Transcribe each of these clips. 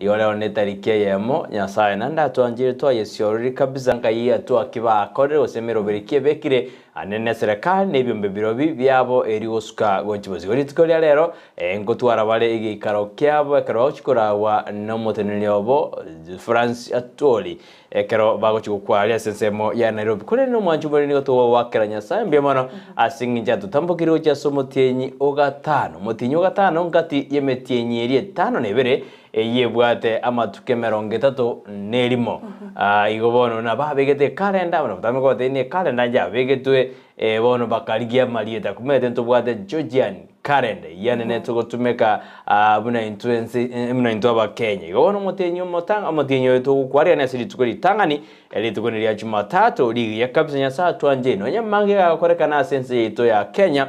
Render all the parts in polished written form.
Igo rero netariki eyemo, Nyasae naende atwanchire twayesiorori kabisa nkai atwaki bakorire gose emeroberi ki ebekire ane neserekari na ebiombe birobi biabo eri gosuka gochia bosio. Rituko ria rero nkotwara bare egeikaro kiabo ekero bagochia koragwa nomoteneneri obo Francis Atwoli Ekero bagochia gokwaria ase ensemo ya Nairobi. Korende nomwancho more nigo togoakera Nyasae mbuya mono ase engencho atotambokire gochia ase omotienyi o gatano. Omotienyi o gatano ngati y'emetienyi eria etano na ebere eyio ebwate amatuko emerongo etato na erimo. Ah, igo bono nababegete ekalenda, bono botambe kobatebia ekalenda yabegetwe eh, bono bakarigia amarieta. Komanyete ntobwate Georgian Calendar eyio nene togotumeka ah, buna intwe ense eh, buna intwe Abakenya. Igo bono omotienyi omotang omotienyi oyo togokwarigania ase rituko ritang'ani, rituko niria Jumatatu, rigiya kabisa Nyasae atwanche nonya amange gagokorekana ase ense yaito ya Kenya,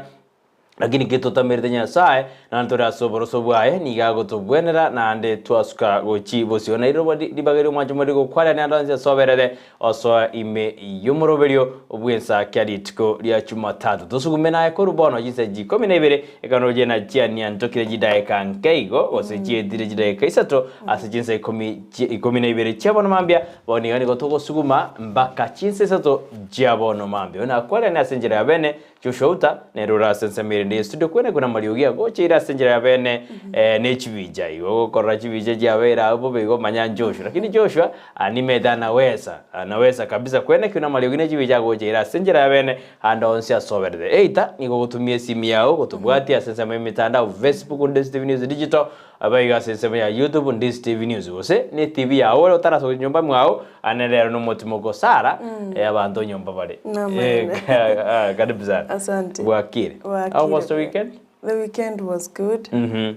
lakini ki totamerete Nyasae, naende tore ase oboroso bwaye, nigo agotobwenera naende twasuka gochia bosio. Naende ribaga erio omwancho more gokwarigania ande onsi ase oberere, Osoe ime y'omoroberio bw'ensakia rituko ria Chumatatu. Tosugume naye korwa bono chinsa chikomi na ibere, ekero roche na chianiantokire chidaeka nke igo, gose chietire chidaeka isato ase chinsa ikomi ikomi na ibere chia bono mambia, bono iga nigo togosuguma mpaka chinsa isato chia bono mambia. Oyo nakwarane ase enchera ya bene Joshua Uta nere ore ase ensemo erende y'estudio kwene kwene amariogi agocheire ase enchera ya bene eh, ne chibicha igo ogokorora chibicha chiabeire abwo bobe igo manya Joshua lakini Joshua animete anaweza anaweza kabisa kwene kwene amariogi ne chibicha agocheire ase enchera ya bene ande onsi asoberete eita nigo ogotumia esimi yao gotobwatia ase ensemo y'emitandao Facebook Ndisi TV News Digital Aba iga ase ensemo ya YouTube Ndisi TV News gose ne TV yao ore otarasoka nyomba mwao ane rero nomotimoko Sara eh, abanto nyomba bare Namaene. Eh, ah, karibu sana Asante. Bwakire Bwakire How was the buya. weekend? The weekend was good. Mhm.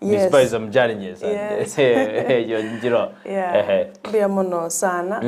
Yes. Despite some challenges and Yes. eyo njiro Yeah. Ehe. Mbuya mono sana.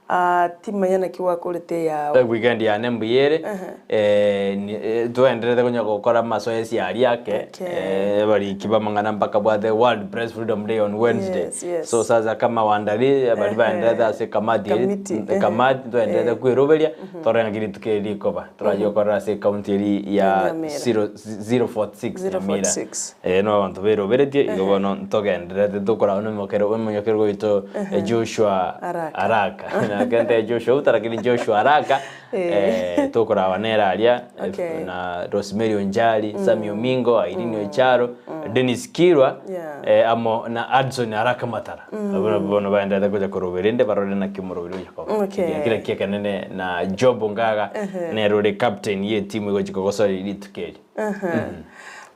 Ah, timanya naki gwakorete eyao. Weekend yane mbuya ere eh, ni- eh, twaenderete konya gokora amasoesi aria ake Okay. eh, abariki b'amang'ana mpaka bwate World Press Freedom Day on Wednesday Yes, yes. so sasa kama wandari bari baenderete ase ekamati eri Committee, ehe. ekamati twaenderete Eh. kweroberia torore ng'aki rituko eri rikoba torachi gokorera ase ecounty eri ya Nyamira. 046 Nyamira 046. Eh, no abanto beroberetie igo bono ntogendererete tokora nomokero omonyokero goito Joshua Araka. Araka nake nte Joshua Uta lakini Joshua Araka eh, tokoraba nere aria eh, Okay. na Rosemary Onjari Sammy Omingo Irene Ocharo Dennis Kirwa Yeah. eh, amo na Adson Araka Matara Abwo nabwo bono baenderete gocha korobera ende barore naki omoroberi oyo akoba. Okay. Ekiagera kera ekenene na Job Ngaga nere ore captain ye etimu egochi kogosoria rituko eri.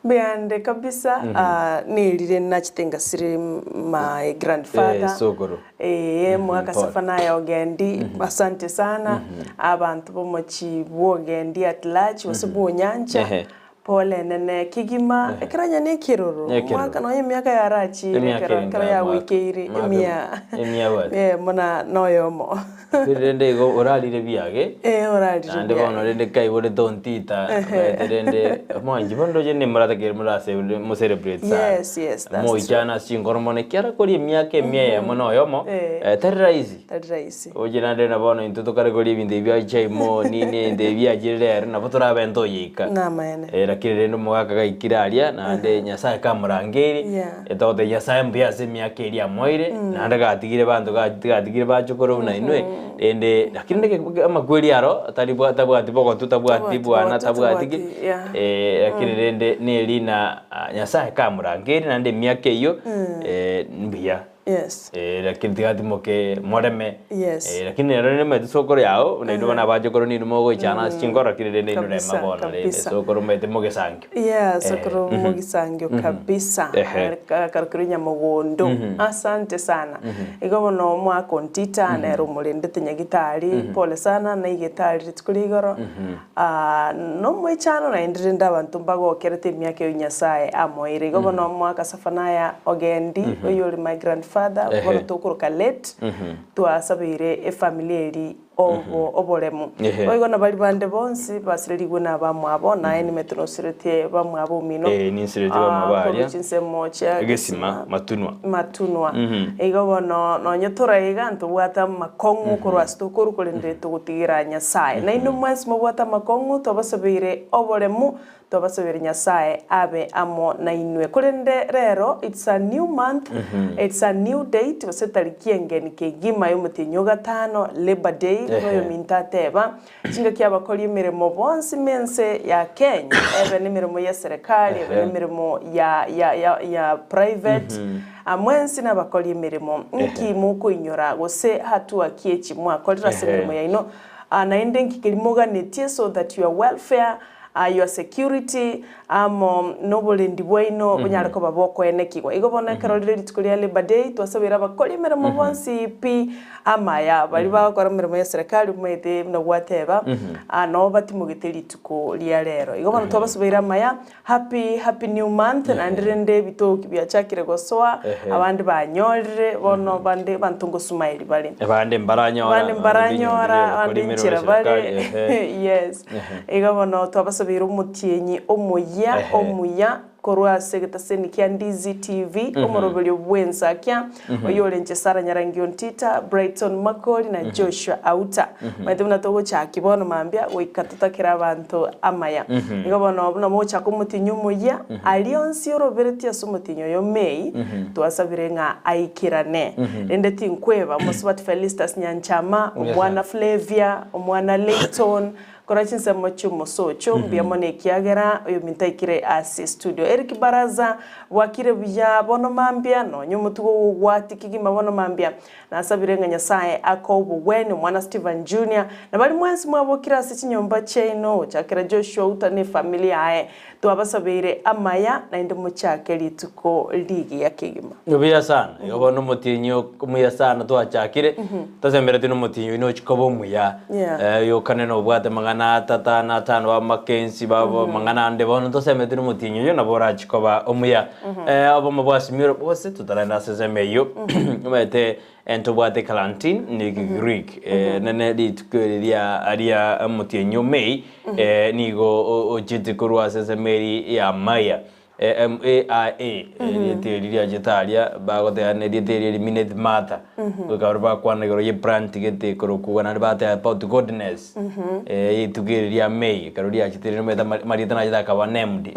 Mbuya kabisa ah, nerire nachete ngasire my grandfather Eh, sokoro. Eh, mwaka pole. safa naye ogendi asante sana abanto bomochi bwogendi at large gose bwonyancha Ehe. pole nene kegima ekero onye na ekeroro Ekeroro. omwaka nonye emiaka yarachire Emiaka ekero ere ekero mwaka- yagoikeire mwaka- emia emia bwate. eh, buna noyomo Rende igo orarire biage. Eh, orarire Naende biage. bono rende kaiborete ontita, omanyete rende mwanchi bono ndoche nimoratakeire morase mo celebrate sana. Yes, yes, that's true. Moichane ase chinkoro mono ekiagera koria emiaka emia eyemo na oyomo, Eh. eh, tari rahisi. Tari rahisi. Oche naende na bono intwe tokare koria ebinto ebi bia chaimo nini ebinto ebi biachire rero nabo torabe ntoyeika. Namaene. Eh, lakini rende omogaka gaikire aria naende Nyasaye kamorangeiri, Yeah. Togotebia Nyasae mbuya ase emiaka eria amoeire, naende gatigire banto gatigire bachokoro buna inwe, rende lakini rende amakweri aro tari bwa tabwati bogotu tabwati Tabwati bwana bogotu, tabwati ki, tabwati, yeah. lakini rende neri na Nyasae kamorangeire naende emiaka eyio mbuya. Yes. Lakini tiga timoke moreme. Yes. Lakini nero nimanyete sokoro yao, buna inwe bono abachokoro ninwe mogoichana ase chinkoro, lakini rende inwe rema Kabisa, bono rende kabisa. sokoro omanyete mogesangio. Yeah, sokoro mogisangio kabisa. Ehe. Akarokire nyamogondo. Asante sana. Igo bono omwaka ontita nere omorendete nyagitari, pole sana naigete rituko ria igoro. Ah, nomoichano naende rende abanto mbagokerete emiaka eyio Nyasae amoeire. Igo bono omwaka Safanaya Ogendi, oyio ore my grandfather, Ehe. bono tokoroka late, twasabeire efamily eri. obo oboremu. Ehe. Boigo na baria bande bonsi basirerigwe nabamwabo, naye nimete nosiretie bamwabo omino, Eh, ninsiretie bamwabo ah, aria. korwa chinsemo chia Egesima, matunwa. matunwa. Igo bono nonye tore iga ntobwate amakong'u korwa ase tokorwa korende togotigera Nyasaye. Nainwe mwensi mobwate amakong'u twabasabeire oboremu, twabasabeire Nyasaye abe amo nainwe. Korende rero it's a new month, it's a new date gose etariki engeni kegima y'omotienyi o gatano, Labour Day, buna oyominto ateba, Chingaki abakori emeremo bonsi mense ya Kenya, ebe nemeremo ye serikali, ebe nemeremo ya ya ya ya private, mwensi nabakori emeremo. Nki mokoinyora gose hatua ki echi mwakorire ase emeremo yaino? Naende nki keria moganetie so that your welfare, your security, amo noborendi bwaino bonyare koba bokoenekigwa. Igo bono ekero rire rituko ria Labour Day, twasabeire abakori emeremo bonsi pi amaya, baria bagokora emeremo ya serikali omanyete buna gwateba, nabo batimogete rituko ria rero. Igo bono twabasabeire amaya, happy happy new month, naende rende ebitoki biachakire gosoa, abande banyorire, bono bande abanto ngosumaeri bare. Abande mbaranyora, Abande mbaranyora, abande nchera bare, yes. Iga bono twabasabeire omotienyi omoyia omuya korwa ase egetaseni kia Ndizi TV, omoroberio bw'ensakia, oyorenche Sarah Nyarangi Ontita, Brighton Makori na Joshua Auta. Omanyete buna togochakia bono mambia goika totakere abanto amaya. Igo bono buna mogochaka omotienyi omoyia, aria onsi oroberetie ase omotienyi oyo May, twasabire ng'a aikerane. Rende tinkweba omosubati Felistus Nyanchama, omwana Flavia, omwana Layton, Kora chinsemo chi'omosocho mbuya mono ekiagera oyominto aikire ase estudio. Eric Baraza, Bwakire buya bono mambia, nonya omotugo ogogwati kegima bono mambia. Nasabire ng'a Nyasaye akoe obogwenia omwana Stephen Junior, na baria mwensi mwabokire ase chinyomba chiaino, gochakera Joshua Uta ne efamiri yaye. Twabasabeire amaya naende mochake rituko rigiya kegima. Buya sana. Igo bono omotienyi omuya sana twachakire, tosemeretie na omotienyi oyio nochia koba omuya. Yeah. Eh, oyokane nobwate amang'ana atato ane atano ba Mackenzie babo amang'ana ande bono tosemeretie na omotienyi oyio nabo orachie koba omuya. Eh, obomo bwa Simioro bose totarenda ase ensemo eyio, omanyete Ntobwate Kalantin ne Greek nene rituko eri ria ria omotienyi o May nigo ochete korwa ase ensemo eri ya Maya M-A-I-A erieta eri riachete aria bagoteba na erieta eri rimineti Martha goika baria bakwana igoro ye plant gete korokwa naende bateba about godness rituko eri ria May ekero riachete rire omanyete amarieta nachete akaba named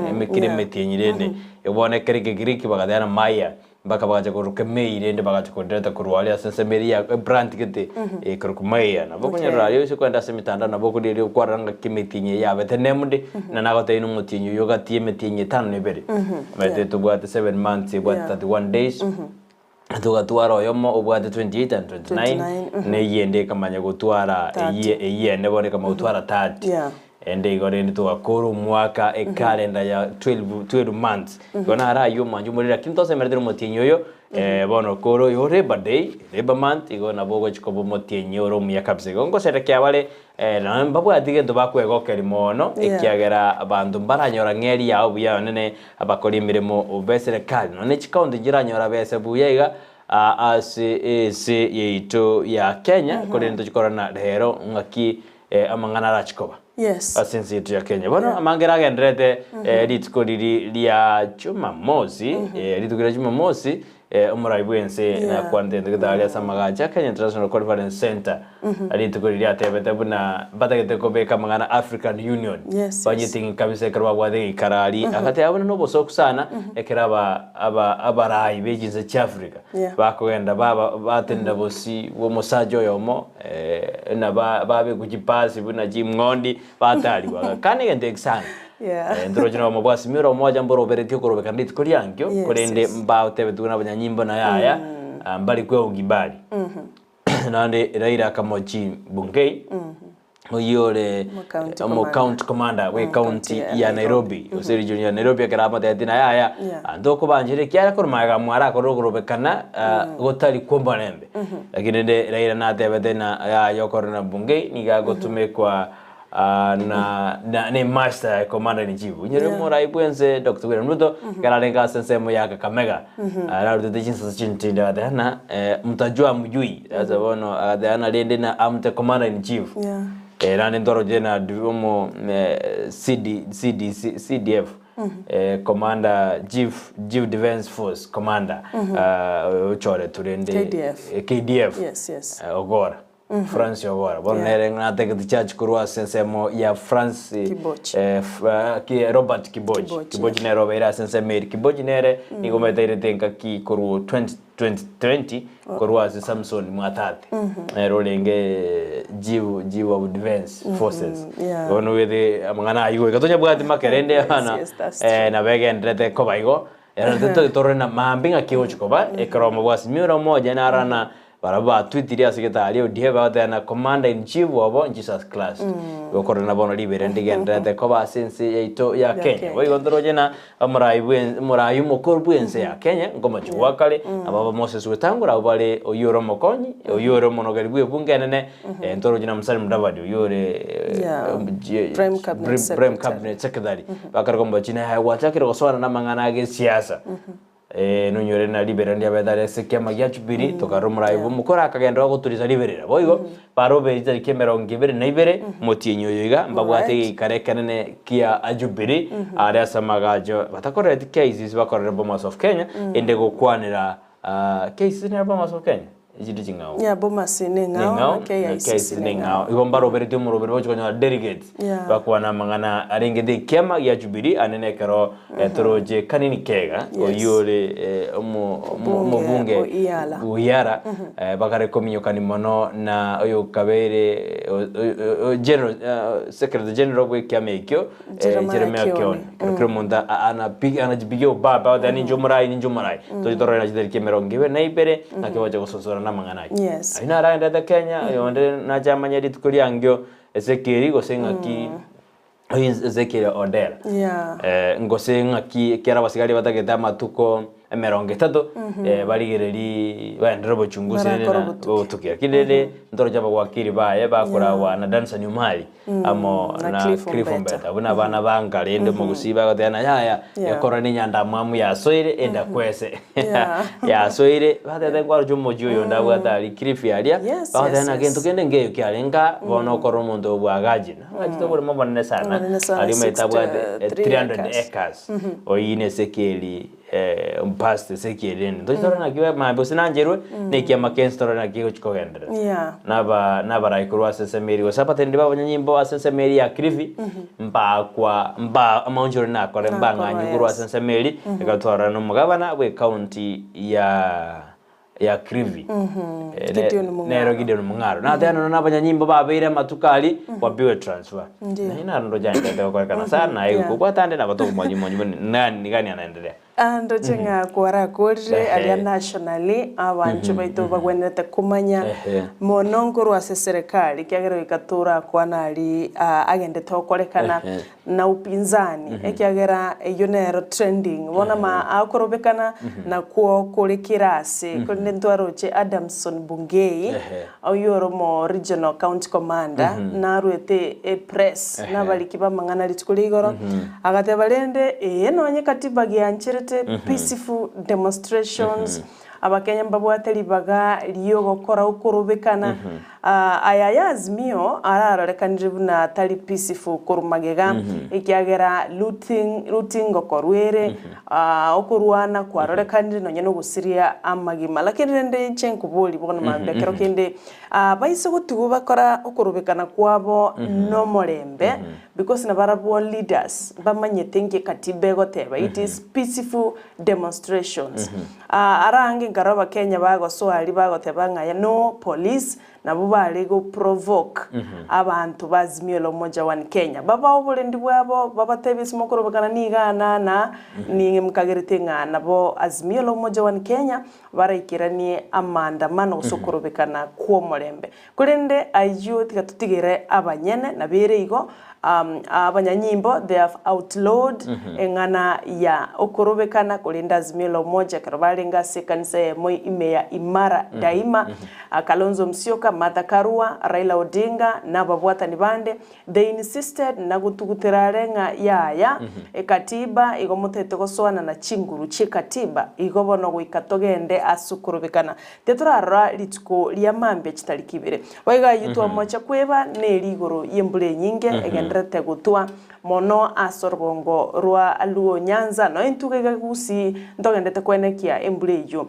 emekire emetienyi rende bono ekero ekegiriki bagateba na Maya. Mpaka bagacha koruka emei rende bagacha koreta korwa aria ase ensemo eria ya ebrand gete ekorokwa Maya. Nabo okonyora aria ase kwenda ase emitandao nabo okorigereria okwarora ng'aki emetienyi eye yabete named, na nagotebia ng'a omotienyi oyio gati y'emetienyi etano na ebere. Omanyete tobwate seven months ebwate 31 days, togatwara oyomo obwate 28 and 29, 29, na eyende ekamanya gotwara 30. eyie eyene bono ekamanya gotwara 30. Yeah. Ende igo rende togakora omwaka ekalenda ya 12, 12 months. Igo naro ayio omwancho omoriri lakini tosemeretie omotienyi oyo eh, bono kore oyo Labour Day, Labour month, igo nabo ogochi koba omotienyi ore omuya kabisa. Igo ngoserekia bare eh, nonye mbabwati gento bakwegokeria mono, Yeah. ekiagera abanto mbaranyora ng'eri yao buya nonye ne abakori emeremo b'eserekari, nonye ne chikaunti nchiranyora besa buya iga ase ense yaito ya Kenya, korende tochi korora rero ng'aki amang'ana arachi koba Yes. ase ense yaito ya Kenya. Bono amang'ana agendererete rituko riri ria Jumamosi, rituko ria Jumamosi, omorai bw'ense Yeah. nakwanete gento gete aria ase amagacho a Kenya International Conference Centre, rituko riria atebete buna mbatagete kobeka amang'ana African Union, Yes, yes. banyetingi kabisa ekero babwate geikaro aria, agateba buna nobosoku sana ekero aba aba abarai be chinse chia Africa Yeah. bakogenda baba batenena bosio bwa omosacha oyomo na babekwa chipasi buna ching'ondi batarigwa. Kane egento eki sana. Yeah. Ntoroche na omobwasi mira omoja mboroberetie okorobekana rituko riankio, Yes, korende yes. mbatebetigwe na abanyanyimbo na yaya, mbari kweogi bari. Naende Raila akamochi Bungei, oyio ore Omo-county omo commander. county commander bwe county county ya ya Nairobi gose region ya Nairobi ekero amotebetie naye aya Yeah. ntokobanchera ekiagera korwa magega mwarakorire okorobekana gotari kw'omorembe. Lakini rende Raila natebete ng'a yaya okorora na Bungei nigo agotumekwa. ah, na na ne master commander in chief onyore omorai bwense Dr. William Ruto ekero arenge ase ensemo ya Kakamega ararutete chinsasa chintinde agateba ng'a eh, mtajua mjui sasa bono agateba ng'a rende na am the commander in chief Yeah. Eh, naende ntoroche na omo eh, CD, CDC, CDF eh, commander chief, chief defense force commander ah, ochoretwe rende KDF. eh, KDF Yes, yes. eh, Ogora France Ogora bono Yeah. nere nategete church korwa ase ensemo ya France Kibochi. eh, f- eh, ki- Robert Kibochi Kibochi, Kibochi nere obeire ase ensemo eri Kibochi nere nigo omanyete engaki korwa 20 2020 korwa ase Samson Mwatate nere orenge Chief Chief of Defence Forces yeah. bono ogete amang'ana aywo goika tonyabwati make rende Yes, abana yes, that's eh, nabo egenderete koba igo ero totagete torore na maambia ng'aki egochi koba ekero omobwasimi ore omoja narana Barabwo batwitirie ase getari odie bagoteba na commander in chief obo Jesus Christ. Gokorera bono ribere ndigendererete koba ase ense yaito ya Kenya. Kenya. Boigo ntoroche na omorai bwe omorai omokoro bw'ense ya Kenya nkomochie gwa kare nabo aba Moses Wetangula abwo bare oyio ore omokonyi oyio ore omonogeri bw'ebunge enene eh, ntoroche na Musalia Mudavadi oyio ore eh, Yeah. je- Prime Cabinet Prime Secretary. Cabinet Secretary bakare komochia naye gwachakire gosoana na amang'ana agesiasa. Ee, nonyore na riberera ndiabete are ase ekiama gia Jubilee, tokarora omorai bw'omokoro akagenderera goturisa riberera. Boigo, baroberi chitariki emerongo ebere na ibere, omotienyi oyo iga, mbabwate Alright. egeikaro ekenene kia Jubilee, aria ase amagacho batakorereti KICC bakorere Bomas of Kenya, ende gokwanera KICC nero Bomas of Kenya? Echinde ching'ao. Yeah, Bomas neng'ao Neng'ao, na na KICC KICC neng'ao. neng'ao. Igo mbaroberetie omoroberi bagochia konyora delegates Yeah. bakwana amang'ana arengete ekiama gia Jubilee ane nekero toroche Kanini Kega Yes. oyio ore eh, omo- omo- Obunge omobunge o Iyala. o Iyala eh, bakare kominyokani mono na oyo kabeire o- o- o- general eh, secretary general bwe ekiama ekio eh, Jeremiah Jeremiah Kioni. Kioni. Kero kera omonto anajipigia obaba agoteba ninche omorai ninche omorai toche torore na chitariki emerongo ebere na ibere naki bagocha gosonsora na amang'ana ayio. Yes. Ayio naragenderete Kenya oyonde nache amanye rituko riangio Ezekiel gose ng'aki oyo Ezekiel Odera Yeah. Eh, ngose ng'aki ekero abasigari batagete amatuko emerongo etato eh, barigererie baenderere obochunguzi rende Barakore na obotuki. obotuki. Lakini rende ntoroche abagwakiri baye bakoragwa na Danson Umali amo Na na Cliff Cliff Ombeta. Ombeta buna abana banka rende omogusii bagoteba na yaya Yeah. ekora ne enyandamwamu yasoire enda kwese Yeah. yasoire batete nkwaroche omochie oyo ndabwate aria Kilifi aria Yes, bagoteba yes, na yes. gento kende nkeyo kiarenge bono okora omonto obwagachi nagachete oboremo obonene sana Obonene sana, aria omanyete abwate 63 300 acres. acres oyio ne Ezekieli Pastor Ezekiel rende ntoche torore naki maambia gose nancherwe na ekiama kensi torore naki egochi kogenderera. Yeah. Naba nabarai korwa ase ensemo eria gose abateneneri b'abanyanyimbo ase ensemo eria ya Kilifi mbakwa mba amaonchoreri nakore Nakorwa, mbang'anywe korwa yes. ase ensemo eria ekero twarora na omogabana bw'ecounty ya ya Kilifi Eh, ne- Gideon Mung'aro. nero Gideon Mung'aro nateba nonya na abanyanyimbo babeire amatuko aria wapiwe transfer Ndiyo. Naye naro ndoche aendete gokorekana sana naye Yeah. kobwata ande nabo tokomonya omonyi buna nani gani anaendelea Ah, ndoche ng'a kwarakorire Ehe. aria nationally abancho baito bagwenerete komanya Ehe. mono nkorwa ase serikali ekiagera goika torakwana aria ah, agendete gokorekana Ehe. na upinzani ekiagera eyio nero trending bono ama akorobekana nakwo kore kera ase korende ntwaroche Adamson Bungei Ehe. oyio ore omo regional county commander narwete e press Ehe. nabariki b'amang'ana rituko ria igoro agateba rende ee nonye katiba giancherete peaceful demonstrations Abakenya mbabwate ribaga ri'ogokora okorobekana. Aya ya Azimio ararorekanire buna tari peaceful korwa magega, ekiagera looting looting ngokorwa ere, okorwana kwarorekanire nonya na ogosiria amagima. Lakini rende inche nkoboria bono mambia ekero kende baise gotigwa bakora okorobekana kwabo nomorembe because nabarabwo leaders mbamanyete nki ekatiba egoteba, it is peaceful demonstrations. Ara ange nkarora abakenya bagosoa aria bagoteba ng'a no police nabwo bare go provoke abanto ba Azimio la Umoja One Kenya. Babae oborendi bwabo babatebie ase mokorobekana niga ana na ning'e mokagerete ng'a nabo Azimio la Umoja One Kenya baraikeranie amaandamano gose okorobekana kw'omorembe. Korende ayio tiga totigere abanyene nabo ere igo. Abanyanyimbo they have outlawed eng'ana ya okorobekana korende Azimio la Umoja ekero barenge ase ekanisa eyemo ime ya Imara Daima, Kalonzo Musyoka, Martha Karua, Raila Odinga na ababwatani bande they insisted na gotugutera are ng'a yaya ekatiba igo motete gosoana na chinguru chi'ekatiba igo bono goika togende ase okorobekana. Titorarora rituko ria mambia chitariki ibere. Boigo ayio twamocha kweba neri igoro y'embura enyinge egendererete gotwa mono ase orogongo rwa Luo Nyanza, nonya intwe iga Gusii ntogendete koenekia embura eyio.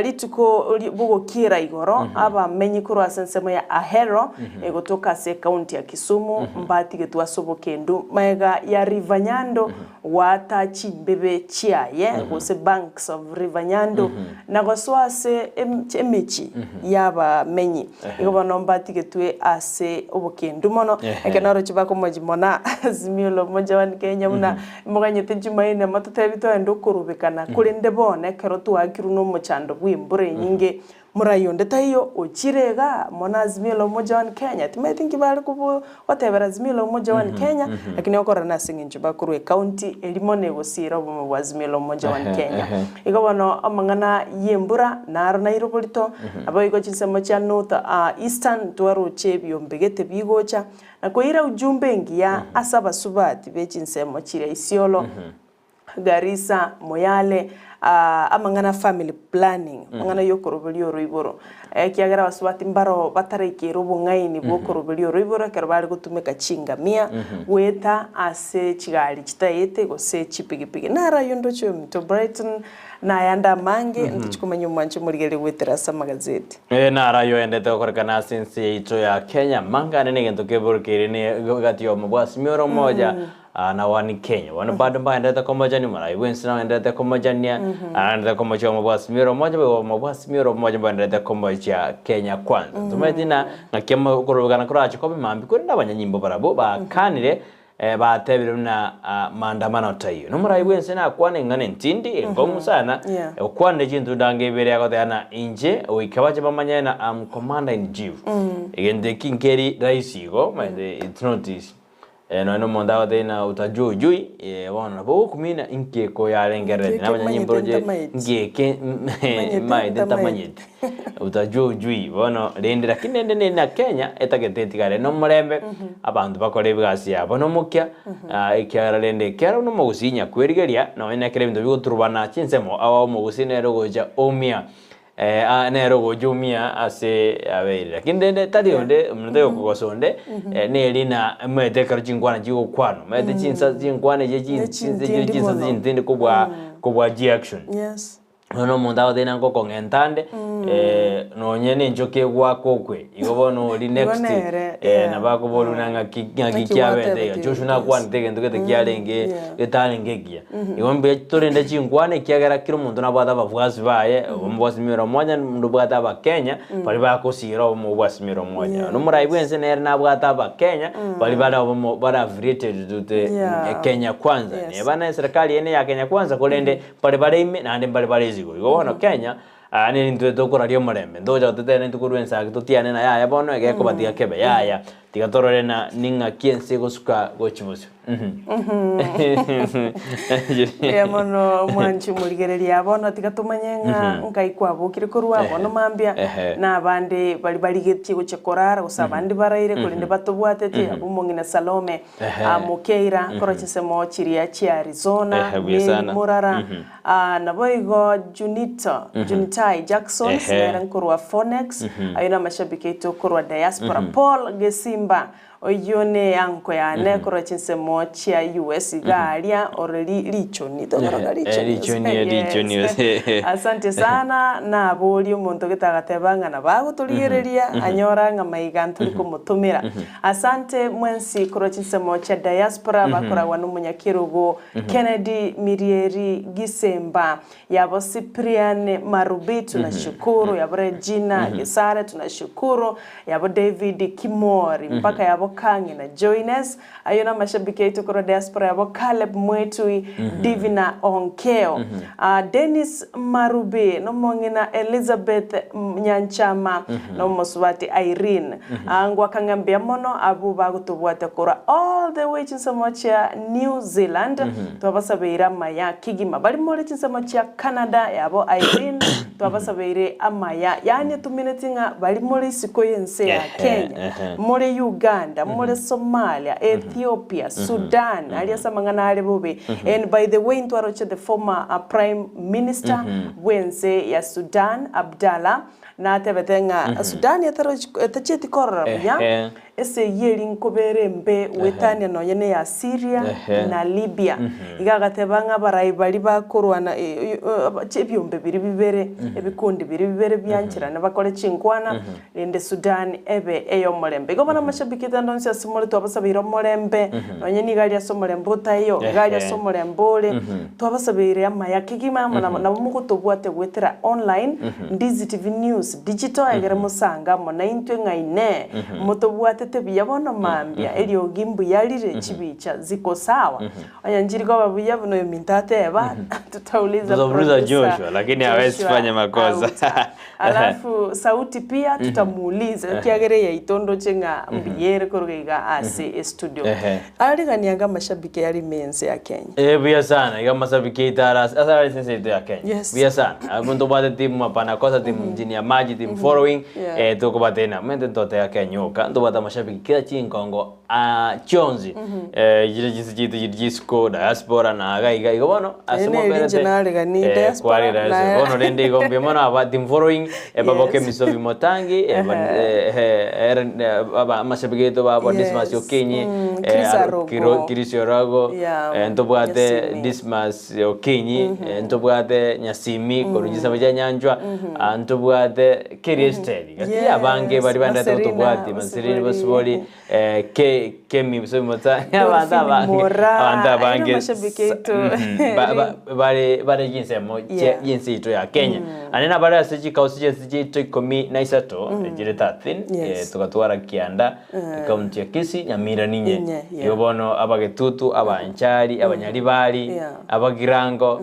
Rituko bogokiera igoro, abamenyi korwa ase ensemo ya Ahero egotoka ase ekaunti ya Kisumu mbatigetwe ase obokendu magega ya River Nyando Goata chimbebe chiaye, gose banks of river Nyando, na gosoa ase emechie y'abamenyi. Igo bono mbatigetwe ase obokendu mono. Eke noroche bakomochi mono Azimio la Umoja One Kenya buna moganyete Jumaine mototebi togende okorobekana, korende bono ekero twaakirwe nomochando bw'embura enyinge, Morai onde taiyo ochire igaa mono Azimio la Umoja One Kenya. Timaeti nki bare kobo gotebera Azimio la Umoja One Kenya, lakini okorora nase eng'encho bakorwa ecounty eria mono egosiira obomo bwa Azimio la Umoja One Kenya. Igo bono amang'ana y'embura naro naire oborito, naboigo chinsemo chia North Eastern twaroche ebiombe gete bigocha, na koira ujumbe engiya ase abasubati be chinsemo chiria Isiolo, Garissa, Moyale, amang'ana family planning, amang'ana y'okoroberia oroiboro, ekiagera abasubati mbaro bataraikera obong'aini bw'okoroberia oroiboro ekero bare gotumeka chingamia goeta ase chigari chitaete gose chipigipigi. Naro ayio ndoche ominto Brighton na ayande amange ntochi komanya omwancho omorigereria goetera ase amagazeti. Ee, naro ayio oendete gokorekana ase ense yaito ya Kenya. Mangane negento keborokeire ne egati y'omobwasimi ore omoja Aa na one Kenya. Bono bado mbaenderete komochania omorai bwensi naenderete komochania, agenderete komochia omobwasimi ore omoja boigo omobwasimi ore omoja mbaenderete komochia Kenya kwanza. Tomaeti ng'a ng'aki okorobekana korache kobe mambia korende abanyanyimbo barabwo bakanire batebire buna maandamano taiyo. Na omorai bwensi nakwane eng'ana entindi enkong'u sana, okwanire chintunda ibere agoteba ng'a inche goika bache bamanye ng'a am commander in chief. Egento eki nkeri rahisi igo, omanyete it's not easy. Nonya nomonto agotebia ng'a utajua hujui, bono nabo ogokumina inki eke oyarengereretie Inki na eke abanyanyimbo manyete roche ntamanyeti. inki eke Manyete maete ntamanyeti. ntamanyeti utajua hujui bono rende lakini rende nere na Kenya etagete etigare na omorembe abanto bakore egasi yabo na omokia ekiagera rende ekero buna omogusii nyakwerigeria nonya na ekero ebinto bigoturubana chinsemo ao omogusii nere ogocha oumia nere ogochumia ase abeire. Lakini rende tari onde omonto tari okogosa onde, neri na omanyete ekero chinkwana chigokwanwa, omanyete chinsa chinkwana echio Ne chinsa chintindi chinsa mono. chintindi kobua kobua chiaction. Yes. Nonya omonto agotebia ng'a ngokong'enta ande, nonye na enchoka egwaka okwe, igo bono oria Igo next, nere, yeah. nabo akoboria buna ng'aki ng'aki Ng'aki kiabete iga. gwatebetie, Joshua yes. nakwanete egento gete kiarenge Yeah. getarenge ekiya. Igo mbuya torende chinkwana ekiagera kera omonto nabwate abafuasi baye, omobwasi omonya ndobwate abakenya baria bagosiira obomo obwasimire omonya. Yes. Nomorai bwense nere nabwate abakenya baria bare obomo bare affiliated to the Yeah. Kenya Kwanza. Yes. Neba na eserekari eye neya Kenya Kwanza korende mbare bare ime naende mbare bare isiko. Igo bono Kenya aa nintwe tokoraria omorembe, ntogocha gototebia intwe korwa ensaki totiane na yaya bono egekoba tiga kebe yaya. Tiga torore na ning'aki ense egosuka gochia bosio. Mbuya mono mwanchi omorigereria bono tiga tomanye ng'a nkai kwabokire korwa bono mambia Ehe. na abande bari barigetie gochia korara gose abande baraire korende batobwatetie abwo omong'ina Salome Ehe. Mokeira korwa chinsemo chiria chia Arizona Ehe, buya Mary sana. Morara Naboigo Junito, Junitai Jackson, Ehe. nere nkorwa Phoenix, ayio namashabiki aito korwa diaspora. Paul Gesimba, oyio ne anko yane korwa chinsemo chia US iga aria ore ri- richoni, tokoroka Ehe, richoni richoni, gose? richoni Yes. gose. Asante sana, naborie omonto gete agateba ng'a nabo agotorigereria, anyora ng'a maiga ntori komotomera. Asante mwensi korwa chinsemo chia diaspora bakoragwa nomonyakerogo Kennedy Mirieri Gisemba, yabo Cyprian Marubi tunashukuru, yabo Regina Gesare tunashukuru, yabo David Kimori, mpaka yabo. yabo Kang'ina Joynes, Ayio namashabiki aito korwa diaspora yabo Caleb Mwetui, Divina Onkeo, Dennis Marubi, nomong'ina Elizabeth Nyanchama, nomosubati Irene. Ngwaka ng'a mbuya mono abwo bagotobwatia korwa all the way chinsemo chia New Zealand, twabasabeire amaya kegima. Baria more chinsemo chia Canada yabo Irene, twabasabeire amaya. Yaani etumineti ng'a baria more isiko y'ense ya Kenya, more Uganda, more Somalia, Ethiopia, Sudan, aria ase amang'ana are bobe. And by the way ntwaroche the former prime minister bw'ense ya Sudan, Abdallah, natebete ng'a Sudan etarochi etachieti korora buya, esegi eria nkobera embe goetania nonye neya Syria na Libya. Iga agateba ng'a abarai baria bakorwana ebiombe biria bibere, ebikundi biria bibere biancherane bakore chinkwana, Rende Sudan ebe ey'omorembe. Igo bono amashabiki aito onsi ase more twabasabeire omorembe, nonye nigo aria ase omorembe otaiyo, iga aria ase omorembe ore, twabasabeire amaya kegima amo nabo nabo mogotobwatia goetera online, Ndizi TV News Digital egere mosange amo naintwe ng'a inee, motobwatete buya bono mambia, eriogi mbuya rire, chibicha ziko sawa. Onye nchiri koba buya buna oyominto ateba, tutauliza Tutauliza producer Joshua, lakini hawezi Joshua fanya makosa. Auta. Alafu sauti pia tutamuuliza ekiagera eyaito ndoche ng'a mbuya ere koruga iga ase estudio. Ehe. Arigania anga amashabiki are ime ense ya Kenya. Eh, buya sana iga amashabiki aito are ase ase are ase ense yaito ya Kenya. Yes. Buya sana. Abwo ntobwate team hapana kosa team chini ya maji team following Yeah. eh tokobatena. Omanyete ntoteba Kenya oka ntobwate amashabiki kera chinkongo chionsi chire chinse chiaito chiria chisiko diaspora na iga iga igo bono ase Eri neri inche moberete nareganie diaspora kwarire ase naye bono rende igo mbuya mono aba team following baboke Yes. emisobi motangi amashabiki aito babo Dismas Yes. Okinyi Mm, Chris Arogo. Chris Orogo Yeah, ntobwate Nyasimi. Dismas Okinyi ntobwate Nyasimi korwa chisabo chia Nyanchwa ntobwate Kerry Esther Gati Yes, abange baria bandete Marcelina, gotobwatia Marcelina Bosibori. Bosibori Ke Kemi Bosibori Motsa abanto Dolphin abange Moraa, abanto aye abange namashabiki aito. ba ba bare bare chinsemo chia Yeah. yense yaito ya Kenya. Ande nabare ase chikausi chiaye chiaito ikomi na isato chire 13 Yes. togatwara kianda ekaunti ya Kisii Nyamira ninye. Inye, yeah. Igo bono abagetutu, abanchari, abanyaribari, Yeah. abagirango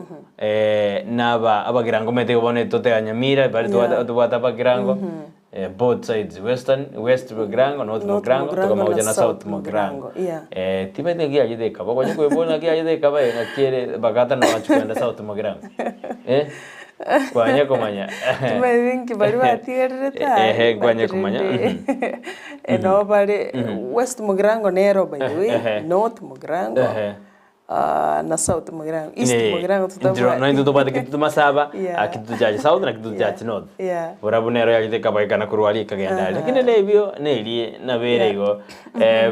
naba abagirango omanyete igo bono totega Nyamira bare Yeah. tobwate abagirango both sides western west Mugirango north North Mugirango Mugirango tokamanya na gocha na South South Mugirango Mugirango, yeah. Timanyete naki yachete ekaba okonya koebora naki yachete ekaba eh ng'aki ere bagata nabo bachia kogenda South Mugirango eh kwanya komanya Timanyeti nki baria batigererete aye, Ehe, kwanya but komanya, rende nabo bare West Mugirango nero by the way, Ehe. North Mugirango. Ehe. Na South Mugirango, East Mugirango Intro, no intwe tobwate Kitutu Masaba, Yeah. ah, Kitutu Church South na Kitutu Church North. Yeah. Borabu nero yachete ekabagekana korwa aria ekagenda aria. Lakini nebio nerie nabere igo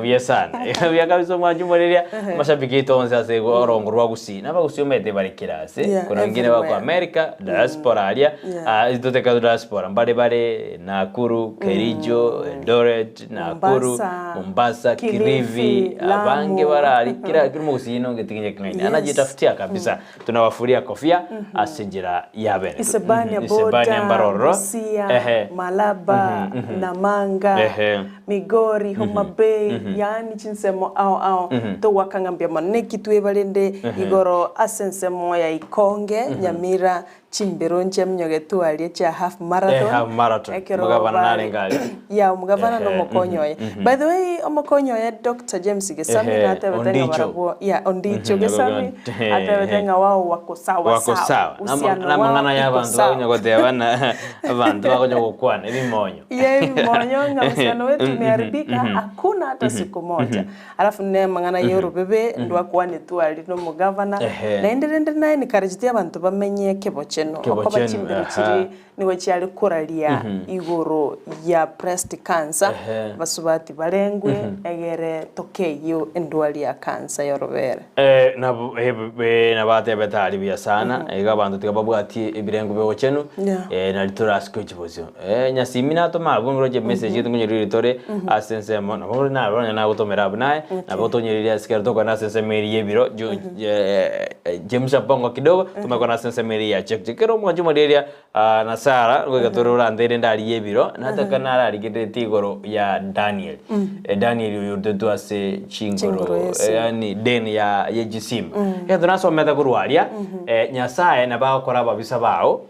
buya sana. Buya kabisa omwanchi omoriria, amashabiki aito onsi ase igo orongo rwa Gusii. Na abagusii omanyete bare kera ase, Yeah, korwa ngine bako everywhere. America, diaspora aria, Yeah. ah, toteka diaspora, mbare bare Nakuru, Kericho, Eldoret, Nakuru, Mombasa, Mombasa, Kilifi, Kilifi, abange Lamu. barari kira kira omogusii nonge tiginye king'aini. Yes. Anajitafutia kabisa. Tunawafuria kofia ase enchera ya bene. Isebania Isebania boda, mbarororo. Busia, Ehe. Malaba, Namanga, Ehe. Migori, Homa Bay, yaani chinsemo ao ao togwaka ng'a mbuya mono. Neki twebarende igoro ase ensemo ya Ikonge, Nyamira, Chimbero nchiaminyoge twaria chia half marathon. Eh, half marathon. Ekero Omogabana bare- narenge aria. Yeah, omogabana Ehe, na omokonyi oye. By the way, omokonyi oye Dr. James Gesami Ehe, natebete ng'a Ondicho. barabwo yeah, Ondicho Mhm, Gesami ehe. atebete ng'a wao wako sawa Wako sawa. Uhusiano Na wao amang'ana ya iko abanto sawa. bakonya goteba na abanto bakonya gokwana ebimonyo. Yeah, ebimonyo ng'a uhusiano wetu umeharibika hakuna hata siku moja. Alafu ne amang'ana ya orobebe ndwakwanetwe aria na omogavana, Ehe. naende rende naye nikarecheti abanto bamenye ekebochenu, okoba Kebochenu, chimbero aha. chiria nigo chiare koraria igoro ya breast cancer, Ehe. basubati barengwe egere tokeyio endwari ya cancer ya orobere. Eh, nabo eh, eh, nabatebete aria buya sana, iga abanto tiga babwatie ebirengo bia obochenu, Yeah. eh, nari torasike chibosio. Eh, nyasimi natoma abwo ngoroche message ngonyerire tore ase ensemo nabo ore naro onye nagotomera abwo naye nabo otonyerire ase ekero tokwana ase ensemo eria y'ebiro ju- eh, James Abongo kidogo tumekwana ase ensemo eria ya check check. Gusii. Kera omwanchi omorieria ah, na Sara ngoika tore oranteire ndarigie ebiro, nataka nararigerereti igoro ya Daniel. Eh, Daniel oyo orutetwe ase chingoro Chingoro y'esimba. yaani den ya yechisimba. Egento nasomete korwa aria, eh, Nyasaye nabo agokora ababisa bao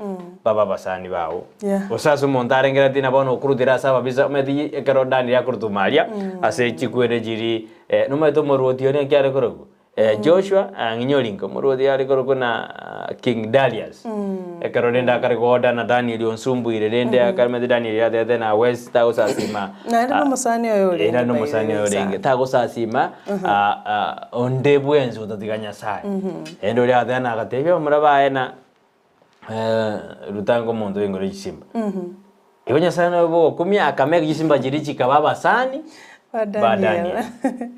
babe abasani bao. Yeah. Gose ase omonto arengereretie na bono okorutera ase ababisa, omanyete yi ekero Daniel akorutuma aria, ase chikwere chiri eh, nomanyete omorwoti oria naki are korokwa? Joshua ang'inyori inka omorwoti are korokwa na King Darius. Ekero rende akare goda na Daniel onsumbuire rende akaremete Daniel atete na wes tagosasima Naende nomosani oye orenge Era by the nomosani way oye orenge sana. tagosasima onde bwensi otatiga Nyasaye. Rende oria agateba na agatebia abamura baye na ruta omonto oingore chisimba. Igo Nyasaye noyo bw'ogokumia akameka chisimba chiria chikaba abasani Ba ba Daniel. Daniel.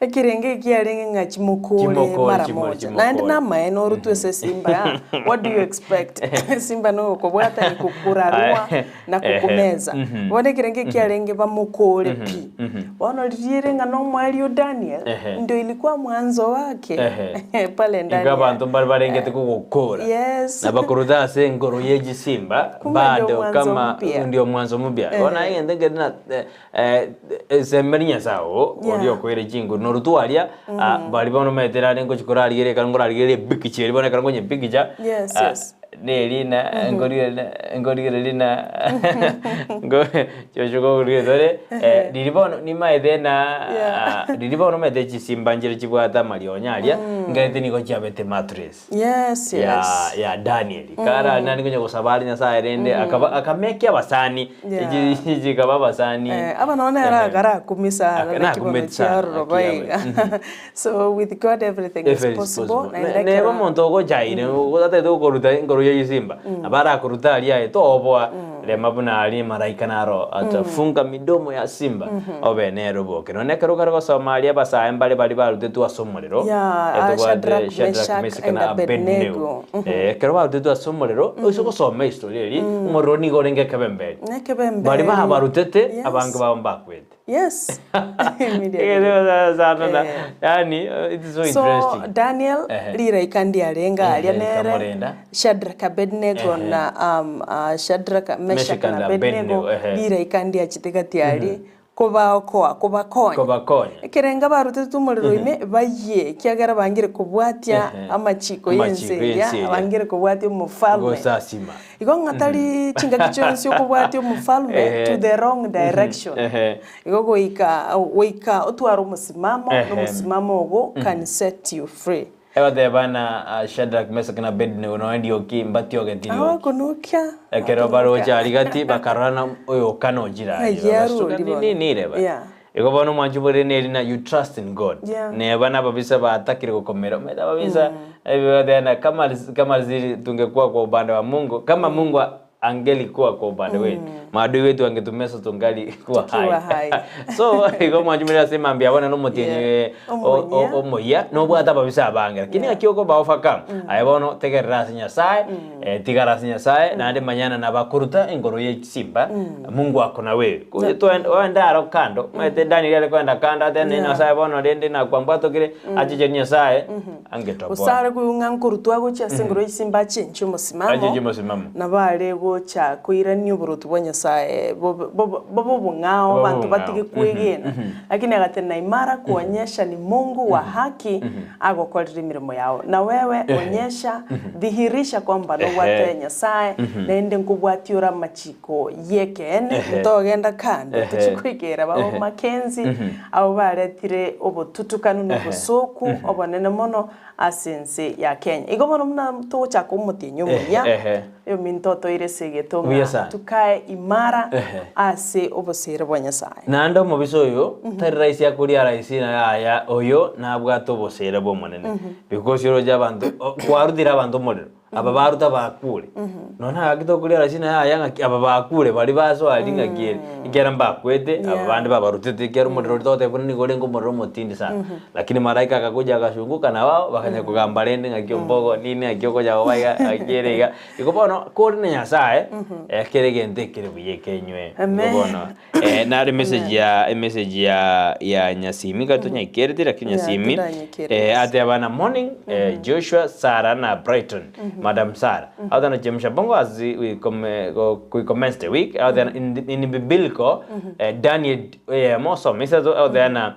Ekerengo eki kiarenge ng'a chimokore Chimokore, mara chimore, moja. Naende chimokore. namaene orutwe ase esimba ya what do you expect? Esimba nogokobwata ikokorarua na kokomeza. Bono ekerengo eki kiarenge bamokore pi. Bono riria ere ng'a nomoerio Daniel, Ehe. ndio ilikuwa mwanzo wake Ehe. pale ndani Igo ya abanto mbare barengete kogokora. Yes. Na bakoruta ase engoro ye chisimba Kumbe ndio bado mwanzo kama mpya. ndio mwanzo mpya. Bono Ehe. egento nkeri na eh, eh, esemeri Nyasaye oo Yeah. oria okoire chinguru norutwa aria ah, baria bono omanyete rare ngochi korarigereria ekero nkorarigereria ebikicha eria bono ekero nkonya ebikicha Yes, ah, yes. nerina nkorigereria nkorigereria na nko Joshua kogorigereria tore eh, riria bono nimaete na Yeah. riria bono omanyete chisimba nchire chibwate amarionya aria nkerete nigo chiabete mattress Yes, ya yes. ya Daniel kara nani konya gosaba are Nyasaye rende akaba akameki abasani Yeah. echi chikaba abasani Eh, aba nonya nere Ehe. akarakumia sana Aka- naki bono nakumeti sana, chiaroro aki boiga. abe. So with God everything is Everything is possible. possible. Naende Ne- neba ekero- omonto ogochaire otatete gokoruta enkoro ya esimba nabo arakoruta aria aye toboa rema buna aria malaika naro atafunga midomo ya simba obe nere oboke nonye ekero okare gosoma aria abasae mbare baria barutetwe ase omorero Yeah, ah, etobwate Shadrach, Shadrach, Meshach, Meshach and na Abednego. Abednego. Eh, ekero barutetwe ase omorero ase gosoma ehistory eria omorero nigo orenge ekebemberi Nekebemberi. baria babarutete Yes. abange babo mbakwete. Yes. Immediately. Sana Eh. yani uh, it is so So interesting. Daniel Ehe. riraika ndiarenge aria Ehe, nere rikamorenda. Shadrach Abednego Ehe. na um, uh, Shadrach Meshach Meshach na and Abednego Abednego, ehe. riraika ndiachete gati aria kobaokoa kobakonya Kobakonya. ekerenga barutete omorero ime bayie ekiagera bangire kobwatia Ehe. amachiko Amachiko y'ense eria y'ense eria. bangire kobwatia omofalme Gosasima. Igo ng'a tari chingaki chionsi okobwatia omofalme Ehe. to the wrong direction. Ehe. Igo goika goika otware omosimamo, Ehe. na omosimamo ogo can set you free. Egoteba na Shadrach, Meshach na Abednego nonya rioki mbatiogeti rioki. Abakonukia. Ekero baroche aria gati bakarora na oyoka nochire aria. Ng'ai Bagasuka arori bono. nini nireba. Yeah. Igo bono omwanchi bore neri na you trust in God. Yeah. Neba nababisa batakire gokomera. Omanyete ababisa ebigoteba kama kama zili tungekuwa kwa upande wa Mungu, kama Mungu angelikuwa kwa upande wetu. Maadui wetu angetumesa tungali kuwa Tukiwa hai. hai. So igo omwanchi bore ase mambia bono nomotienyi Yeah. Omoyia. omoyia nobwate ababisa abange. Lakini ng'aki okoba overcome. Aye bono tegerera ase Nyasaye, tigara ase Nyasaye, naende manyana nabakoruta engoro ye chisimba, Mungu ako na wewe. Kuya twaenda oende aro kando, omanyete Daniel are koenda kando atebe Yeah. Nyasaye bono rende nakwambwatokire, achiche Nyasaye, angetoboa. Gose are koigwa ng'a nkorutwa agochia ase engoro ye chisimba achenche omosimamo, Achenche omosimamo. nabo are gocha koirania oboruoti bwa Nyasaye bobe bobe bobe obong'ao Bobe abanto obong'ao. batige kwegena. Lakini agateba imara kuonyesha ni Mungu wa haki agokorire emeremo yao. Na wewe onyesha, dhihirisha kwamba nobwate Nyasaye, naende nkobwatie ore amachiko y'ekeene, ntogenda kando, tochia koikera babo Mackenzie, abwo baretire obotutukanu na obosoku obonene mono ase ense ya Kenya. Igo bono buna togochaka omotienyi omuya, ominto otoire ase egeto Buya ng'a sana. tukae imara ase obosere bwa Nyasaye. Naende omobisa oyo tari rahisi akoria rahisi na yaya oyo nabwate obosere bw'Omonene because oroche abanto o- kwarutire abanto omorero aba baruta bakure nonya gaki tokoria rahisi na yaya ng'aki aba bakure baria basoa aria ng'aki ere ekiagera mbakwete aba Yeah. bande babarutete ekiagera omorero oria togoteba buna nigo orenge omorero omotindi sana lakini malaika akakuja akazunguka na wao bakanya kogamba rende ng'aki ombogo nini ng'aki okonya koba iga ng'aki ere iga. Igo bono kore na Nyasaye kera egento ekere buya ekenywe. Igo Amen. bono nare emessage ya emessage ya ya Nyasimi iga tonyaikeretie lakini Yeah, Nyasimi toranyekereti. ateba na morning Joshua, Sarah na Brighton. Madam Sarah. Out there Chemsha Bongo as we we commence the week. Out there in biblical Daniel eyemo soma isato out there na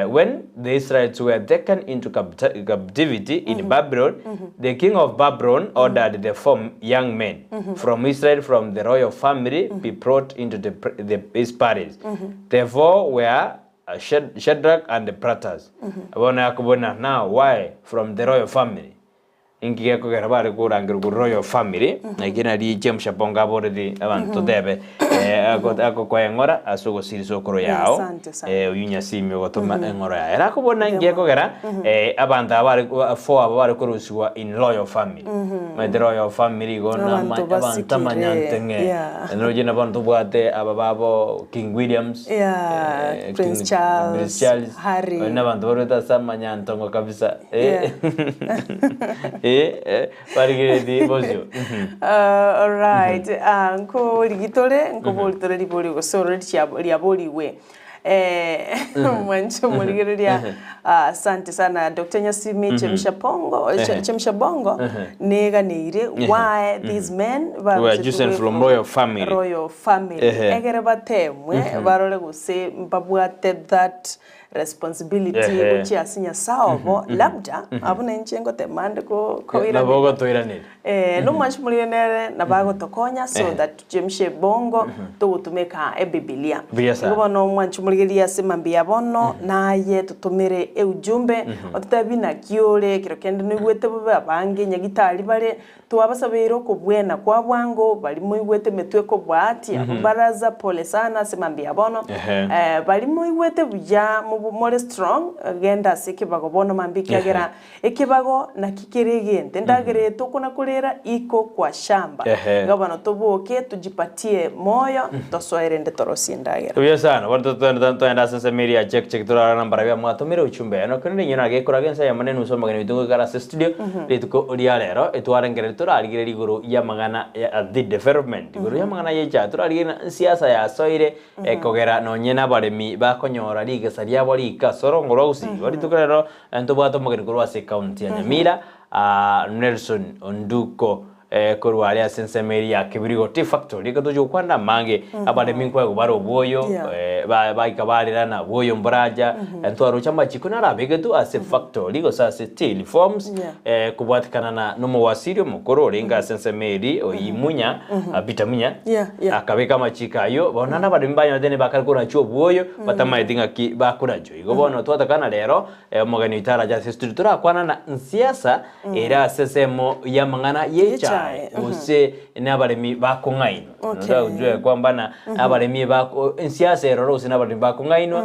when the Israelites were taken into captivity in Babylon, the king of Babylon ordered the four young men from Israel from the royal family be brought into his palace. The four were Shadrach and the brothers. Bono akobona now why from the royal family? Inki gekogera bare korangerwa korwa royal family? Naki nari Chemsha Bongo aboreti abanto totebe agokoa eng'ora ase ogosirisa okoro yao. Asante sana. Oyio Nyasimi ogotoma eng'ora yaye. Ere akobona inki gekogera abanto aba bare four aba bare korusigwa in royal family. Omanyete royal family igo na Abanto abanto basikire, amanyanteng'e. Roche nabo ntobwate aba babo King Williams, Prince King Charles, Prince Charles, Harry. Baria nabanto barwete ase amanyantongo kabisa. Barigeretie bosio. Alright, nkorigi tore, nkobori tore ribori gose orore riaborigwe. Mwanche omorigereria, asante sana Dr. Nyasimi Chemsha Pongo, Chemsha Bongo, neganeire why these men Were chosen from royal family. royal family. Egere batemwe, barore gose mbabwate that responsibility gochia ase Nyasae obo, labda, abwo nainche ngotema ande koiraneria. Nabo ogotoiraneria. Nomwanchi morire nere nabo agotokonya so that tuchemshe bongo togotumeka ebibilia. Buya sana. Igo bono omwanchi morigereria ase mambia bono naye totomere eujumbe ototebi naki ore ekero kende noigwete bobe abange nyagitari bare twabasabeire okobwena kwa bwango bari moigwete emetwe ekobwatia baraza pole sana ase mambia bono. Bari moigwete buya more strong genda ase ekebago bono mambia ekiagera Ekebago naki kere egento, endagera eye tokona korera iko kwa shamba. Iga bono toboke tojipatie moyo, tosoe rende torosie endagera. Buya sana, bono toende ase ensemo eria ya check check torarore nambara bia mwatomire ujumbe eno kende rinyoro nagekoraga ense eyemo na enusu omogeni oito goikara ase studio rituko ria rero etwarengereria torarigereria igoro y'amang'ana ya the development igoro y'amang'ana ya echae torarigereria ng'a siasa yasoire ekogera nonye na abaremi bakonyora rigesa riabo rike ase orongo rwa gusii. Igo rituko rero Ntobwate omogeni korwa ase ekaunti ya Nyamira, Nelson Onduko korwa aria ase ensemo eria ya Kibirigo Tea Factory. Nigo tochia gokwana amange, abaremi nkoegwa bare obwoyo, baika barerana bwoyo mboracha, ntwaroche amachiko narabegetwe ase factory gose ase tea reforms, kobwatikana na nomowasiri omokoro orenge ase ensemo eria oyio Munya, Peter Munya, akabeka amachiko ayio, bono naende abaremi banyorete nibakare korachwa obwoyo, batamaeti ng'aki bakorachwa. Igo bono twatakana rero, omogeni oito arache ase studio torakwana na nsiasa ere ase ensemo y'amang'ana y'echae gose nabaremi bakong'ainwa. Ojue kwamba na abaremi bako ensiasa eroro gose nabaremi bakong'ainwa,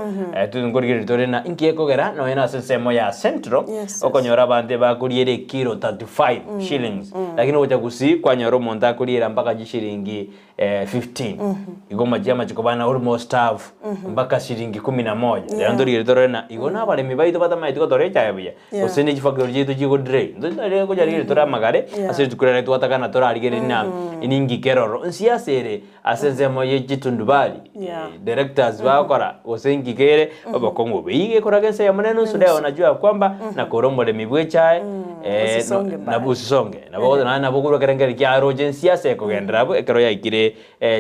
nkorigereria tore na inki ekogera nonya na ase ensemo ya central, okonyora abanto bakoriera ekilo 35 shillings, lakini ogocha gusii kwanyora omonto akoriera mpaka chishilingi 15 igo omachie amachiko bana almost half mpaka shilingi kumi na moja rero ntorigereria torore na igo na abaremi baito batamaeti gotora echae buya gose ne chifactory chiaito chigo drain ntorigereria kocharigereria tore amagare ase rituko riaye twatakana torarigereria na ninki keroro nsiasa ere ase ensemo ye chitundubari directors bagokora gose inki kere obokong'u obe iga ekoraga ense eyemo na enusu leo najua kwamba nakore omoremi bwa echae Usisonge mbali. nabo usisonge. Nabo naende nabo okorwa ekerengererio kiaroche ense ase ekogenderera abwo ekero yaikire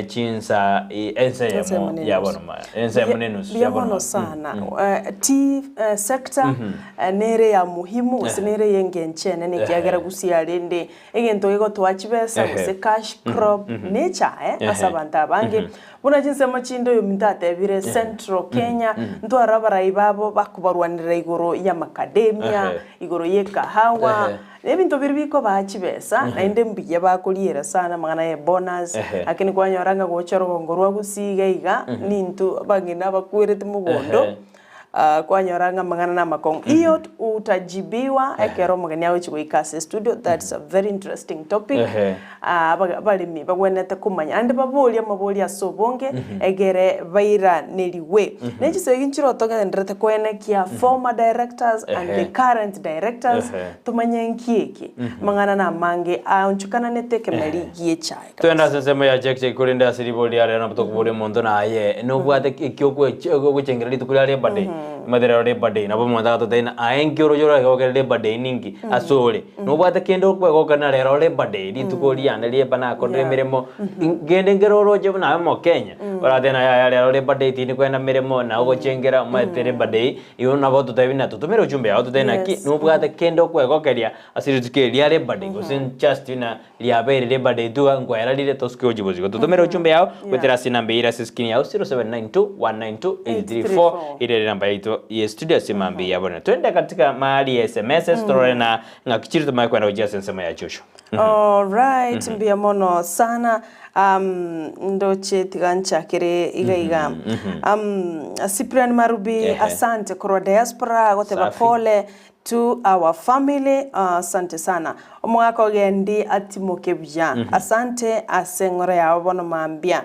chinsa ense eyemo ya bono ense eyemo na enusu Mbuya ya bono mono sana. Tea sector nere ya muhimu gose nere ye engencho enene ekiagera gusii rende egento gegotoa chibesa gose cash crop ne echae ase abanto abange. Buna chinsemo chinde oyominto atebire Central Kenya ntware abarai babo bakobarwanera igoro y'amacademia, igoro y'ekahawa. Ebinto biria bikobaa chibesa, naende mbuya bakoriera sana amang'ana ya ebonus, lakini kwanyora ng'a gocha orogongo rwa Gusii iga iga, ninto abang'ina abakwerete mogondo, kwanyora ng'a amang'ana na amakong'u. Iyo utajibiwa ekero omogeni agochia goika ase estudio, that's a very interesting topic, abaremi bagwenerete komanya naende baborie amaborio ase obonge, egere bairanerigwe. Ne chisegi nchire otogendererete koenekia former directors and the current directors, Tomanye nki eke? Amang'ana namange aonchokananete ekemeri gi'echae kabisa. Twende ase ensemo ya check check korende ase ribori ria rero nabo tokoboria omonto naye nobwate eki ogochengera rituko ria Labour Day. Omanyete rero Labour Day nabo omonto agototebia ng'a aye nki oroche oregokere Labour Day ninki ase ore? Nobwate kende okwegokera na rero Labour Day rituko riane rieba nakorire emeremo, kende nkere oroche buna aye omokenya, oratebe ng'a yaya rero Labour Day tindi kogenda meremo nagochengera omanyete Labour Day, igo nabo ototebie ng'a totomere ujumbe yao totebe naki nobwate kende okwegokeria ase rituko eri ria Labour Day gose just buna riabeire Labour Day tu iga nkoera rire tosuke gochia bosio. Totomere ujumbe yao goetera ase enamba eyio ere ase escreen yao 0792192834 ere ere enamba yaito ye studio ase mambia ya bono. Twende katika mahali ya SMSs torore na ng'aki chire tomanye kwenda gochia ase ensemo ya Joshua. Alright, mbuya mono sana. Um, ndoche tiga nchakere iga iga. Um, Cyprian Marubi, Ehe. asante korwa diaspora agoteba Safi. pole to our family asante sana. Omogaka ogendi atimoke buya. Asante ase eng'ora yao bono mambia.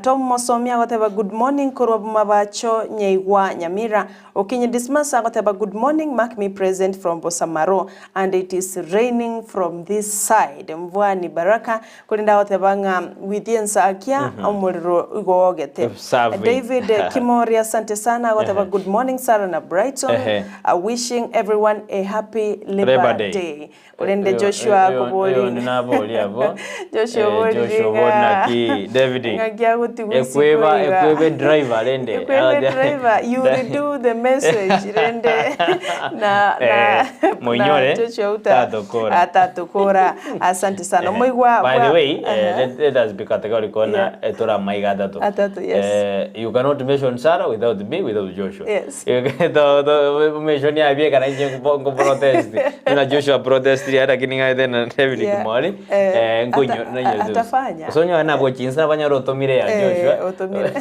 Tom Mosomi agoteba good morning korwa Bomabacho Nyaigwa Nyamira. Okinyi Dismas agoteba good morning mark me present from Bosamaro and it is raining from this side. Mvua ni baraka korende agoteba ng'a with ensakia omorero igo ogete. Safi. David Kimori asante sana agoteba good morning Sarah na Brighton Ehe. wishing everyone a happy Labor Labor Day. Day. Korende Joshua akobori Oyondi nabori abwo. Joshua Eh, oborire Joshua obori ng'a naki David. ng'aki agotigwa isiko Ekweba iga. ekweba edriver rende. Ekweba driver, you redo the message rende na na Eh, moinyore, na Joshua uta tatokora. ah, tatokora. Asante sana. Omoigwa By the bwa- way, eh, Aha. let us be categorical na Yeah. tora maiga atatu. Atatu, yes. Eh, you cannot mention Sarah without me, without Joshua. Yes. You can- to- to- mention ya bie kana inche nko protest. Na Joshua protest ya lakini ngaite na David Yeah. Kimori. Eh, Eh, nkonyo ata- nanyo. atafanya. So nyo na bochinsa banyoro otomire ya Eh, Joshua. otomire.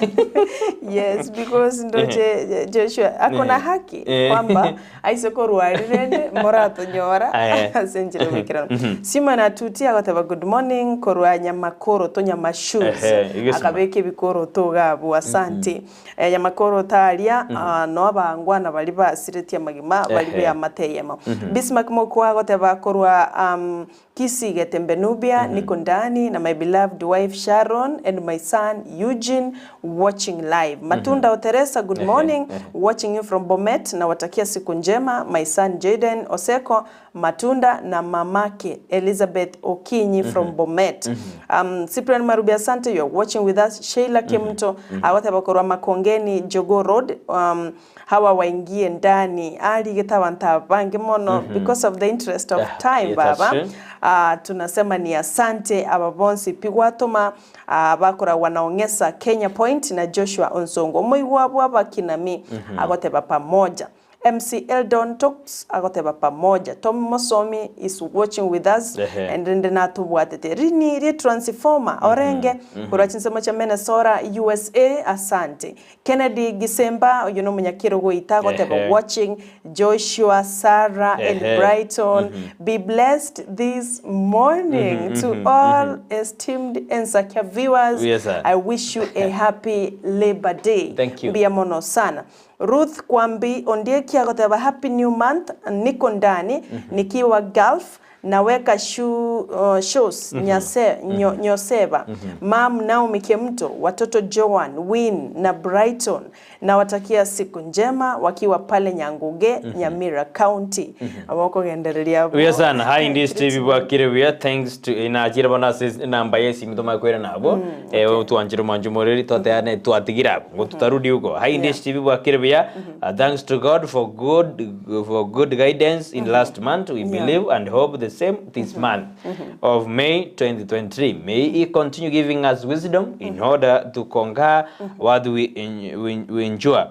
Yes, because ndoche Joshua akona haki Eh. kwamba aise korwarirende moratonyora Aye. ase enchera yogoikerana. Simon Atuti agoteba good morning korwa Nyamakoro to Nyama shoes Ehe, igesima. akabeka ebikoroto iga abwo asante. Eh, Nyamakoro taria ah, no abangwana baria basiretie amagima baria Ehe. beamate eyemo. Bismarck Mokwa agoteba korwa um, Kisii Getembe Nubia niko ndani na my beloved wife Sharon and my son Eugene watching live. Matunda o Teresa good morning watching you from Bomet nawatakia siku njema my son Jaden Oseko Matunda na mamake Elizabeth Okinyi from Bomet. Um, Cyprian Marubi asante you are watching with us. Sheila Kimto agoteba korwa Makongeni Jogoo Road um, hawa waingie ndani arigete abanto abange mono because of the interest of Yeah, time yeah, that's baba true. Ah, tunasema ni asante aba bonsi pi gwatoma ah, bakora wanaong'esa Kenya Point na Joshua Onsongo omoigwa bwa abakinami agoteba pamoja MC Eldon Talks agoteba pamoja Tom Mosomi is watching with us Ehe. and rende natobwatete rini rie transformer orenge korwa chinsemo chia Minnesota USA asante Kennedy Gisemba oyo nomonyakero goita agoteba Ehe. watching Joshua, Sarah and Ehe. Brighton be blessed this morning to all esteemed Ensakia viewers Yes, sir. I wish you a happy Labor Day. Thank you. Mbuya mono sana. Ruth Kwambi Ondieki agoteba happy new month niko ndani nikiwa Gulf naweka shu, shoes nyase, nyo, nyoseba Mam Naomi Kemto watoto Joan Win na Brighton nawatakia siku njema wakiwa pale Nyanguge Nyamira County abakogendereria Buya sana hi Indies TV bwakire buya thanks to inachira bona ase namba ye simu tomakwira nabo eh tuanchire mwancho moreri twateane twatigira abo ngo tutarudi huko hi Indies TV bwakire buya thanks to God for good guidance in last month we believe and hope the same this month of May 2023 may he continue giving us wisdom in order to conquer what we endure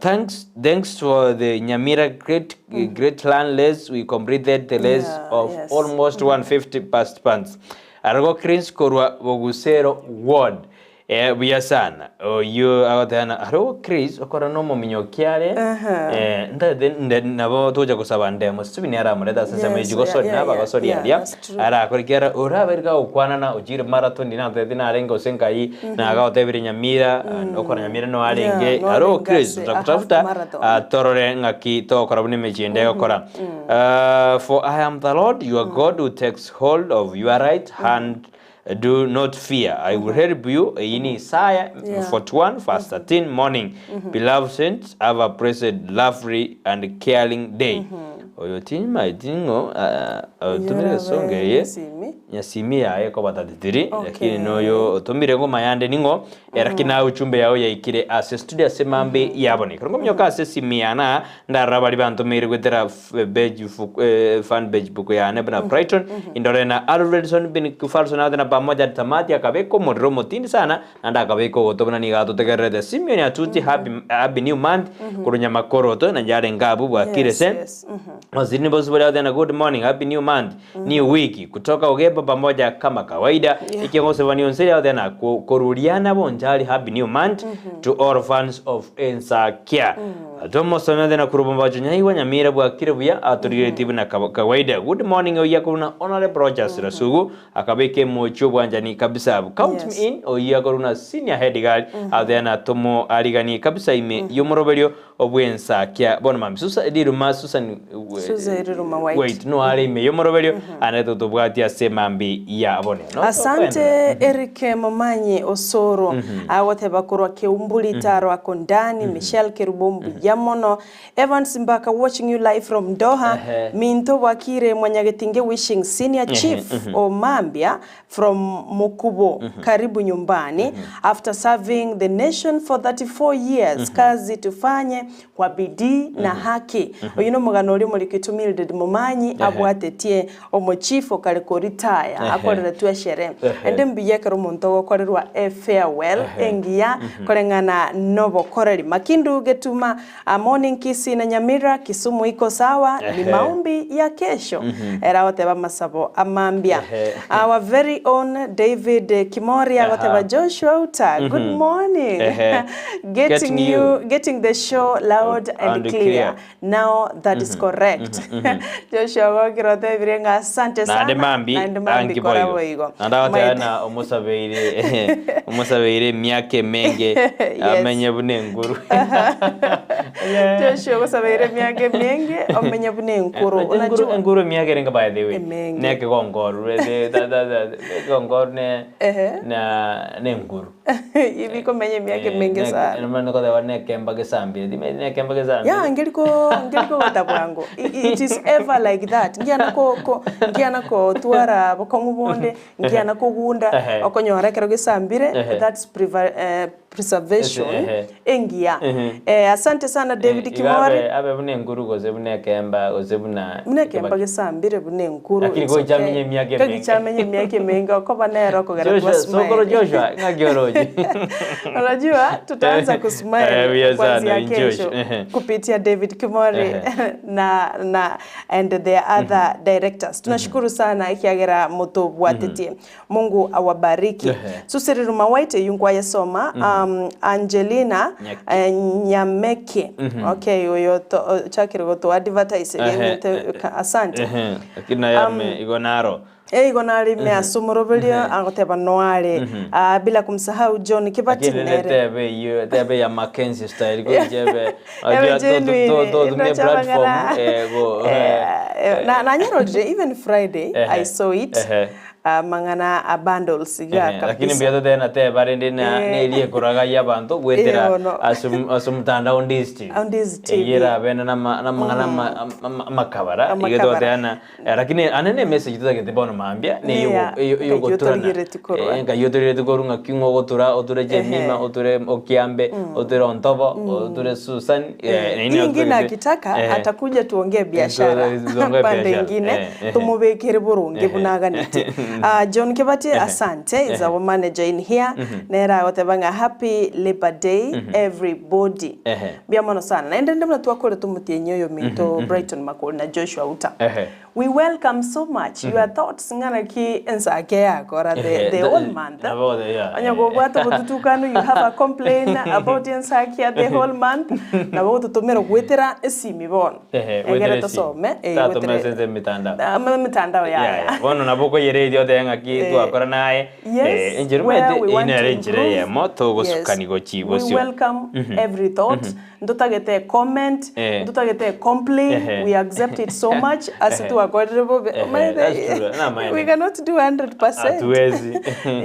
thanks for the Nyamira great great land race. We completed the race of almost 150 participants. Arago Chris korwa Bogusero ward. Buya sana. Oyo agotana Arago Chris okora no mominyokiare. Ndade nabo toja gosaba ndemo sibi ni aramureta sasa meji gosori naba gosori aria. that's true. Arakora oraberga okwanana ojire marathon na tete narenge osenkai na agotebire Nyamira okora Nyamira no arenge No Arago arenge Chris ase a half tutakutafuta marathon. Torore ng'aki tokora buna emechie egokora for I am the Lord your God who takes hold of your right hand. Do not fear, I will help you, eyio ni Isaya 41 verse 13 Morning, beloved saints, have a blessed, lovely and caring day. Oyo timaeti ng'o otomire esonga eye nyasimi yaye ekoba 33 lakini noyo otomire ngoma yande ning'o lakini naye ujumbe yao yaikire ase studio ase mambi yabone. Ekero nkominyoka ase esimi yane aa Ndarora baria bantomeire goetera fan page book yane buna Brighton, indore na Alfredson bin Kufalson agote na pamoja Tamati akabeka omorero omotindi sana naende akabeka ogoto buna nigo atotegererete Simeon Atuti happy, happy new month korwa Nyamakoroto na yare ngabu bwakire Yes, se yes. Waziri bosi baria agote na good morning happy new month new week kutoka Ogembo pamoja kama kawaida Yeah. Ikegosebania onsi agote na koruriana bonchari happy new month to all fans of Ensakia Tomosomete na korwa Bombacho Nyaigwa Nyamira bwakire buya atorigeretie buna kawaida. Good morning oyio akorwa na Honorable Rogers Rasugu akabeka emochi obwanchani kabisa abwo. Count me in oyio akorwa na Senior Head Girl ateana tomoariganie kabisa ime yomoroberio obwensakia bono mambia. Susan riruma Susan Susan Riruma White. White no are ime yomoroberio ande totobwatie ase mambi ya bono. Asante Eric Momanyi Osoro agoteba korwa Keumbuli Taro ako ndani Michelle Kerubo mbuya mono Evans Mbaka watching you live from Doha Minto bwakire Mwanyagetinge wishing senior chief Omambia from Mukubo karibu nyumbani after serving the nation for 34 years kazi tufanye kwa bidii na haki Oyio nomogano oria omorikitwe Mildred Momanyi abwatetie Omochief okare koritaya akoreretwe eshere. Ende mbuya ekero omonto ogokorerwa e farewell engiya koreng'ana nobokoreri. Makindu Getuma, Morning Kisii na Nyamira, Kisumu iko sawa, ni maombi ya kesho. Ere agoteba amasabo amambia. Our very own David Kimori agoteba Joshua Uta, good morning. Getting you, getting the show loud and clear. Now that is correct. Joshua ogokire otebirie ng'a asante sana. Naende mambi Naende mambi anki kora boigo. boigo. Naende agoteba Maete. ng'a omosabeire omosabeire emiaka emenge Yes. amenye buna enguru. Joshua ogosabeire emiaka emenge omenye buna enkuru. Enguru Unajua enguru emiaka erenge by the way. Emenge. Ne ekegongoru ekegongoru ne Ehe. na nenguru. Ibikomenya emiaka emenge sana. Nokoteba nekemba gesambire, timanyeti nekemba gesambire. Yeah, ngeriko ngeriko gota bwango. It is ever like that. Ngiana ko ko ngiana ko twara bokong'u bonde, ngiana kogunda, Ehe. okonyora ekero gesambire, Ehe. that's preva eh, preservation Ehe. engiya. Ehe. Eh, asante sana David Iga Kimori. abe abe buna enguru gose buna ekemba gose buna Buna ekemba gesambire buna enkuru. Lakini it's goichamenye okay. emiaka emenge. Kagichamenye emiaka emenge okoba nere okogera Joshua, twa sokoro smile. Joshua, ng'aki oroche? Unajua tutaanza Eh, kusmile buya sana, kuanzia enjoy. kesho Ehe. kupitia David Kimori Ehe. na na and the other directors. Tunashukuru sana ekiagera motobwatetie. Mungu awabariki. Ehe. Susiri Ruma White eyunkwa yesoma um, Angelina Nyaki. eh, Nyameke. Okay, oyo to- ochakire goto advertise Ehe, asante. Ehe, lakini naye ame igo naro. Eigo nare ime ase omoroberio agoteba noare Ah, bila kumsahau John Kibati Lakini nere tebe iyo tebe ya Mackenzie style go jebe Ebe genuine, to tumie inocha platform bang'ana. eh go Eh, eh, na nanyarorire even Friday Ehe. I saw it Ehe. Ah, mang'ana a bundles iga Ehe, lakini kabisa mbuya totena teba rende na Eh. nerie ekoraga abanto gwetera Eh, ono. ase ase omotandao Ndizi TV. On Ndizi TV. Eyio erabe na nama- namang'ana ama- ama- amakabara iga Amakabara. togotebana eh, lakini ane ne emessage totagete bono mambia Neya, neyo ngai otorigereti korwa. ngai otorigereti korwa ng'aki ng'o ogotura oture Jemima oture Okiambe oture Ontobo oture Susan eh, Hii nini ingine otugete- akitaka Eh. atakuja tuongee biashara Tuongee pande biashara. ingine Eh, eh. tumubekere burungi bunaganete uh, John Kibati asante is our manager in here nera agoteba ng'a happy labor day everybody Ehe. mbia mono sana naende ndi muna twakore tumutienyi oyo minto Brighton Makori na Joshua Uta Ehe. we welcome so much your thoughts ng'ana ki ensake yakora the, Ehe, the the- whole month about the- yeah. Onye gobwata obotutukanu you have a complaint about ensake ya the whole month nabo gototomera gwetera esimi bono Ehe, egere gwetera esimi. tosome eh, Tatome gwetere- ase emitandao. Ah, emitandao Yeah, yaya yeah. Bono nabo okoyereria otebe ng'aki twakora naye Yes, eh, enchera where omanyete we eyio want nere to enchera improve. eyemo togosukani Yes. gochi We bosio. welcome every thought. Ntotagete comment, Eh. ntotagete complain. Ehe. We accept it so much. Ase Ehe. twakorire bobe Ehe, omanyete that's true. Namaene. we cannot do 100%. Hatuwezi.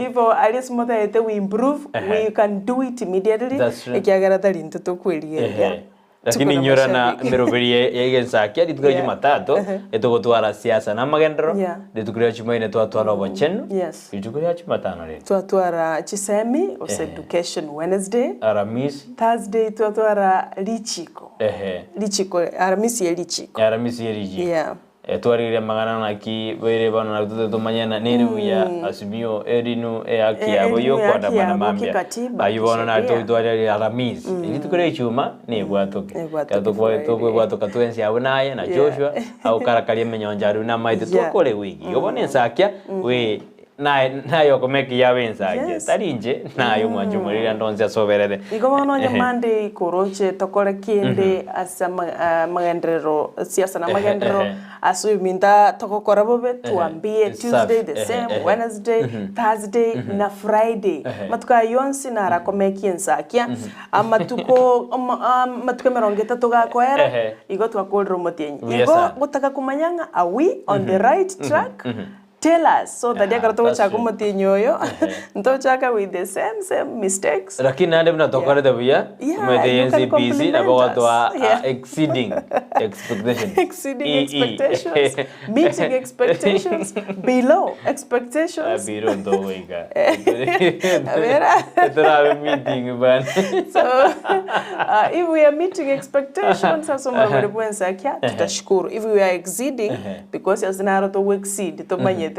Igo aria ase motagete we improve, Ehe. we can do it immediately, That's true. ekiagera tari intwe tokwerigereria. Ehe. Lakini Tuko na inyora na mashabiki. emeroberi ya ya egensakia rituko ria Yeah. Jumatatu etogotwara siasa na amagenderero Yeah. rituko ria Jumaine twatwara obochenu Yes. rituko ria Jumatano rende Twatwara chisemi gose Ehe. education Wednesday, Aramisi Thursday twatwara richiko. ehe Richiko, Aramisi ye richiko. Aramisi ye richiko Yeah. Twarigereria amang'ana naki boire bono nabo tote tomanye na nere buya Azimio erinu ehaki Eh, yabo erinu ehaki yokoandamana yabo mambia kikatiba, aywo bono nari kisheria. totwarire Aramisi rituko ria Ichuma nebwatoke Nebwatoke Ekero tokwa- Friday. tokwebwatoka twensi abwo naye na Yeah. Joshua agokarakaria emenyoncho arue namaete Yeah. twakore ewiki igo bono ensakia we Naye naye okoma ekiya abe ensagia, Yes. tari inche, naye omwanchi omoriri ande onsi ase oberete. Igo bono onye Ehe. Monday koroche tokore kende ase ama- amagenderero siasa na Ehe, amagenderero ehe. ase oyominto togokora bobe tuambie Safi. Tuesday the Ehe, same, ehe. Wednesday, Thursday na Friday. Ehe. Amatuko aya yonsi narakomekie ensakia, amatuko omo- amatuko emerongo etato gakoera, Ehe. igo twakorire omotienyi. Buya Igo sana. gotaka komanya ng'a are we on the right track? Tell us so that Yeah, ekero that's togochaka true. omotienyi oyo ntochaka with the same same mistakes. Lakini naende buna tokorete buya, Yeah, omanyete you can NCBC compliment nabo us. gotoa Yeah. exceeding expectations. Exceeding EE. expectations, meeting expectations, below expectations. Abiro ntogoika. Abera. Torabe meeting bana. So if we are meeting expectations ase omorobori bwensakia tutashukuru. If we are exceeding because ase naro togo exceed tomanyete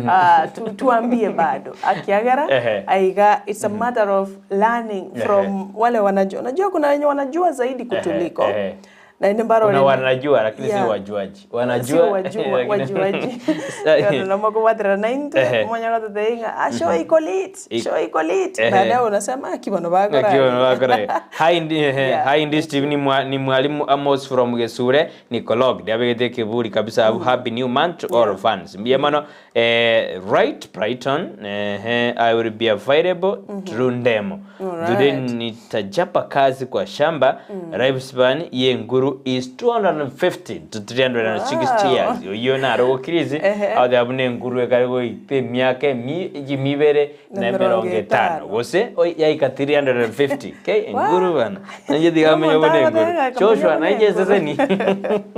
ah, tu, tuambie bado akiagera Ehe. aiga it's a matter of learning from wale wanajua unajua kuna wenye wanajua zaidi kutuliko Ehe. na ni mbaro Kuna wanajua lakini si Yeah. wajuaji. si Wanajua wajua lakini- wajuaji nomakobwatera naintwe Ehe. omanya gototebia ng'a "Ah, show iko lit Ik- show iko lit Ehe. baadaye unasema "Ah, kibono bakora Akiwa bakora. Hi ndi ehe, Yeah. hi ndi Steve ni mwa, ni mwalimu Amos from Gesure Nikolog. Ndiabegete kiburi kabisa happy new month to all fans. Mbiya mono eh, right Brighton eh, I will be available through Ndemo. Today Alright. nitajapa kazi kwa shamba lifespan yenguru is 250 to 360 Wow. years. Oyo naro gokirizi Ehe. aho abune enguru ekare goita emiaka emi mibere Na na emerongo emerongo etano etano. gose oi- yaika 350 ke enguru bana nainche tiga Kama menya buna otagoteba enguru ng'a Joshua kamenya nainche buna enguru. eseseni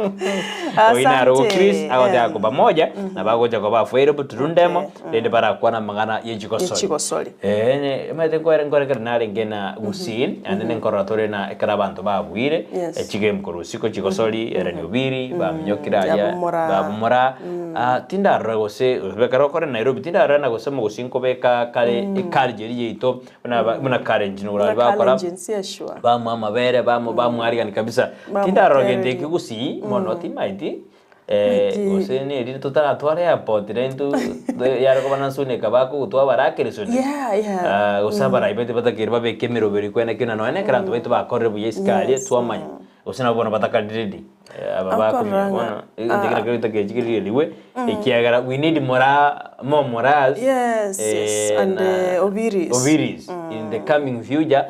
oyi naro Asante. Chris agoteba Em. koba moja na bagocha koba afuere turundemo rende barakwana amang'ana yechigosori Yechigosori. Eh, omanyete nkwere nkorekera narenge na gusii naende ninkorora tore na ekero abanto babuire Yes. echigame korwa isiko chigosori Ellen Obiri baminyokire aria Yabomora. babomora Ah, tindarora gose ekero okore Nairobi tindarora na gose omogusii nkobeka kare eculture eria yaito buna ba- buna Kalenjin Buna korwa bakora Kalenjin, sure. bamoa amabere bamo bamwarigani kabisa Bamotereria. tindarora gento eke gusii mono timaeti eh, Naki- gose neri totaratwara airport rende yare koba na nsuneka bakogotwa barakere suneka Yeah, yeah. Ah, gose abarai baito batakeire babeke emeroberi kwene kina nonya ekero abanto baito bakorire buya isiko aria Yes, twamanya gose nabo bono batakarire ready aba bakomenya Akorora ng'a, bono egento kera kero getakechikereriwe ekiagera we need mora more morals Yes, yes, and, na Obiris. Obiris in the coming future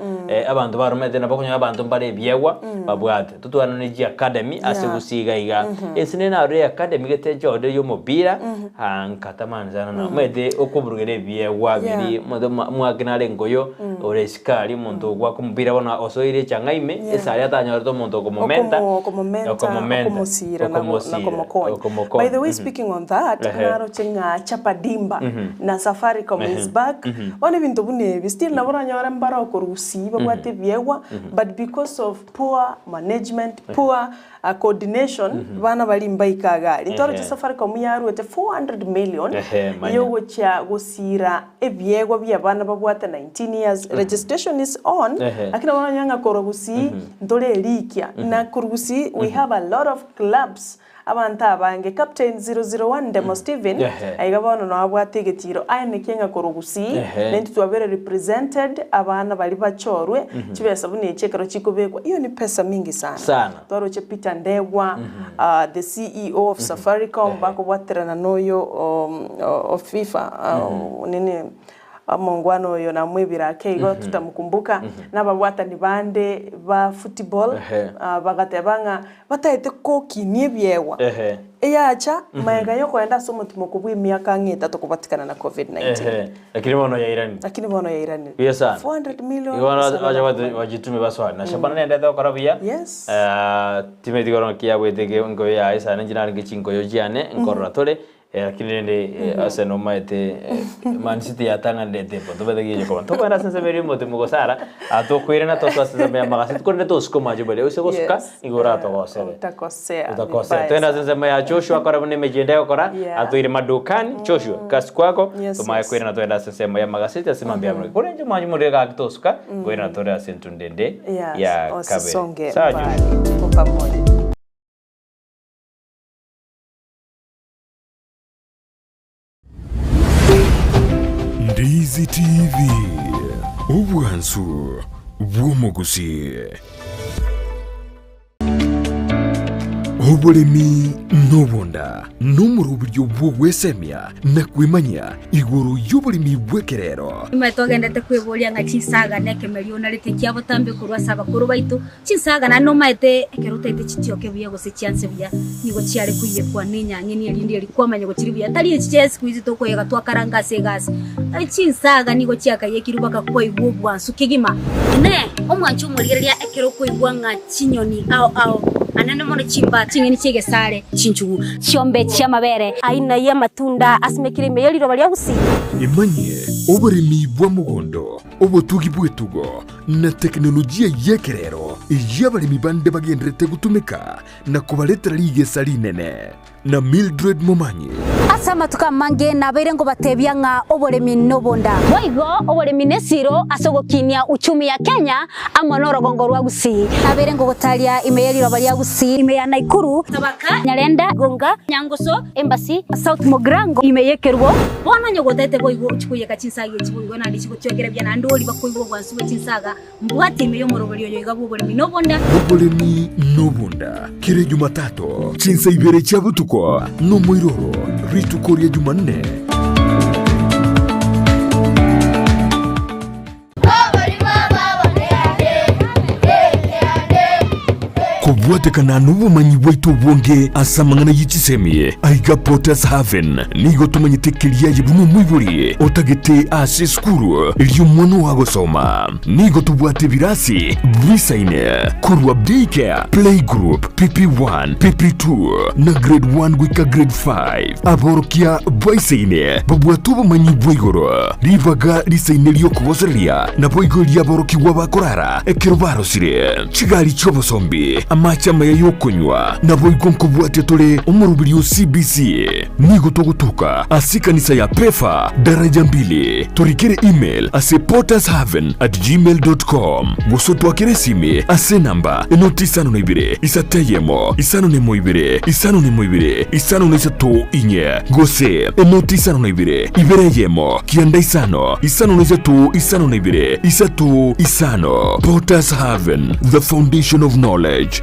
abanto baromete nabo okonyora abanto mbare ebiegwa babwate totwane ne chiacademy ase Yeah. gusii iga iga ense nere narore eacademy gete echode ya omopira aa nkatamani sana na omanyete okoburugera ebiegwa Yeah. biri omonto mwake nare engoyo ore isiko aria omonto ogwaka omopira bono osoire echang'a ime Yeah. ase aria atanyorete omonto okomomenta Okomo- okomomenta, okomomenta, okomosira na okomosira, na komokonya. okomokonya. By the way, speaking on that, Ehe. naroche ng'a Chapa Dimba na Safaricom is back. Bono ebinto buna ebi, still nabo oranyore mbare okorusia babwate ebiegwa, but because of poor management, poor coordination, bana baria mbaika iga aria. Ntoroche Ehe. Safaricom yaruete 400 million Ehe, manya. yogochia gosira ebiegwa bia abana babwate 19 years. Registration is on, Ehe. lakini nabo oranyore ng'a korwa gusii ntore erikia. Na korwa gusii we have a lot of clubs Abanto abange, Captain 001 Ndemo Stephen, Ehe. aiga bono noo abwate egetiiro aye naki ng'a korwa Gusii, Ehe. naintwe twabere represented, abana baria bachorwe, chibesa buna echi ekero chikobekwa, hiyo ni pesa mingi sana. Sana. Twaroche Peter Ndegwa, the CEO of Safaricom, bakobwaterana na oyo of FIFA, nini. Omongwana oyo namwebire ake igo tutamukumbuka, na ababwatani bande ba football bagateba ng'a bataete kokinia ebiegwa. Eyacha magega yokoenda ase omotimoko bw'emiaka ang'e etato kobatikana na Covid-19. Lakini bono yairanire. Lakini bono yairanire. Buya sana. 400 million Igo bono ase bache abana. bachitume basoane. Na Shabana nendete gokora buya. Yes. Timeti korora ng'aki yabwete enkoyo yaye sana inche narenge chinkoyo chiane nkorora tore. Lakini rende ase nomaete Man City yatang'anete po tobete gicha koba tokogenda ase ensemo eria omotimo gosara tokoirana tosoe ase ensemo ya magasi korende tosuka omoacho baria oise gosuka Yes. nigo oratogosere Utakosea utakosea vibaya togende ase sana. ensemo ya Joshua akore buna emechie ende egokora Yeah. atoire madukani Joshua kasi kwako Yes, tomaye yes. koirana togende ase ensemo ya magaseti ase mambia ya amroge korende inche omwancho morire gaki tosuka koirana tore ase entundu ende Yes. ya kabere Osisonge Sawa Joshua mbali. Tuko pamoja. Ndizi TV, obwansu bw'omogusi. Oboremi nobonda nomoroberio bw'ogwesemia na kwemanyia igoro y'oboremi bw'ekerero. Nimaete togendete kweboria ng'a chinsaga na ekemerio onarete kia botambe korwa ase abakoro baito. Chinsaga naende nomaete ekero otaete chitioke buya gose chianse buya, nigo chiare koiyekwa nenyang'eni erinde eria kwamanya gochiri buya. Tari echi chia siku hizi tokoyega twakaranga ase egasi. Chinsaga nigo chiakayekirwe mpaka kwaigwa obwansu kegima. Inee! Omwancha omorigereria ekero okoigwa ng'a chinyoni ao ao, anene mono chimba, ching'eni chi'egesare, chinchugu, chiombe chi'amabere, aina y'amatunda asimekire ime ye riroba ria gusii. Emanyie oboremi bwa mogondo, obotugi bw'etugo, na tekinolojia y'ekerero eyio abaremi bande bagendererete gotumeka na kobaretera rigesa rinene. Na Mildred Momanyi. Ase amatuko amange nabeire ngobatebia ng'a oboremi nobonda. Boigo oboremi nesiro ase ogokinia uchumi ya Kenya amo norogongo rwa Gusii. Nabeire ngogotaria ime ye riroba ria Gusii, ime ya Naikuru, Tabaka, Nyarenda, Gonga, Nyangoso, Embasi, South Mugirango, ime y'ekerubo. Bono onye gotete boigo ochie koiyeka chinsaga echi boigo naende chigochwekera buya naende oria bakoigwa obwansu bwe chinsaga Mbwate ime y'omoroberi oyo iga bw'oboremi nobonda. Oboremi nobonda, kera Ejumatatu, chinsa ibere chia botuko, nomoiroro, rituko ria Jumanne. Kobwatekana nobomanyi bwaito obonge ase amang'ana ye chisemi, aiga Potter's Haven nigo tomanyete keria aye buna omoibori otagete ase esukuru eria omwana oo agosoma. Nigo tobwate ebirasi bisaine korwa Daycare, Playgroup, PP1, PP2 na Grade 1 goika Grade 5. Aborokia baisaine babwate obomanyi bwa igoro, ribaga risaine ri'okogosereria, naboigo ri'aborokigwa bakorara ekero barosire, chigari chi'obosombi, amache amaya y'okonywa, naboigo nkobwatia tore omoroberi o CBC. Nigo togotoka ase ekanisa ya Pefa, daraja mbili. Torikere email ase pottershaven at gmail dot com gose otwakere esimi ase enamba enoti isano na ibere isato eyemo isano na emo ibere isano na emo ibere isano na isato inye gose enoti isano na ibere ibere eyemo kianda isano isano na isato isano na ibere isato isano. Potters Haven, the foundation of knowledge.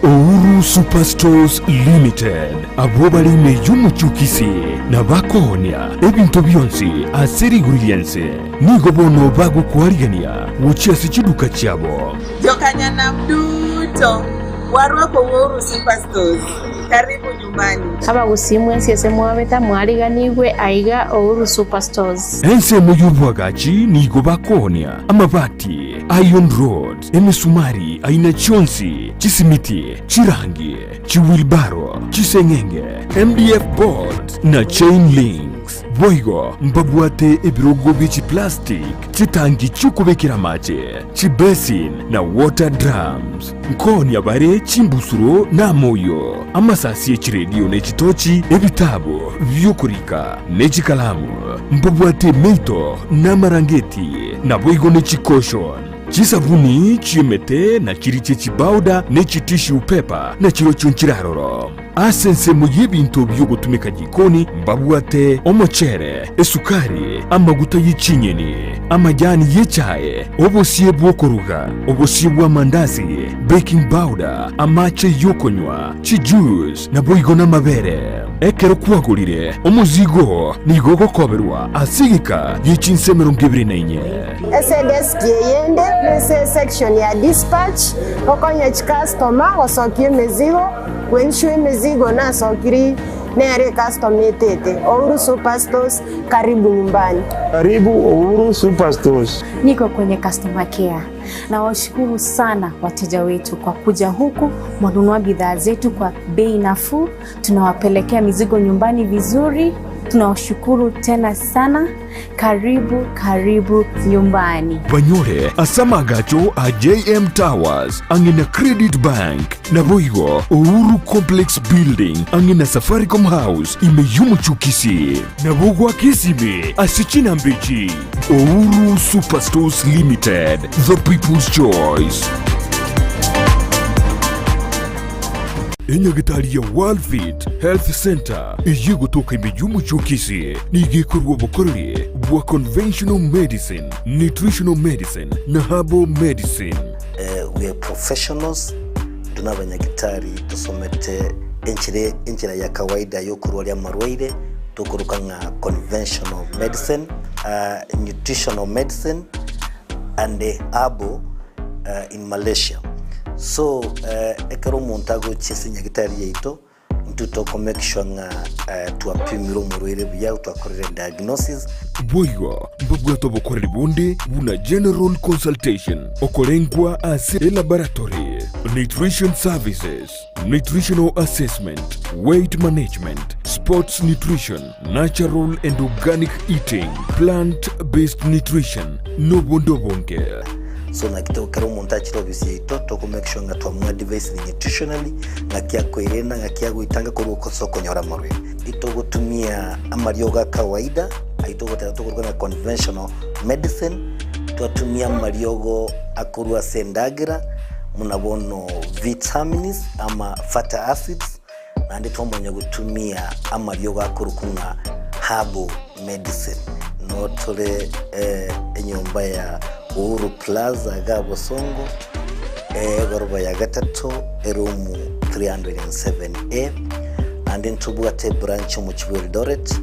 Uhuru Superstores Limited, abwo bare ime y'omochie o Kisii na bakoonia ebinto bionsi ase rigori ri'ense, nigo bono bagokoarigania gochia ase chiduka chiabo. Jokanyanam duto, warwako Uhuru Superstores. Karibu nyumbani. Abagusii mwensi ase mwabeta mwariganigwe aiga Uhuru Superstores. Ensemo y'oboagachi nigo bakoonia amabati, iron rods, Emesumari aina chionsi, chisimiti, chirangi, chiwilbaro, chiseng'enge, MDF boards, na chain links. Boigo mbabwate ebirogo bie chiplastic, chitangi chi'okobekera amache, chibasin, na water drums. Nkoonia bare chimbusuro na amoyio, amasasi e chiredio ne chitochi, ebitabu bi'okorika, ne chikalamu. Mbabwate emeito na amarangeti, naboigo ne chicushion. Chisabuni chi'emete na chiria chie chibauda ne chitissue paper na chirochio nchiraroro. Ase ensemo y'ebinto bi'ogotumeka jikoni mbabwate omochere, esukari, amaguta ye chinyeni, amajani y'echae, obosie bw'okoruga, obosie bw'amandazi, baking powder, amache y'okonywa, chijuice, naboigo namabere. Ekero kwagorire omozigo oo nigo ogokoberwa ase egeka gie chinsa 24. Ase edeski eyende nase esection ya dispatch, gokonya chikastoma gosokia emezigo, koensure emizigo nasokiri nere ekastoma etete. Uhuru Superstores, karibu nyumbani. Karibu Uhuru Superstores. Niko kwenye customer care. Nawashukuru sana wateja wetu kwa kuja huku, mwanunua bidhaa zetu kwa bei nafuu, tunawapelekea mizigo nyumbani vizuri. Tunawashukuru tena sana. Karibu karibu nyumbani. Banyore ase amagacho a JM Towers ang'e na Credit Bank, naboigo Uhuru Complex Building ang'e na Safaricom House ime y'omochie o Kisii. Nabo goaka esimi ase chinamba echi. Uhuru Superstores Limited, the people's choice. Enyagitari ya Worldfit Health Center eyio egotoka ime y'omochie o Kisii nigo ekorua obokoreri bwa conventional medicine, nutritional medicine na herbal medicine. We are professionals, intwe nabanyagitari tosomete enchera enchera ya kawaida yokorwaria amarwaire tokoroka ng'a conventional medicine, nutritional medicine and herbal in Malaysia. So ekero omonto agochia ase nyagitari yaito, intwe toko make sure ng'a twapimire omorwaire buya, twakorire diagnosis. Boigo mbabwate obokoreri bonde buna general consultation, okorengwa ase elaboratory, nutrition services, nutritional assessment, weight management, sports nutrition, natural and organic eating, plant based nutrition, nobonde obonge. So naki to ekero omonto achire ofisi yaito toko make sure ng'a twamoadvisire nutritionally, ng'aki akoirenda, ng'aki agoitanga korwa ase okonyora amarwaire. Itogotumia amariogo a kawaida ayio togoteba tokoruga ng'a conventional medicine, twatumia amariogo akorwa ase endagera buna bono vitamins ama fatty acids, naende twamanya gotumia amariogo akorokwa ng'a herbal medicine. Noo tore enyomba ya Uhuru Plaza iga Bosongo, egoroba ya gatato, eroom 307A, naende ntobwate ebranch omochie bwa Eldoret,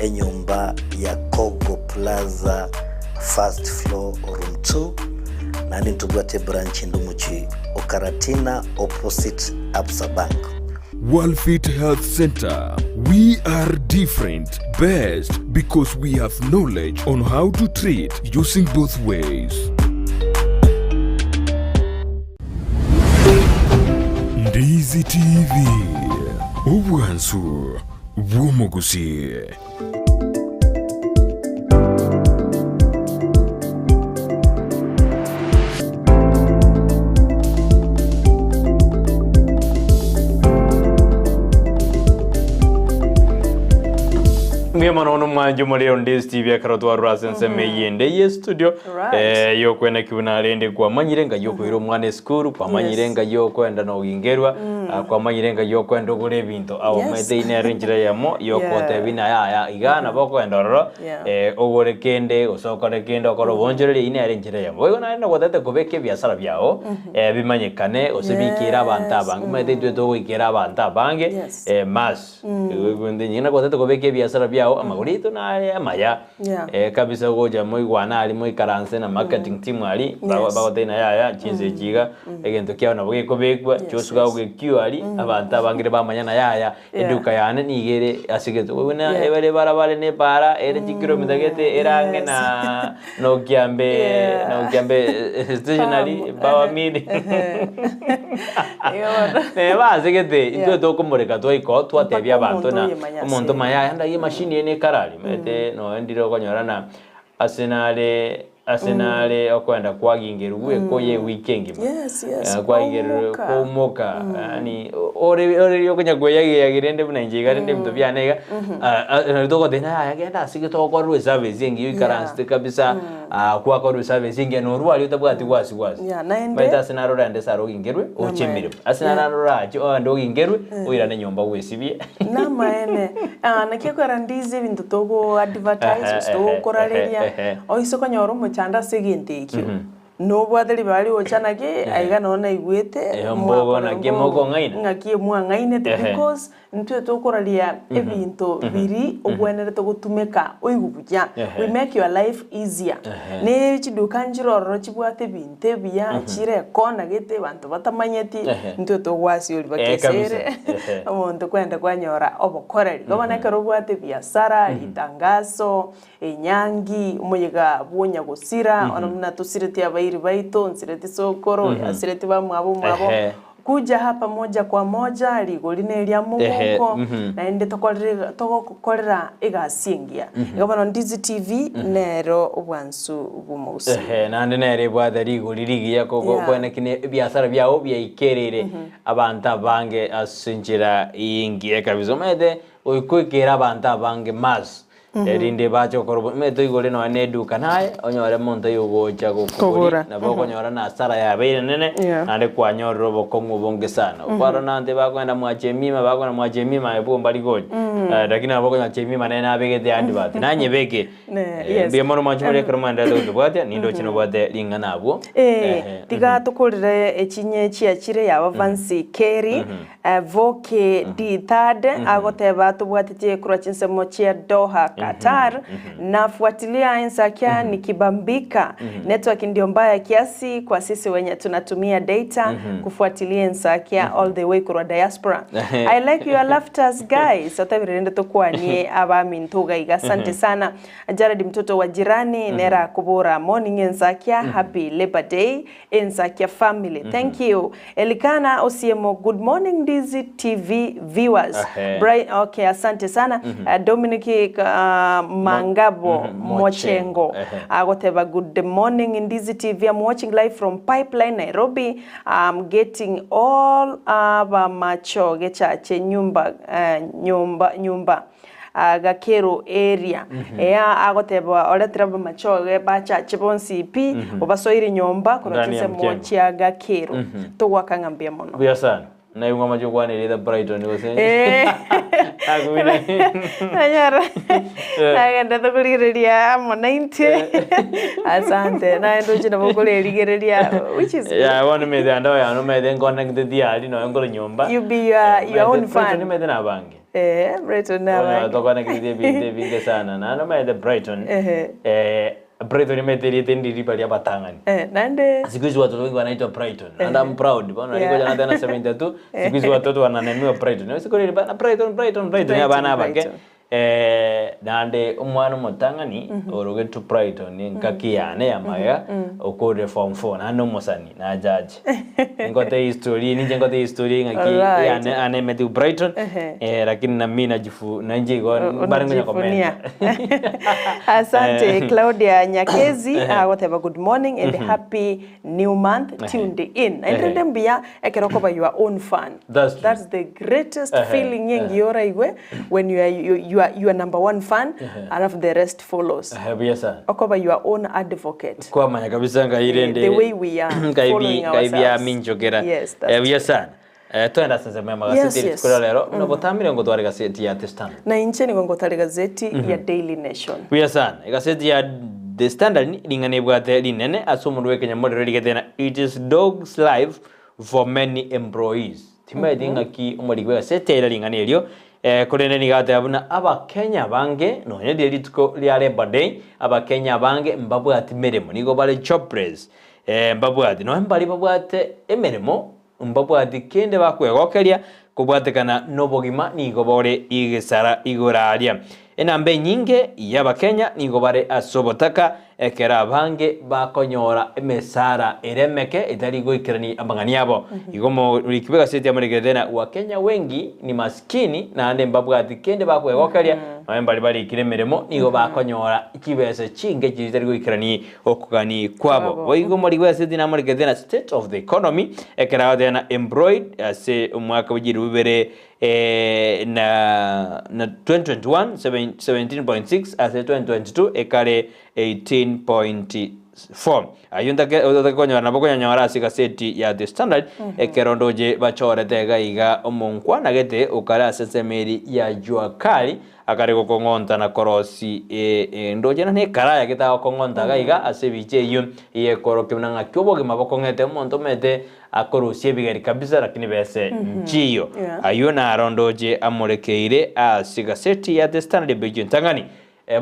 enyomba ya Kogo Plaza first floor room 2, naende ntobwate ebranch ende omochie o Karatina opposite Absa Bank. Worldfit Health Center, we are different, best because we have knowledge on how to treat using both ways. Ndizi TV, obwansu bw'omogusii. Mbuya mono bono omwancho omorero onde Steve ekero twarora ase ensemo eyende ye studio eh, yokwena kibuna rende kwamanyire ngai okoira omwana esukuru kwamanyire ngai okwenda nogingerwa ah, kwamanyire ngai okwenda ogore ebinto Ao omanyete eyio nere enchera eyemo yokotebi ng'a yaya iga nabo okoenda ororo eh, ogore kende gose okore kende okore obonchoreria eyio nere enchera eyemo. Boigo naende nogotete kobeka ebiasara biago bimanyekane gose biikere abanto abange, omanyete intwe togoikera abanto abange mass. Onye nogotete kobeka ebiasara biago amagoro yaito nare amaya. Yeah. Eh, kabisa gocha moigwane aria moikaranse na marketing team aria bago- Yes. bagotebia ng'a yaya chinsa echi iga egento kiao nabo gekobekwa chiosuka gogekio aria abanto abangire bamanya ng'a yaya Yeah. eduka yane niga ere ase egento buna Yeah. ebere barabare na epaara ere chikilomita gete ere ang'e Yes. na na okiambe Yeah. na okiambe stationary Farm. power mill Igo bono. Neba ase gete intwe Yeah. tokomoreka twaika oo twatebia Mpaka abanto omonto ng'a oyemanya ase omonto ere. maya aya ndaiyo emashini eye nekarari omanyete nonya ndire okonyora ng'a ase nare ase nare okoenda kwagingerwa bweka oye ewiki engima. Yes, yes, Eh, kwagingerwa kwaumoka. kwaumoka yaani ore ore okonya kweyageyagi rende buna inche iga rende ebinto biane iga nari togoteba ng'a yaya genda ase gete okorerwe eservice engiya oikaransete kabisa Aa kwakorwe service engiya norwari otabwati wasi wasi. Yeah, naende- Omanyete ase naro orende ase aro ogingerwe oche emeremo. Ase Yeah. naro orache oende ogingerwe oirane nyomba bwesibie. Namaene. Ah, naki ekogera ndizi ebinto togo advertise gose togokorareria, oise konyora omochando ase egento ekio. Nobwate ribaga rigocha naki, aiga noo naigwete, Eeh, mbogo naki mokong'aina. ng'aki mwang'ainete Ehe. because intwe tokoraria ebinto biria ogwenerete gotumeka oigwe buya. Ehe. We make your life easier. Ehe. Ne chiduka nchire ororo chibwate ebinto ebiya, chire ekona gete abanto batamanyeti, Ehe. intwe togwasiori Eh, kabisa. bakesere, Ehe. omonto kwenda kwanyora obokoreri. Igo bono ekero obwate ebiasara, ritangaso, Enyangi, omoyega bw'onyagosira, ono buna tosireti abairi baito, nsireti sokoro, asireti bamwabo omwabo, Ehe. kuja hapa moja kwa moja, rigori neria Ehe, mogoko, mhm. naende tokorere togokorera egasi engiya. Igo bono Ndizi TV nero obwansu bw'omogusii. Ehe, naende nere ebwate rigori rigiya ko- ko- Yeah. koeneki ne ebiasara biago biaikereire abanto abange ase enchera engiya kabisa. Omanyete goikoikera abanto abange mass Erinde bache gokora obo, omanyete oigore nonya na eduka naye, onyore monto oyo ogocha gokogori, Kogora. nabo okonyora na hasara yabeire enene, Yeah. naende kwanyorire obokong'u obonge sana. Okwarora na abanto bakogenda mwa Chemima, bakogenda mwa Chemima aye bwo mbari gocha. Lakini nabo okonyora Chemima nere nabegete advert, nanyebeke. Ne, yes. Mbuya mono mwanche moria ekero mwaenderete gotobwatia, ninde oche nobwate ring'ana abwo. Eh, Ehe, tiga tokorere echinye chiachire yaba Vansi Kerry, Voke D Third agoteba tobwatetie korwa chinsemo chia Doha, Qatar, Nafuatilia ensakia nikibambika. Network ndio mbaya kiasi kwa sisi wenye tunatumia data kufuatilia ensakia all the way korwa diaspora. I like your laughters guys. Otebire rende tokwanie abaminto iga iga. Asante sana. Jared mtoto wa jirani nere akobora morning ensakia happy labor day Ensakia family thank you Elikana Osiemo good morning Ndizi TV viewers Ahe. Bri okay asante sana Dominic uh, Mangabo Mochengo. Mochengo Ehe. agoteba good morning Ndizi TV I'm watching live from Pipeline Nairobi I'm getting all abamacho gechache nyumba uh, nyumba nyumba Gakeru area. Eya agoteba oretire abamachoge bachache bonsi pi, obasoire nyomba korwa Ndani ya chinsemo mjengo. chia Gakeru. Togwaka ng'a mbuya mono. Buya sana. Naye ng'wa amache okwana erieta Brighton gose. Eh. Akumina. Nanyora nagendete korigereria amo naintwe. Asante. Naye ndoche nabo okorerigereria which is good. Yeah, bono omanyete ande oyono omanyete nkonecteti aria nonya nkore nyomba. You be your, your own Omanyete Brighton fan. omanyete na abange. Eh, Brighton Bono nabange. tokonekeretie ebinto ebinge sana. Naende omanyete Brighton, Ehe. eh, Brighton omanyete erieta erinde riba ria abatang'ani. Eh, naende Siku hizi watoto wengi wanaitwa Brighton. And I'm proud. Bono Yeah. niko jana tena 72. Siku hizi watoto wananemiwa Brighton. Siku riri bana Brighton, Brighton, Brighton. Brighton, Abana abake. Brighton. Eh, naende omwana omotang'ani orogetwe Brighton engaki yane ya magega okorire form 4 naende omosani najache. Ngote history, ninche ngote history ng'aki Alright. yane anemetiwe Brighton. Ehe. Eh, lakini na mi najifu nainche igo mbare ngonya Unajivunia. komenta. Asante Eh. Claudia Nyakezi agoteba good morning and happy new month tuned in. Ehe. Naende mbuya ekero okoba your own fan. That's true. That's the greatest Ehe. feeling engiya oraigwe when you are, you, you are, you are number one fan alafu the rest follows. Ehe, buya sana. Okoba your own advocate. Kwamanya kabisa nkairende The way we are following ourselves. nkaibiaminchokera Yes, that's buya sana Eh, twenda ase ensemo ya magaseti Yes, yes. rituko ria rero buna botamire ngotwara egaseti ya The Standard Na inche nigo ngotara egazeti ya Daily Nation. Buya sana egaseti ya The Standard ring'ana ebwate rinene ase omonto bw'ekenyamorero rigete na it is dog's life for many employees Timanyeti ng'aki omoriki bw'egaseti aira ring'ana erio, korende nigo agateba buna Abakenya abange, nonya riria rituko ria Labour Day, Abakenya abange mbabwati meremo, nigo bare jobless, mbabwati. Nonya mbaria babwate emeremo, mbabwati kende bakwegokeria kobwatekana nobogima nigo bore egesara igoro aria. Enamba enyinge y'Abakenya nigo bare ase obotaka, ekero abange bakonyora emesara ere emeke etari goikerania amang'ani abo. Igo omoriki bw'egaseti amorekerete ng'a Wakenya wengi ni maskini naende mbabwati kende bakwegokeria, nonya mbaria barikire emeremo nigo bakonyora chibesa chinke chiria chitari goikerania okogania kwabo. Boigo omoriki bw'egaseti namorekerete ng'a state of the economy ekero agoteba ng'a employed ase omwaka bwe chilifu ibere na na 2021 17.6 ase 2022 ekare 18.7. 4. Ayio ntake otake konyora nabo okonyanyora ase egaseti ya The Standard ekero ndoche bachorete iga iga omonkwana gete okare ase ensemo eri ya Jua Kali akare gokong'onta na korosi e ndoche na nekaraya gete agokong'onta iga iga ase ebicha eyio eyekorokia buna ng'aki obogima bokong'ete omonto omanyete akorosia ebigeri kabisa lakini bese nchiyo. Ayio naro ndoche amorekeire ase egaseti ya The Standard ebeche entang'ani.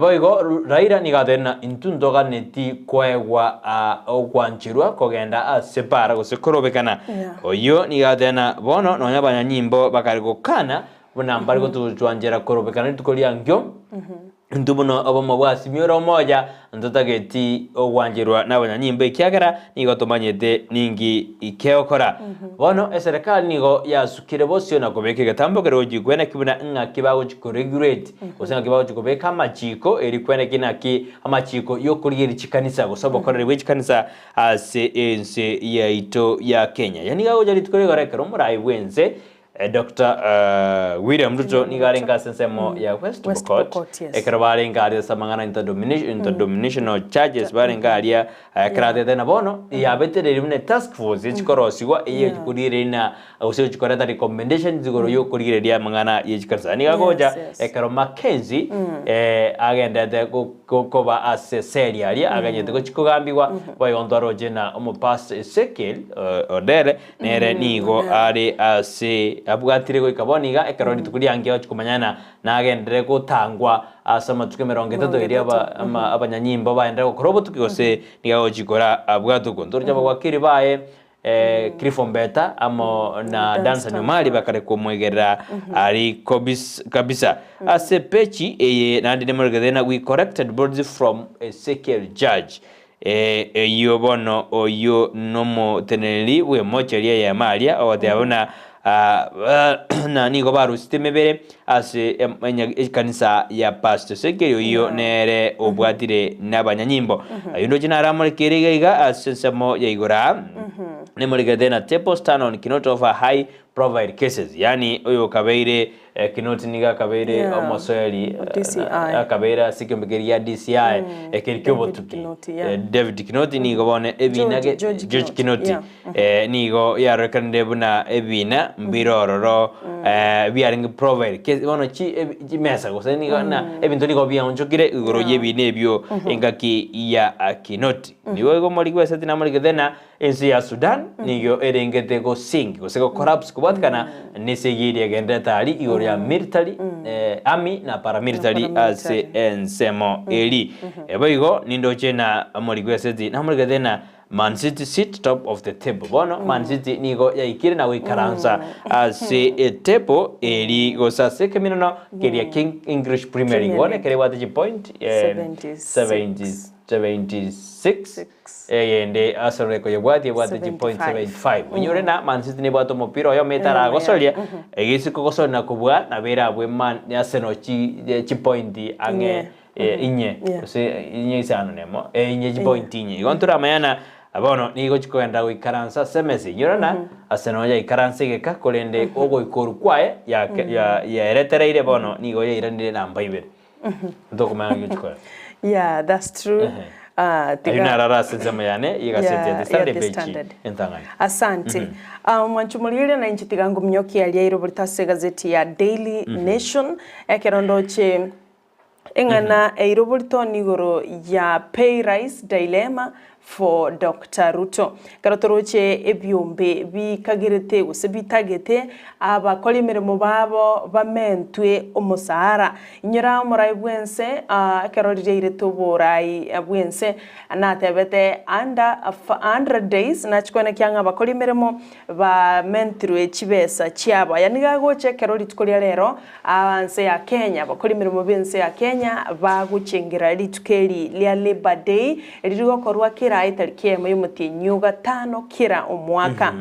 Boigo Raila nigo atebire ng'a intwe ntoganeti koegwa ogwancherwa kogenda ase para gose korobekana. Oyio nigo atebire ng'a bono nonya abanyanyimbo bakare gokana buna mbare gotochwanchera korobekana rituko riankio, intwe buna obomo bwa Azimio la Umoja ntotageti ogwancherwa nabanyanyimbo ekiagera nigo tomanyete ninki keokora. Bono eserekari nigo yasukire bosio na kobeka egetambo keria gochia kweneki buna ng'aki bagochia koregulate Gose ng'aki bagochia kobeka amachiko, eri kweneki naki amachiko y'okorigereria chikanisa gose obokoreri bwe chikanisa ase ense yaito ya Kenya. Yaani nigo agocha rituko rigoro ekero omorai bw'ense Doctor William Ruto nigo arenge ase ensemo ya West West Pokot Pokot, yes. ekero barenge aria ase amang'ana interdenominational churches barenge aria ekero atete na bono yabetereiri buna etask force echikorosigwa eye echikorigereria na Gose gochia koreta recommendations igoro y'okorigereria amang'ana ye chikanisa. Nigo agocha Yes, yes. ekero Mackenzie eh, agendete go- go- koba ase eseri aria aganyete gochia kogambigwa boigo ntwaroche na omopastor Ezekiel eh, Odere nere nigo Odere. are ase abwatire goika bono iga ekero rituko riange agochia komanyana nagenderere gotangwa ase amatuko emerongo etato Emerongo eria aba- etato, ama- abanyanyimbo baenderere gokora obotuki gose nigo agochia kora abwatokwe. Ntoroche abagwakeri baye Clifford Mbeta amo na Danson Omari bakare komwegerera ari kabisa ase pechi eye naende nemoregete na we collected bodies from Ezekiel Judge eyio bono oyio nomoteneneri bw'emocheri eyemo aria ogoteba buna na nigo barusete emebere ase ekanisa ya Pastor Ezekiel oyio nere obwatire nabanyanyimbo. Ayio ndoche naramorekeire iga iga ase ensemo ya igoro aa, nemoregete na Table stand on Kinoti over high profile cases, yaani oyo okabeire Kinoti nigo akabeire omosoeri DCI. akabeire ase ekiombe keria gia DCI ekeri David kiobotuki. Kinoti, yeah. David Kinoti nigo bono ebina George- George George Kinoti, Kinoti yeah. Nigo yarorekanire buna ebina mbire ororo biarenge profile ke bono chi chimesa gose nigo na ebinto nigo biaonchokire igoro y'ebina ebio engaki ya Kinoti. Nigo igo omoriki bw'esati namorikete na ense ya Sudan nigo erengete go sink gose go collapse kobwatikana na esegi eria egenderete aria igoro ya military army na paramilitary ase ensemo eri. Boigo nindoche na omoriki bw'esati namorikete na Man City sit top of the table. Bono Man City nigo yaikire na goikaransa ase etable eri gose ase ekeminano keria kia English Premier League. Bono ekero ebwate chipoint eh, 76. 76 eyende Arsenal ekoyebwatia ebwate chipoint 75. Onyore na Man City nebwate omopira oyomo etaragosoria egesiko gosoria na kobua nabo erabue Man Arsenal chi chipoint ang'e inye gose inye isano nemo inye chipoint inye. Igo ntoramanya ng'a bono nigo chikogenda goikaransa ase emesa inyora ng'a ase nonya yaikaransa egeka korende ogoika orwa kwaye yaeretereire bono nigo yairanire namba ibere. Ntokomanya ng'a chikogenda. Yeah, that's true. Ayio naro are ase ensemo yane y'egaseti ya The Standard epeji entang'ani. Asante. Mwancho morigereria na inche tiga ngominyokie aria iroborete ase egazeti ya Daily Nation ekero ndoche Eng'ana eiroborito nigoro ya Pay Rise Dilemma for Doctor Ruto. Ekero toroche ebiombe bikagerete gose bitagete abakori emeremo babo bamentwe omosara. Inyora omorai bwense ekero riria airete oborai bwense natebete under 100 days nachia koenekia ng'a abakori emeremo Bamentirwe chibesa chiabo. Aya nigo agocha ekero rituko ria rero aa nse ya Kenya, abakori emeremo b'ense ya Kenya bagochengera rituko eri ria Labour Day ririgokorwa kera etariki eyemo y'omotienyi o gatano kera omwaka.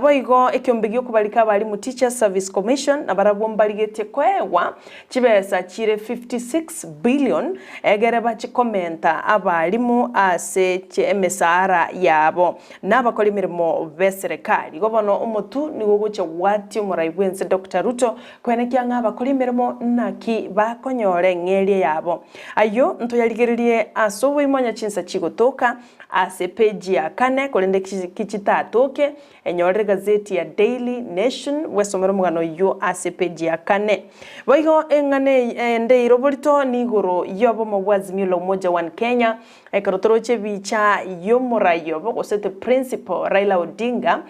Boigo ekiombe gi'okobarika abalimu Teachers Service Commission nabarabwo mbarigetie koegwa Chibesa chire 56 billion egere bache komenta abalimu ase emesaara yabo na abakori emeremo b'eserekari. Igo bono omotu nigo ogochia gwatia omorai bw'ense Doctor Ruto koenekia ng'a abakori emeremo naki bakonyora eng'eria yabo. Ayio ntoyarigererie ase oboimonya chinsa chigotoka. ase epeji ya kane korende ki chitatoke enyorere egazeti ya Daily Nation bwesomere omogano oyio ase epeji ya kane. Boigo eng'ana ende eire oborito nigoro y'obomo bwa Azimio la Umoja One Kenya ekero toroche ebicha y'omorai obo gose the principal Raila Odinga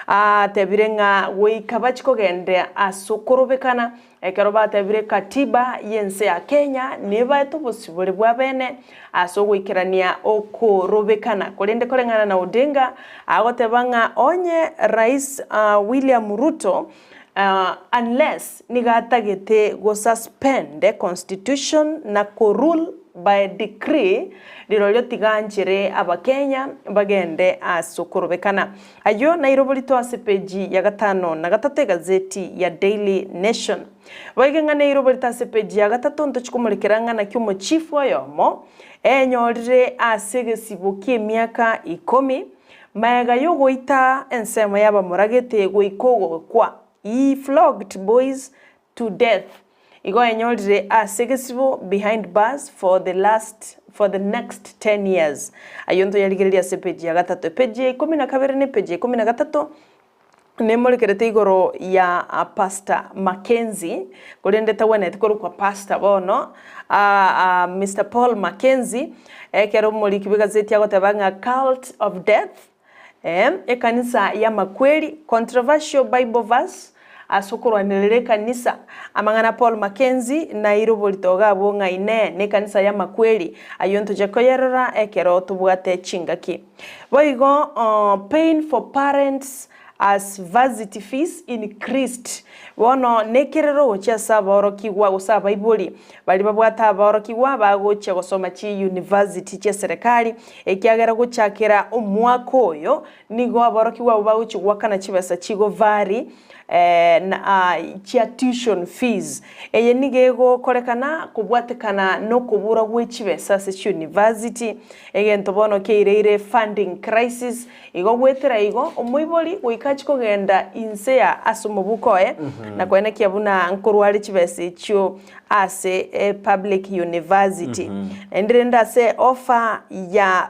atebire ng'a goika bachie kogenda ase okorobekana Ekero batebire Katiba y'ense ya Kenya nebaete obosibore bwa bene ase ogoikerania okorobekana. Korende koreng'ana na Odinga agoteba ng'a onye Rais William Ruto unless nigo atagete go suspend constitution na ko rule by decree rirorio tiga anchere abakenya bagende ase okorobekana. Ayio nairoboritwe ase epeji ya gatano na gatato egazeti ya Daily Nation. Boigo eng'ana eiroborete ase epeji ya gatato ntochi komorekera ng'a naki omochifu oyomo enyorire ase egesibo ki'emiaka ikomi, maega y'ogoita ensemo y'abamoragete goika ogokwa. He flogged boys to death. Igo enyorire ase egesibo behind bars for the last for the next 10 years. Ayio ntoyarigererie ase epeji ya gatato. Epeji ya ikomi na kabere na epeji ya ikomi na gatato nemorekerete igoro ya Pastor Mackenzie, korende tagwenereti korokwa pastor bono, Mister Paul Mackenzie, ekero omoriki bw'egazeti agoteba ng'a cult of death, Ee, ekanisa y'amakweri, controversial Bible verse, ase okorwanerera ekanisa. Amang'ana Paul Mackenzie naire oborito iga abwo ng'a inee nekanisa y'amakweri, ayio ntoche koyerora ekero tobwate chingaki. Boigo pain for parents as varsity fees increased. Bono nekerero gochia ase abaorokigwa gose abaibori baria babwate abaorokigwa bagochia gosoma chi university chia serekari, ekiagera gochakera omwaka oyo nigo aborokigwa abwo bagochia goakana chibesa chigovari na chia tuition fees. Eye nigo egokorekana kobwatekana nokobura gwe chibesa ase chi university, egento bono kiaireire funding crisis. Igo goetera igo, omoibori goika achie kogenda inse ya ase omobuko oye, na koenekia buna nkorwa are chibesa echio ase epublic university. Naende rende ase offer ya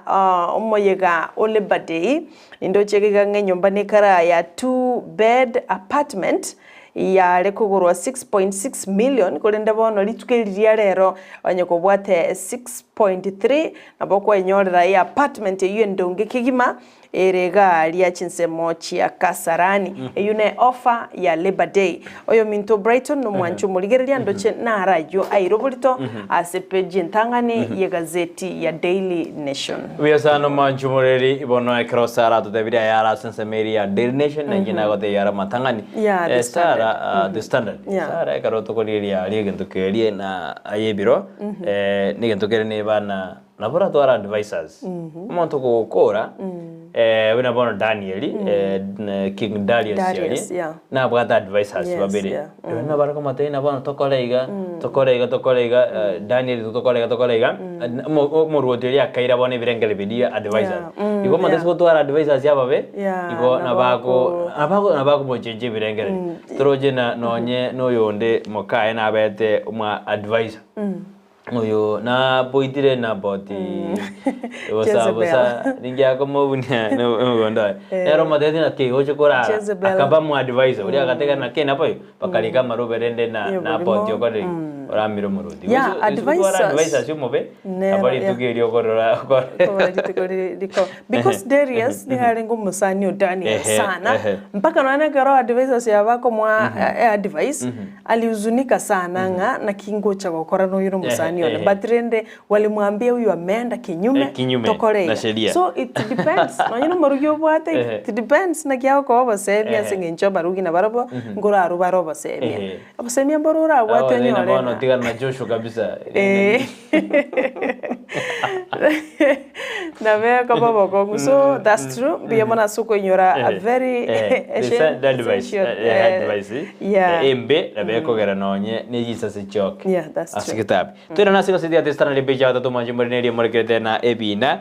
omoyega o Labour Day, nindoche iga ng'a enyomba nekara ya two bed apartment yare kogorwa 6.6 million korende bono rituko eri ria rero onye kobwate 6.3 nabo okwenyorera eapartment eyio endonge kegima ere igaa ria chinsemo chia Kasarani. Eyio ne offer ya Labour Day. Oyominto Brighton nomwanchi omorigereria ndoche naro ayio aire oborito ase page entang'ani yegazeti ya Daily Nation. Buya sana omwanchi omoreri bono ekero Sarah atotebirie aya are ase ensemo eria ya Daily Nation na inche nagotebia are amatang'ani Yeah, The Eh, Sarah, Standard. ah, The Standard. Yeah. Sarah ekero tokorigereria aria egento keria na aye ebiro eh, negento kere neba na nabo oratware advisors. Omonto okogokora eh, buna bono Daniel eh, King Darius Darius, aria yeah. nabwate advisors Yes, babere. yeah. Erio nabo bakomotebia ng'a bono tokore iga, tokore iga, tokore iga, Daniel tokore iga, tokore iga, omoruoti oria akaira bono ebirengererio biria advisors. Yeah, Igo omonto yeah. ase gotwara advisors ababe, Yeah, igo nabo nabako nabako nabakomochenchia ebirengererio. Toroche na nonye na oyonde mokaye nabete omwa advisor. Oyo naboitire Naboti bosa Jezebel. bosa ninki akomobunia nomogondo oye. Nere omotebi naki oche korara Jezebel. akaba mo advisor oria agatega naki naboigo bakarika amarube rende na Yoborimo. Naboti okorire ki oramire omorwoti. Yeah, Gose gose gotwara advisors. advisors omobe Nero, nabo yeah. rituko erio okorora okore Kobora rituko riri riko because Darius nigo arenge omosani o Daniel Ehe, sana ehe. mpaka nonya ekero advisors aba bakomoa advice Alihuzunika sana ng'a naki ngocha gokora noyo nomosani one but rende walimwambia huyu ameenda kinyume Eh, kinyume tokore na iga. sheria. So it depends nonye nomorugi obwate Ehe. it depends naki agokoa obosemi ase Ehe. eng'encho abarugi nabarobwo nkorarwa bare obosemia. Ehe. Obosemia mboro orabwate Aho rende onyore bono ng'a tigana na Joshua kabisa. Eh. Nabo ekoba obokong'u so that's true mbuya mono ase okoinyora a very essential yeah. Embe nabo ekogera nonye ne chisase chioke Yeah, that's ase true. getabi toirane ase egazeti ya The Standard epeji ya gatato mwanche more neria morekerete na ebina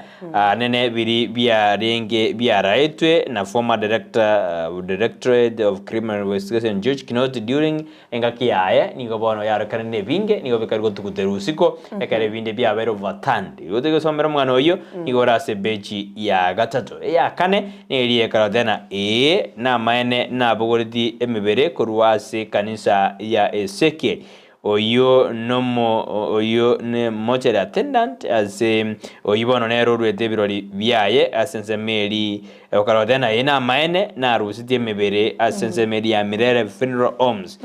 nene biri biarenge biaraetwe na former director of Directorate of Criminal Investigation George Kinoti during engaki yaye nigo bono yarokanire ne. ebinge nigo bikare gotuguterwa usiku ekero ebinde biabeire overturned. Igo toigosomera omogano oyio nigo ore ase epeji ya gatato. Eya kane neria ekarotena na ee namaene nabogoreti emebere korwa ase ekanisa ya Ezekiel. Oyio nomo oyio ne mortuary attendant ase oyio bono nere oruete ebirori biaye ase ensemo eria okarotena na ee namaene narusetie emebere ase ensemo eria ya Mirere Funeral Homes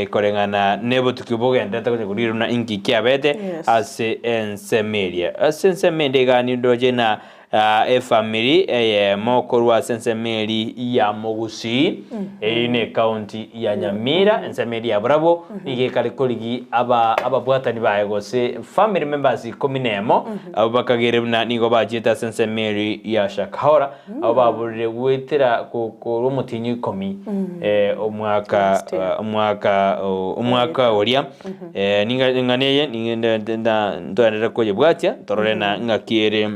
koreng'ana nebotuki bogenderete konya korigereria buna inki kiabete ase ensemo eria. Ase ensemo ende iga nindoche na Efamiri eyemo korwa ase ensemo eria ya Mogusii, eyio ne ekaunti ya Nyamira, ensemo eria ya Burabwo, nigo ekare korigi aba ababwatani baye gose family members ikomi na emo, abwo bakagere buna nigo bachiete ase ensemo eria ya Shakahola, abwo baborire goetera korwa omotienyi o ikomi omwaka omwaka omwaka oria. Ninga eng'ana eye ningende ntoenderere koyebwatia torore na ng'aki ere.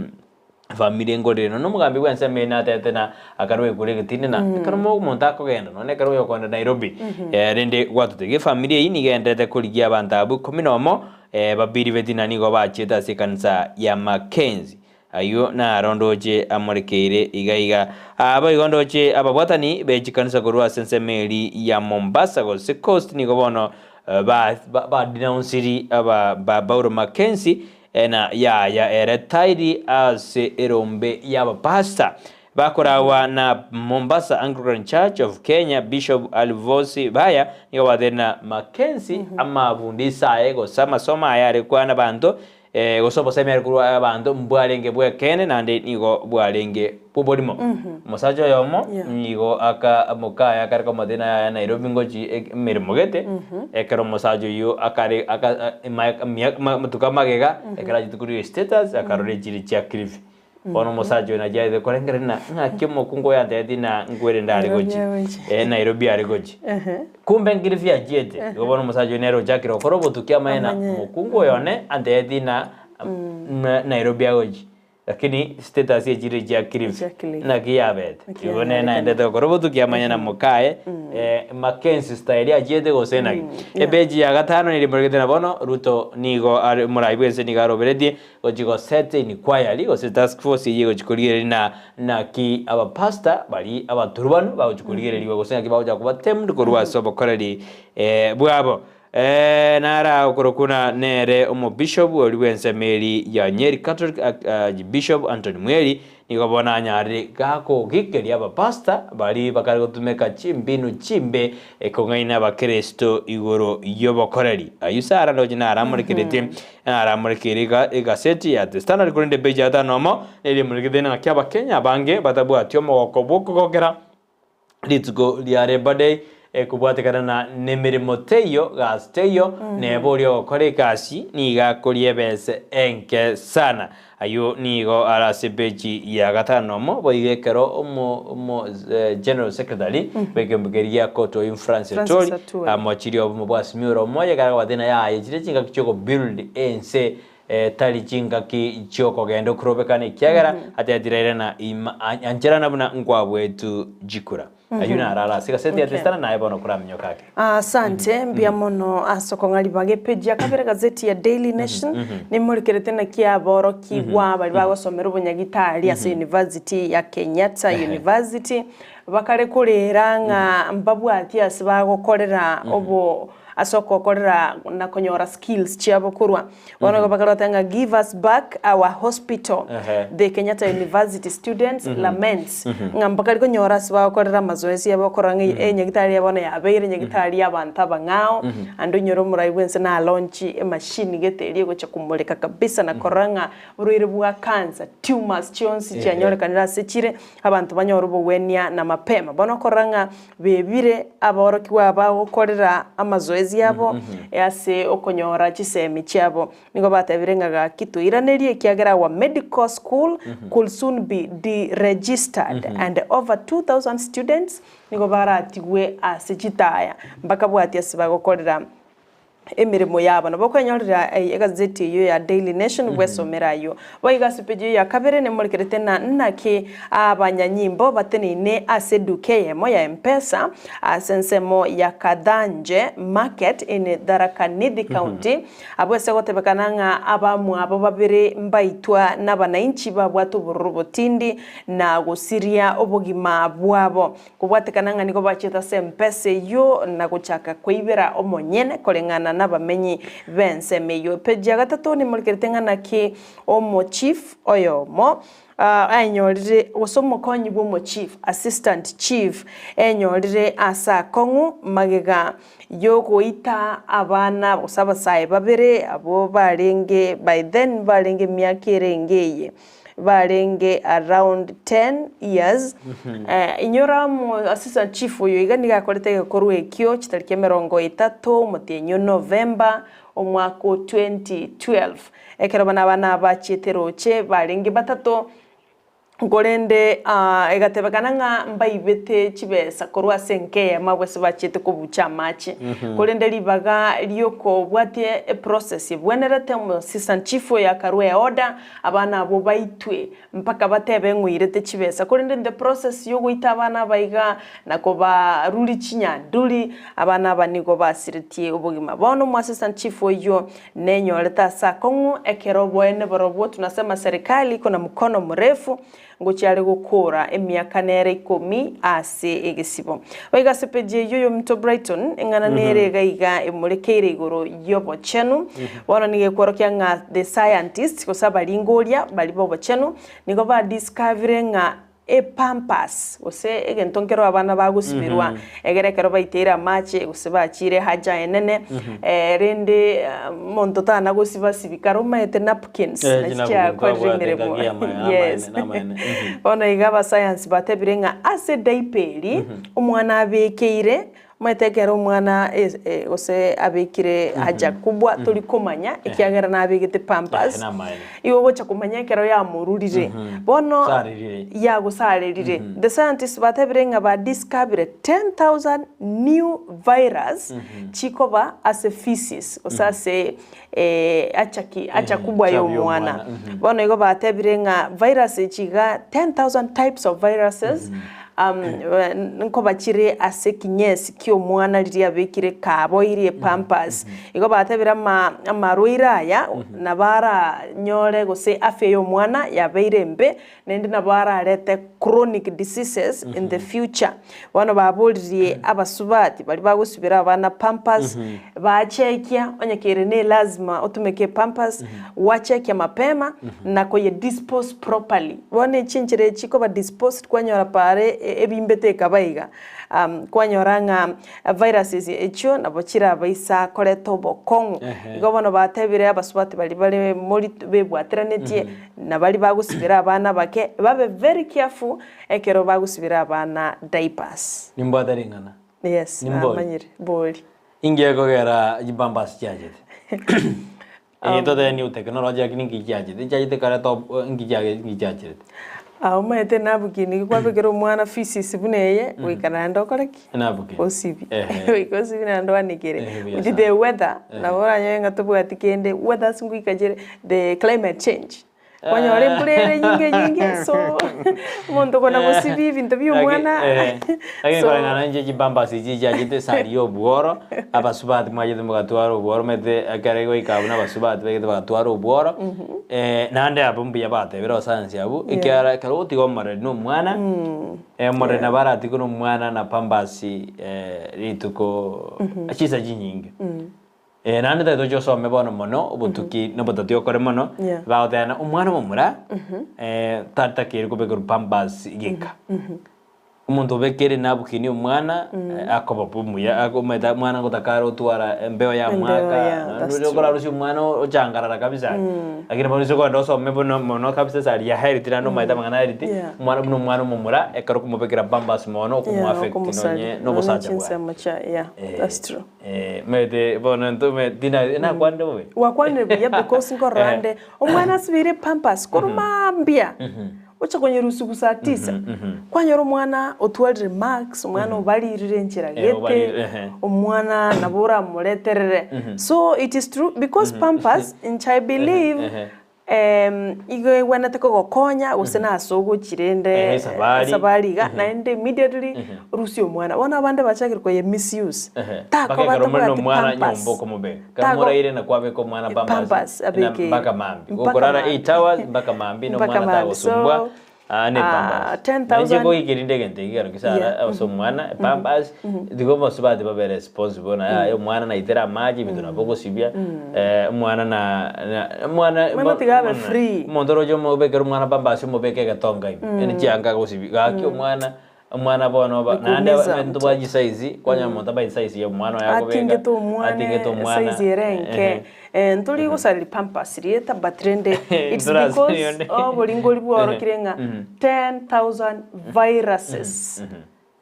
Efamiri enkorire nonya omogambi bw'ensemo eye natebete na akarwa ekura egetindi na ekero mo omonto akogenda nonya ekero oyokoenda Nairobi rende gwatotebia efamiri eyio nigo egendererete korigia abanto abwo ikomi na omo babiri betina nigo bachiete ase ekanisa ya Mackenzie. Ayio naro ndoche amorekeire iga iga. Aa boigo ndoche ababwatani be chikanisa korwa ase ensemo eria ya Mombasa gose Coast nigo bono ba ba denounciri aba ba Paulo Mackenzie Ena yaya ere tairi ase erombe y'abapastor bakoragwa na Mombasa Anglican Church of Kenya Bishop Alvosi Baya nigo batebire na Mackenzie amabundiso aye gose amasomo aye are kwana abanto gose obosemi are korwa abanto mbwarenge bw'ekeene naende nigo bwarenge bw'oborimo. Omosacha oyomo nigo aka mokaye akare komotebia naye aya Nairobi ngochi emeremo gete, ekero omosacha oyio akare aka amatuko amagega, ekero achete korwa status akarora echiri chia Kilifi. Bono omosacha oyo nachi aete korengereria ng'a ng'aki omokungu oyo antebetie ng'a nkwerende are gochia, Nairobi are gochia. Kumbe Kilifi achiete, igo bono omosacha oyo nere ochakire gokora obotuki amanye ng'a omokungu oyo one antebetie ng'a Nairobi agochia. Lakini status echire chia Kilifi naki yabete igo nere naendete gokora obotuki amanye na mokaye Mackenzie style achiete gose naki. Epeji ya gatano nigo imoregete na bono Ruto nigo are omorai bwense nigo aroberetie gochi go set inquiry gose task force eyio egochi korigereria na naki abapastor baria abaturubanu bagochi korigereriwa gose naki bagocha koba tamed korwa ase obokoreri bwabo. Ee, nare agokorokwa na nere omobishop oria bw'ensemo eria ya Nyeri Catholic Archbishop Anthony Mweri, nigo bono anyarire gakogikeria abapastor baria bakare gotumeka chimbinu chimbe kong'aina abakeresto igoro y'obokoreri. Ayio Sarah ndoche naramorekeretie naramorekeire iga egaseti ya The Standard korende page ya gatano omo neri emorekete ng'aki abakenya abange batabwati omogoko bw'okogokera Rituko ria Labour Day ekobwatekana na nemeremo teiyo, gasi teiyo, neba oria ogokora egasi nigo akoria ebese enke sana. Ayio nigo are ase epeji ya gatano nomo, boigo ekero omo omo general secretary bw'ekeombe keria gia COTU oyio Francis Francis Atwoli Atwoli. amochirie obomo bwa Azimio la Umoja ekero agobatebia ng'a yaya chire chingaki chia okobuild ense tari chingaki chi'okogenda okorobekana, ekiagera atetire na ancherana buna nkwabwetu chikura. Ayio naro are ase egaseti ya The Standard, naye bono koraminyoka ake. Asante, mbuya mono ase okong'a ribaga. Epeji ya kabere gazeti ya Daily Nation nemorekerete naki aborokigwa baria bagosomera obonyagitari ase university ya Kenyatta University bakare korera ng'a mbabwati ase bagokorera obo ase okokorera na konyora skills chiabo korwa. Bono igo bakarota ng'a give us back our hospital. The Kenyatta University students laments ng'a mbakari konyora ase bagokorera amazoezi abo okorora ng'a enyagitari eye bono yabeire enyagitari y'abanto abang'ao, ande onyore omorai bw'ense na launch emachine gete eria egocha komoreka kabisa na korora ng'a oborwaire bwa cancer, tumors chionsi chianyorekanire ase chire, abanto banyore obogwenia na mapema. Bono okorora ng'a Bebire aborokigwa aba gokorera amazoezi abo ase okonyora chisemi chiabo. Nigo batebire ng'a gaki toiranerie ekiagera our medical school could soon be deregistered and over 2000 students nigo baratigwe ase chitaya mbakabwati ase bagokorera. Emeremo yabo. Nabo okwenyorera egazeti eyio ya Daily Nation bwesomere ayio. Boigo ase peji eyio ya kabere nemorekerete na naki abanyanyimbo bateneine ase eduka eyemo ya Mpesa ase ensemo ya Kathanje Market in Tharaka Nithi County. Abwo ase gotebekana ng'a abamwabo babere mbaitwa nabananchi babwate obororo botindi na gosiria obogima bwabo. Kobwatekana ng'a nigo bachete ase empesa eyio na gochaka koibera omonyene koreng'ana nabamenyi b'ensemo eyio. Epeji ya gatato nemorekerete ng'a naki omochief oyomo ainyorire gose omokonyi bw'omochief, assistant chief, enyorire ase akong'u magega yogoita abana gose abasae babere abwo barenge by then barenge emiaka erenge eye. Barenge around 10 years. Inyora omo assistant chief oyo iga nigo akorete egekorwa ekio chitariki emerongo etato omotienyi o November omwaka o 2012. Ekero bana abana aba bachiete roche barenge batato korende egatebekana ng'a mbaibete chibesa korwa ase enka eyemo abwo ase bachiete kobucha amache. Korende ribaga riokobwatia eprocess ebwenerete omo assistant chief oyo akarwa eorder Abana abwo baitwe mpaka batebe ng'a oirete chibesa, korende in the process yogoita abana aba iga na kobaruri chinyanduri, abana aba nigo basiretie obogima. Bono omo assistant chief oyio nenyorete ase akong'u ekero oboene borobwo tunasema serikali iko na mkono mrefu ngochia are gokora emiaka nere ikomi ase egesibo. Boigo ase page eyio y'ominto Brighton, eng'ana nere iga iga emorekeire igoro y'obochenu. Bono nigo ekworokia ng'a the scientists gose abaringoria baria b'obochenu nigo ba discoverire ng'a epampers gose egento nkero abana bagosiberwa egere ekero baiteire amache gose bachiire haja enene rende monto tana gosiba sibi kare omanyete napkins Eh, nachi chinapkins chiakorire twabwate emeremo engaki y'amaene, yes amaene, amaene. Mhm. Bono iga abasayansi batebire ng'a ase diaper eri omwana abekeire, omanyete ekero omwana es- e- gose abekire haja kubwa tori komanya ekiagera nabegete pampers, Eh, namaene. igo ogocha komanya ekero yamorurire. Bono Sarerire. yagosarerire. The scientists batebire ng'a ba discoverire 10,000 new virus chikoba ase feces gose ase achaki acha kubwa chabu y'omwana. y'omwana, mhm. Bono igo batebire ng'a virus echi iga 10,000 types of viruses nkoba chire ase ekinyesi ki'omwana riria abekire kaboirie pampers. Igo batebire ama amarwaire aya nabo aranyore gose afya y'omwana yabeire embe, naende nabo ararete chronic diseases in the future. Bono baboririe abasubati baria bagosibera abana pampers, bachekia onye kere ne lazima otumeke pampers, gwachekia mapema na koye dispose properly. Bono echi enchera echi chikoba disposed kwanyora pare ebimbete ekaba iga, kwanyora ng'a viruses echio nabo chirabaisa koreta obokong'u. Igo bono batebire abasubati baria bare morito bebwateranetie Na baria bagosibera abana abake babe very careful ekero bagosibera abana diapers. Nimbwate ring'ana. Yes, Nimbori. namanyire. Bori. Inki ekogera chipampers chiachete? Eye totebe new technology lakini inki chiachete? Chiachete kare top inki chiage inki chiacherete? Aa omanyete napkin nigo kwabekera omwana feces buna eye, goika naende okore ki? Enapkin. Osibie. Ehe. Goika osibie naende oanekere. Ehe, buya With sana. the weather, Ehe. nabo oranyore ng'a tobwati kende, weather ase ngoika chire, the climate change. Kwanyora embura ere enyinge enyinge, so omonto okona gosibia ebinto bia omwana, Lakini so koreng'ana inche chipampers echi chiachete esari ya obworo, abasubati mwachete mogatwara obworo omanyete ekero egoika abwo na abasubati baigete bagatwara obworo, naende abwo mbuya batebire abasayansi abwo, ekiagera ekero ogotiga omoreri na omwana, Omoreri nabo aratigwe nomwana na pampers rituko chinsa chinyinge. Naende tari toche osome bono mono obotuki na obotati okore mono, Yeah. bagoteba ng'a omwana omomura tatakeire kobekerwa pampers geka. Omonto obekeire napkin omwana akoba bo omuya omanyete omwana ngotaka are otwara embeo ya Embeo, mwaka yeah, that's naende true. okorarusia omwana ochangarara kabisa. Lakini bono ase okogenda osome bono mono kabisa ase aria health naende omanyete amang'ana a health, Yeah. omwana buna omwana omomura ekero okomobekera pampers mono Yeah, okomoaffect okomosaria. nonye Nonye nobosacha bwaye. chinsemo chia yeah, that's true. Omanyete bono intwe tina nakwanire bobe? Gwakwanire buya because nkorora nde omwana asibeire pampers korwa mambia. Oche konyerusia saa tisa, kwanyora omwana otwarire marks, omwana obaririre enchera Eh, gete, obarire, ehe. omwana nabo oramoreterere. So it is true because pampers inche I believe Ehe. igo egwenerete kogokonya gose nase ogochi rende Ehe, esabari. esabari iga, naende immediately orusie omwana. Bono abande bachakire koye misuse, Ehe. Mpaka takoba ekero more na tabwati omwana pampers. nyomba okomobeka. Kero Tago- moraire na kwabeka omwana pampers, Pampers na abeke mpaka mambi. mpaka Gokorara mambi. 8 hours mpaka mambi na Mpaka omwana mambi. So, tagosumbwa ah, ne ah, pampers. 10,000 Nainche goikerinde egento eki kero kisara Yeah. ase omwana pampers tiga omosubati babe responsible na yaya omwana naitere amache ebinto nabo ogosibia eh, omwana na na omwana Omwana tiga abe free. Omonto oroche omobekere omwana pampers omobeke egetonga ime yaani chianga agosibia gaki omwana Omwana bono oba naende Nikuumiza aba mtu. ntobwate chisize, kwanyora omonto abae size ya omwana oye akobeka, Atingete omwana atingete omwana, size ere enke. ehe. Eh, ntori gosareri pampers rieta but rende it's Ntorasari because onde. oboringori bworokire ng'a 10,000 viruses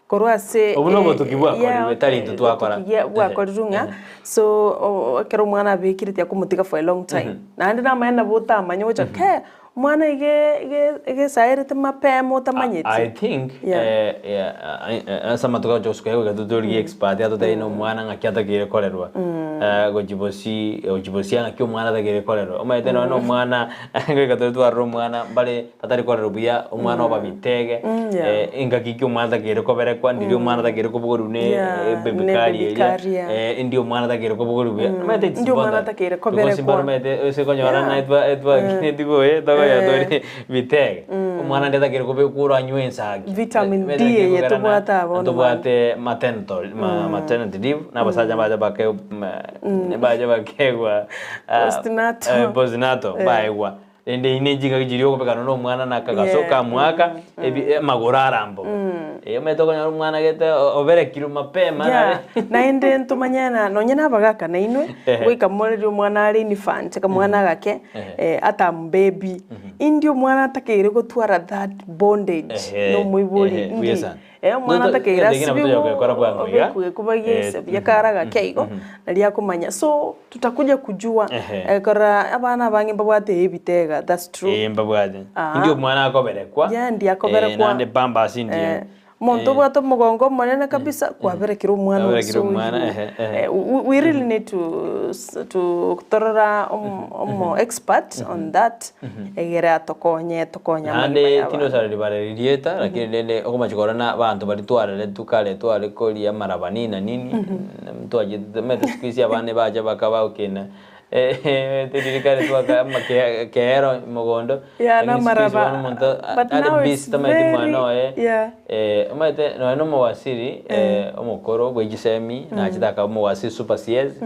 korwa ase Obwo eh, nobotuki bwakorirwe, yeah, tari intwe twakora. obotuki gia- bwakorirwe ng'a so o- ekero omwana abekire tiakomotiga for a long time. Naende namaene nabo otamanye gocha kei Omwana iga iga egesaerete mapema otamanyeti. I think Yeah. eh, yeah, eh, eh, ase amatuko agocha gosuka igo iga torigie expert atotebie na omwana ng'aki atakeire korerwa Eh, gochi bosi gochi bosia ng'aki omwana atakeire korerwa omanyete nonye na omwana goika tore twarora omwana mbare batari korerwa buya omwana oba bitege yeah. eh, engaki ki omwana atakeire koberekwa ndiri omwana atakeire kobogoriwa ne Yeah, ebaby ne carrier baby eria carrier. eh, ndi omwana atakeire kobogoriwa buya omanyete it's Ndi omwana important. atakeire Because koberekwa. mbare omanyete ase konyora Yeah. na etwa etwa tigoe tokonya tore bitege omwana ndi atakire kobekwa oranywe ensagi Vitamin D eye tobwate aa bono tobwate maternity maternity leave na abasacha bacha bake bacha bakegwa ah, Postnatal. eh, postnatal baegwa rende ine chingaki chiria okobekana na omwana na akagaso Yeah. kamwaka ebi amagoro aramboka Eh, omanyete okonyora omwana gete oberekirwe mapema Yeah. nare Naende ntomanye na nonye na abagaka nainwe, Ehe. goika morerie omwana are infant, akamwana agake, Ehe. eh, ata baby. Indi omwana atakeire gotwara that bondage Ehe, na omoibori ehe, indi. buya sana. Eh, omwana Noto- atakeire egento eke nabo asibigwe, toyogekora bwango iga. obekwe ekuba Eh, giaise buya kare agake igo, naria akomanya. So, tutakuja kujua, Ehe. eh, korora abana abange mbabwate ebitega, that's true. Eh, mbabwate. Ah. Indi omwana akoberekwa. Yeah, ndi akoberekwa. Eh, naende pampers ndiyo. Eh, omonto obwate omogongo omonene kabisa, kwaberekire omwana Kwaberekire ase omwana, oyio. ehe, ehe. Eh, we, we really need to, s- to torora omo, omo expert on that, egere atokonye, tokonye amagima Naende ya abana. tindosara ribare ririeta, lakini rende okomachi korora na abanto baria twareretwe kare tware koria amaraba nini na nini, ntwachete omanyete siku hizi abana ebacha bakaba okina Teriri kare twaka ama ke- keero mogondo, Yeah, lakini siku hizi namaraba. bono omonto But are now busy it's tamanyeti very mwana oye, yeah. omanyete nonya na omowasiri omokoro bwe chisemi nachete akaba omowasiri super CS,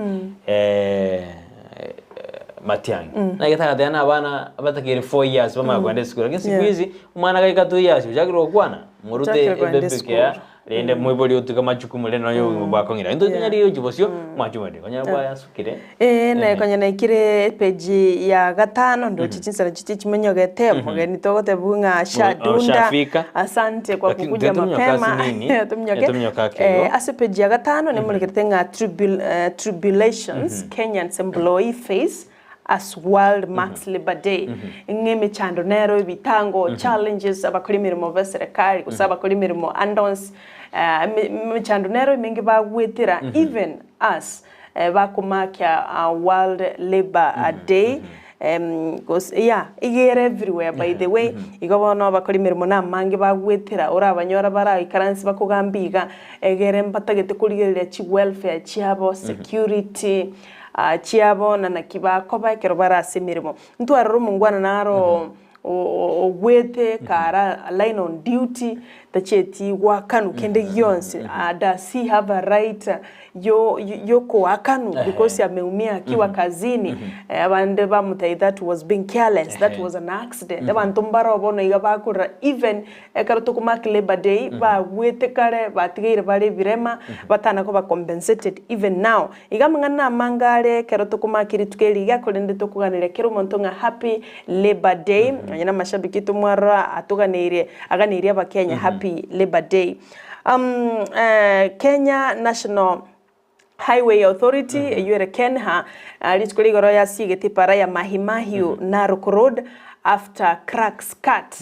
Matiang'i. Naki tagateba na abana abatakeire 4 years bamanye kogenda esukuru, lakini siku Yeah. hizi omwana gaika 2 years ochakire gokwana, morute Ochakire kogenda ebaby esukuru. care Rende moibori otuke amachukumu rende nonya obogima bwakong'ira. Intwe Yeah. tonyarire gochia bosio, mwanche omorero konya bwayasukire. Ee, naye konya naikire epeji ya gatano ndoche chinsara chiche chimonyogete omogeni togotebwa ng'a ashadunda Oshafika. asante kwa Lakini kukuja tetuminyoka mapema ase nini? Tuminyoke. Tetuminyoka ake Eh, igo. ase epeji ya gatano nemorekerete ng'a tribul- eh, tribulations Kenyans employee face as World Marks Labour Day, ng'a emechando nero ebitango, challenges, abakora emeremo ba eserekari gose abakora emeremo ande onsi, emechando nero emenge bagwetera even as bakomakia World Labour Day gose yeah iga ere everywhere by the way, igo bono abakora emeremo namange bagwetera orabanyora baraikaranse bakogamba iga, egere mbatagete korigereria chiwelfare chiabo, security. Chiabo, na naki bakoba ekero bare ase emeremo. Ntwarore omongwana naro ogwete kare line on duty, tachieti goakanwa kende gionsi. Does he have a right yokoakanwa because ameumia akiwa kazini? Abande bamotebia that was being careless, that was an accident. Abanto mbaro bono iga bakorora even ekero tokomark labour day, bagwete kare batigaire bare ebirema, batana koba compensated even now. Iga amang'ana amange are ekero tokomaka rituko eri iga, korende tokoganeria kera omonto ng'a happy Labour Day, nonya na amashabiki tomwarora atoganeirie aganeirie abakenya happy Labour Day. Kenya National Highway Authority eyio ere KENHA, rituko rigoro yasiegete epara ya Mahi Mahiu Narok Road. after cracks cut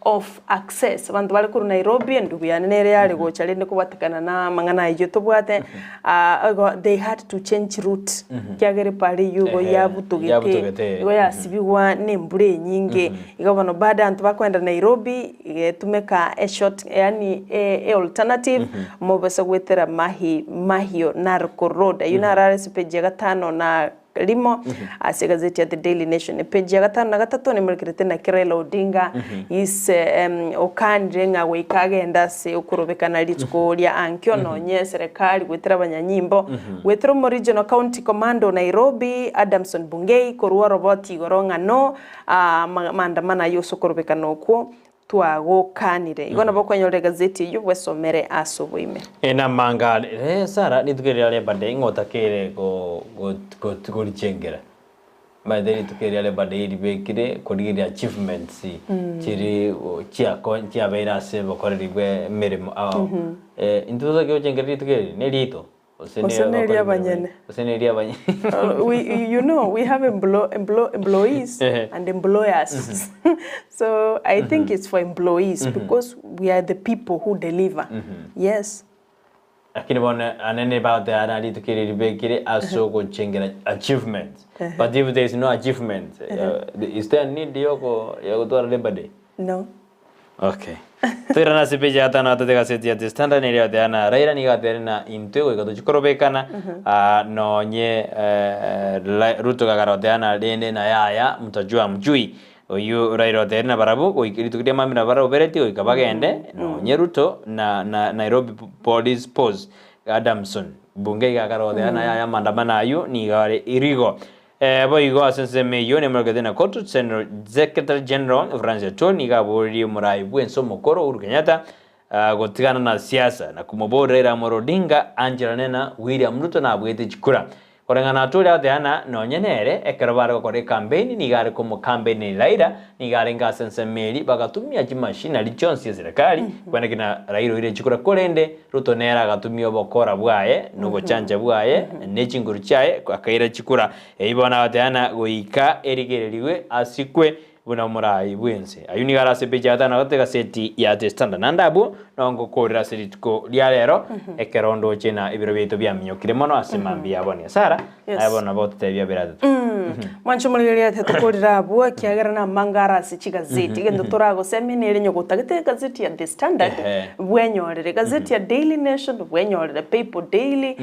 off access. Abanto bare korwa Nairobi, endugu yane nere yare gocha rende kobwatekana na amang'ana ayio tobwate, igo they had to change route ekiagera epara eyio igo yabutogete, Yabutogete. igo yasibigwa na embura enyinge. Igo bono bado abanto bakoenda Nairobi, igetumeka eshort yaani e alternative, mobasa goetera Mahi Mahio Narok Road. Ayio naro are ase page ya gatano na rimo ase egazeti ya The Daily Nation. Epeji ya gatano na gatato nemorekerete naki Raila Odinga ise okanire ng'a goika agende ase okorobekana rituko ria ankio nonye eserekari goetera abanyanyimbo goetera omo Regional County Commander o Nairobi Adamson Bungei korwa oroboti igoro ng'a no maandamano ayio ase okorobekana okwo twagokanire. Igo nabo okonyora egazeti eyio bwesomere ase oboime. Enamanga re Sara rituko eria Labor Day ng'o otakeire gorichengera? Omanyete rituko eria Labor Day ribekire korigereria achievements chiri chiabeire ase obokoreri bwe emeremo ao. Intwe totakeire gochengera rituko eri? Nerito? Gose neri abanyene. Gose neri abanyene. We, you know, we have employees and employers. So I think it's for employees because we are the people who deliver. Yes. Lakini bono anene bagoteba na rituko eri ribekire ase ogochengera achievements. But if there is no achievement, is there need yoko yogotwara Labor Day? No. Okay. Toirane ase page ya gatano gatato egaseti ya The Standard neri egoteba ng'a Raila nigo ateire ng'a intwe goika tochie korobekana nonye Ruto gakara goteba ng'a rende na yaya mtajua hamjui. Oyio Raila oteire na barabwo goika rituko ria mambia nabo baroberetie goika bagende nonye Ruto na na Nairobi Police Force Adamson Bungei gakara goteba ng'a yaya amaandamano ayio nigo are irigo. Boigo ase ensemo eyio nemorokete na Court Secretary General Francis Atwoli nigo aboririe omorai bw'ense omokoro Uhuru Kenyatta gotigana na siasa na komoborera Raila Amolo Odinga ancherane na William Ruto nabwete chikura. Koreng'ana na Atwoli agoteba ng'a nonye nere ekero bare gokora ekampeini nigo are komokampeneri Raila nigo arenge ase ensemo eria bagatumia chimashinari chionsi eserekari kweneki na Raila oire chikura korende Ruto nere agatumia obokora bwaye, na obochancha bwaye, ne chinguru chiaye, akaira chikura. Eyio bono agoteeba ng'a goika erigererigwe asikwe buna omoraai bw'ense. Ayio nigo are ase epeji ya gatano na gatato egaseti ya The Standard. Naende abwo nao ngokoorera ase rituko ria rero, ekero ndoche ng'a ebiro biaito biaminyokire mono ase mambia ya bono. Sara, aye bono nabo ototebie abere atato. Mwanche omorigereria ate tokorire abwo ekiagera namanga are ase chigazeti egento toragosemie nere onye gotagete egazeti ya The Standard bwenyorere egazeti ya Daily Nation bwenyorere People Daily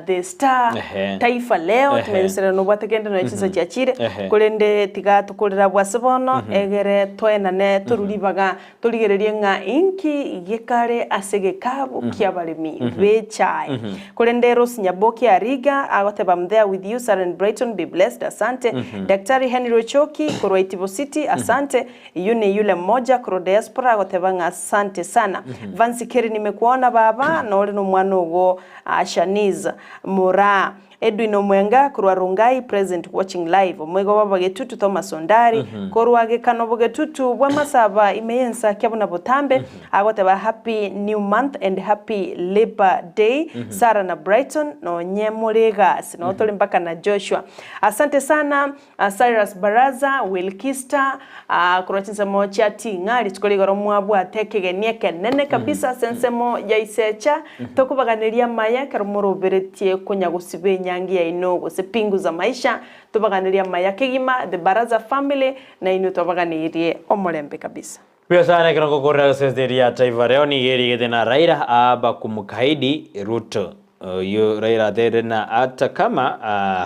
The Star Taifa Leo timenyesera nobwate kende nonya chinsa chiachire korende tiga tokorere abwo ase bono egere toenane torwe ribaga Torigererie ng'a inki gekare ase egekabu ki'abaremi b'echae. Korende Rose Nyaboke Ariga agoteba I'm there with you Sarah and Brighton be blessed asante. Daktari Henry Ochoki korwa Itibo City asante. Yuni yule mmoja korwa diaspora agoteba ng'a asante sana. Vansi Kerry nimekuona baba nore nomwana ogo Shanice Moraa. Edwin Omwenga korwa Rongai present watching live Omoigo bw'Abagetutu Thomas Ondari korwa Gekano Bogetutu bw'Amasaba ime y'ensakia buna botambe agoteba happy new month and happy labour day Sarah na Brighton nonye more egasi noo tore mpaka na Joshua Asante sana Cyrus Baraza Wilkista korwa chinsemo chia Ting'a rituko rigoro mwabwate ekegeni ekenene kabisa ase ensemo ya Isecha tokobaganeria amaya ekero moroberetie konya gosiba enyangi yaino gose pingu za maisha tobaganerie amaya kegima the Baraza family nainwe twabaganeirie omorembe kabisa. Buya sana ekero ngokorera gazeti eria ya Taifa Leo nigo erigete na Raila aaba kumkaidi Ruto. Oyio Raila aterire na ata kama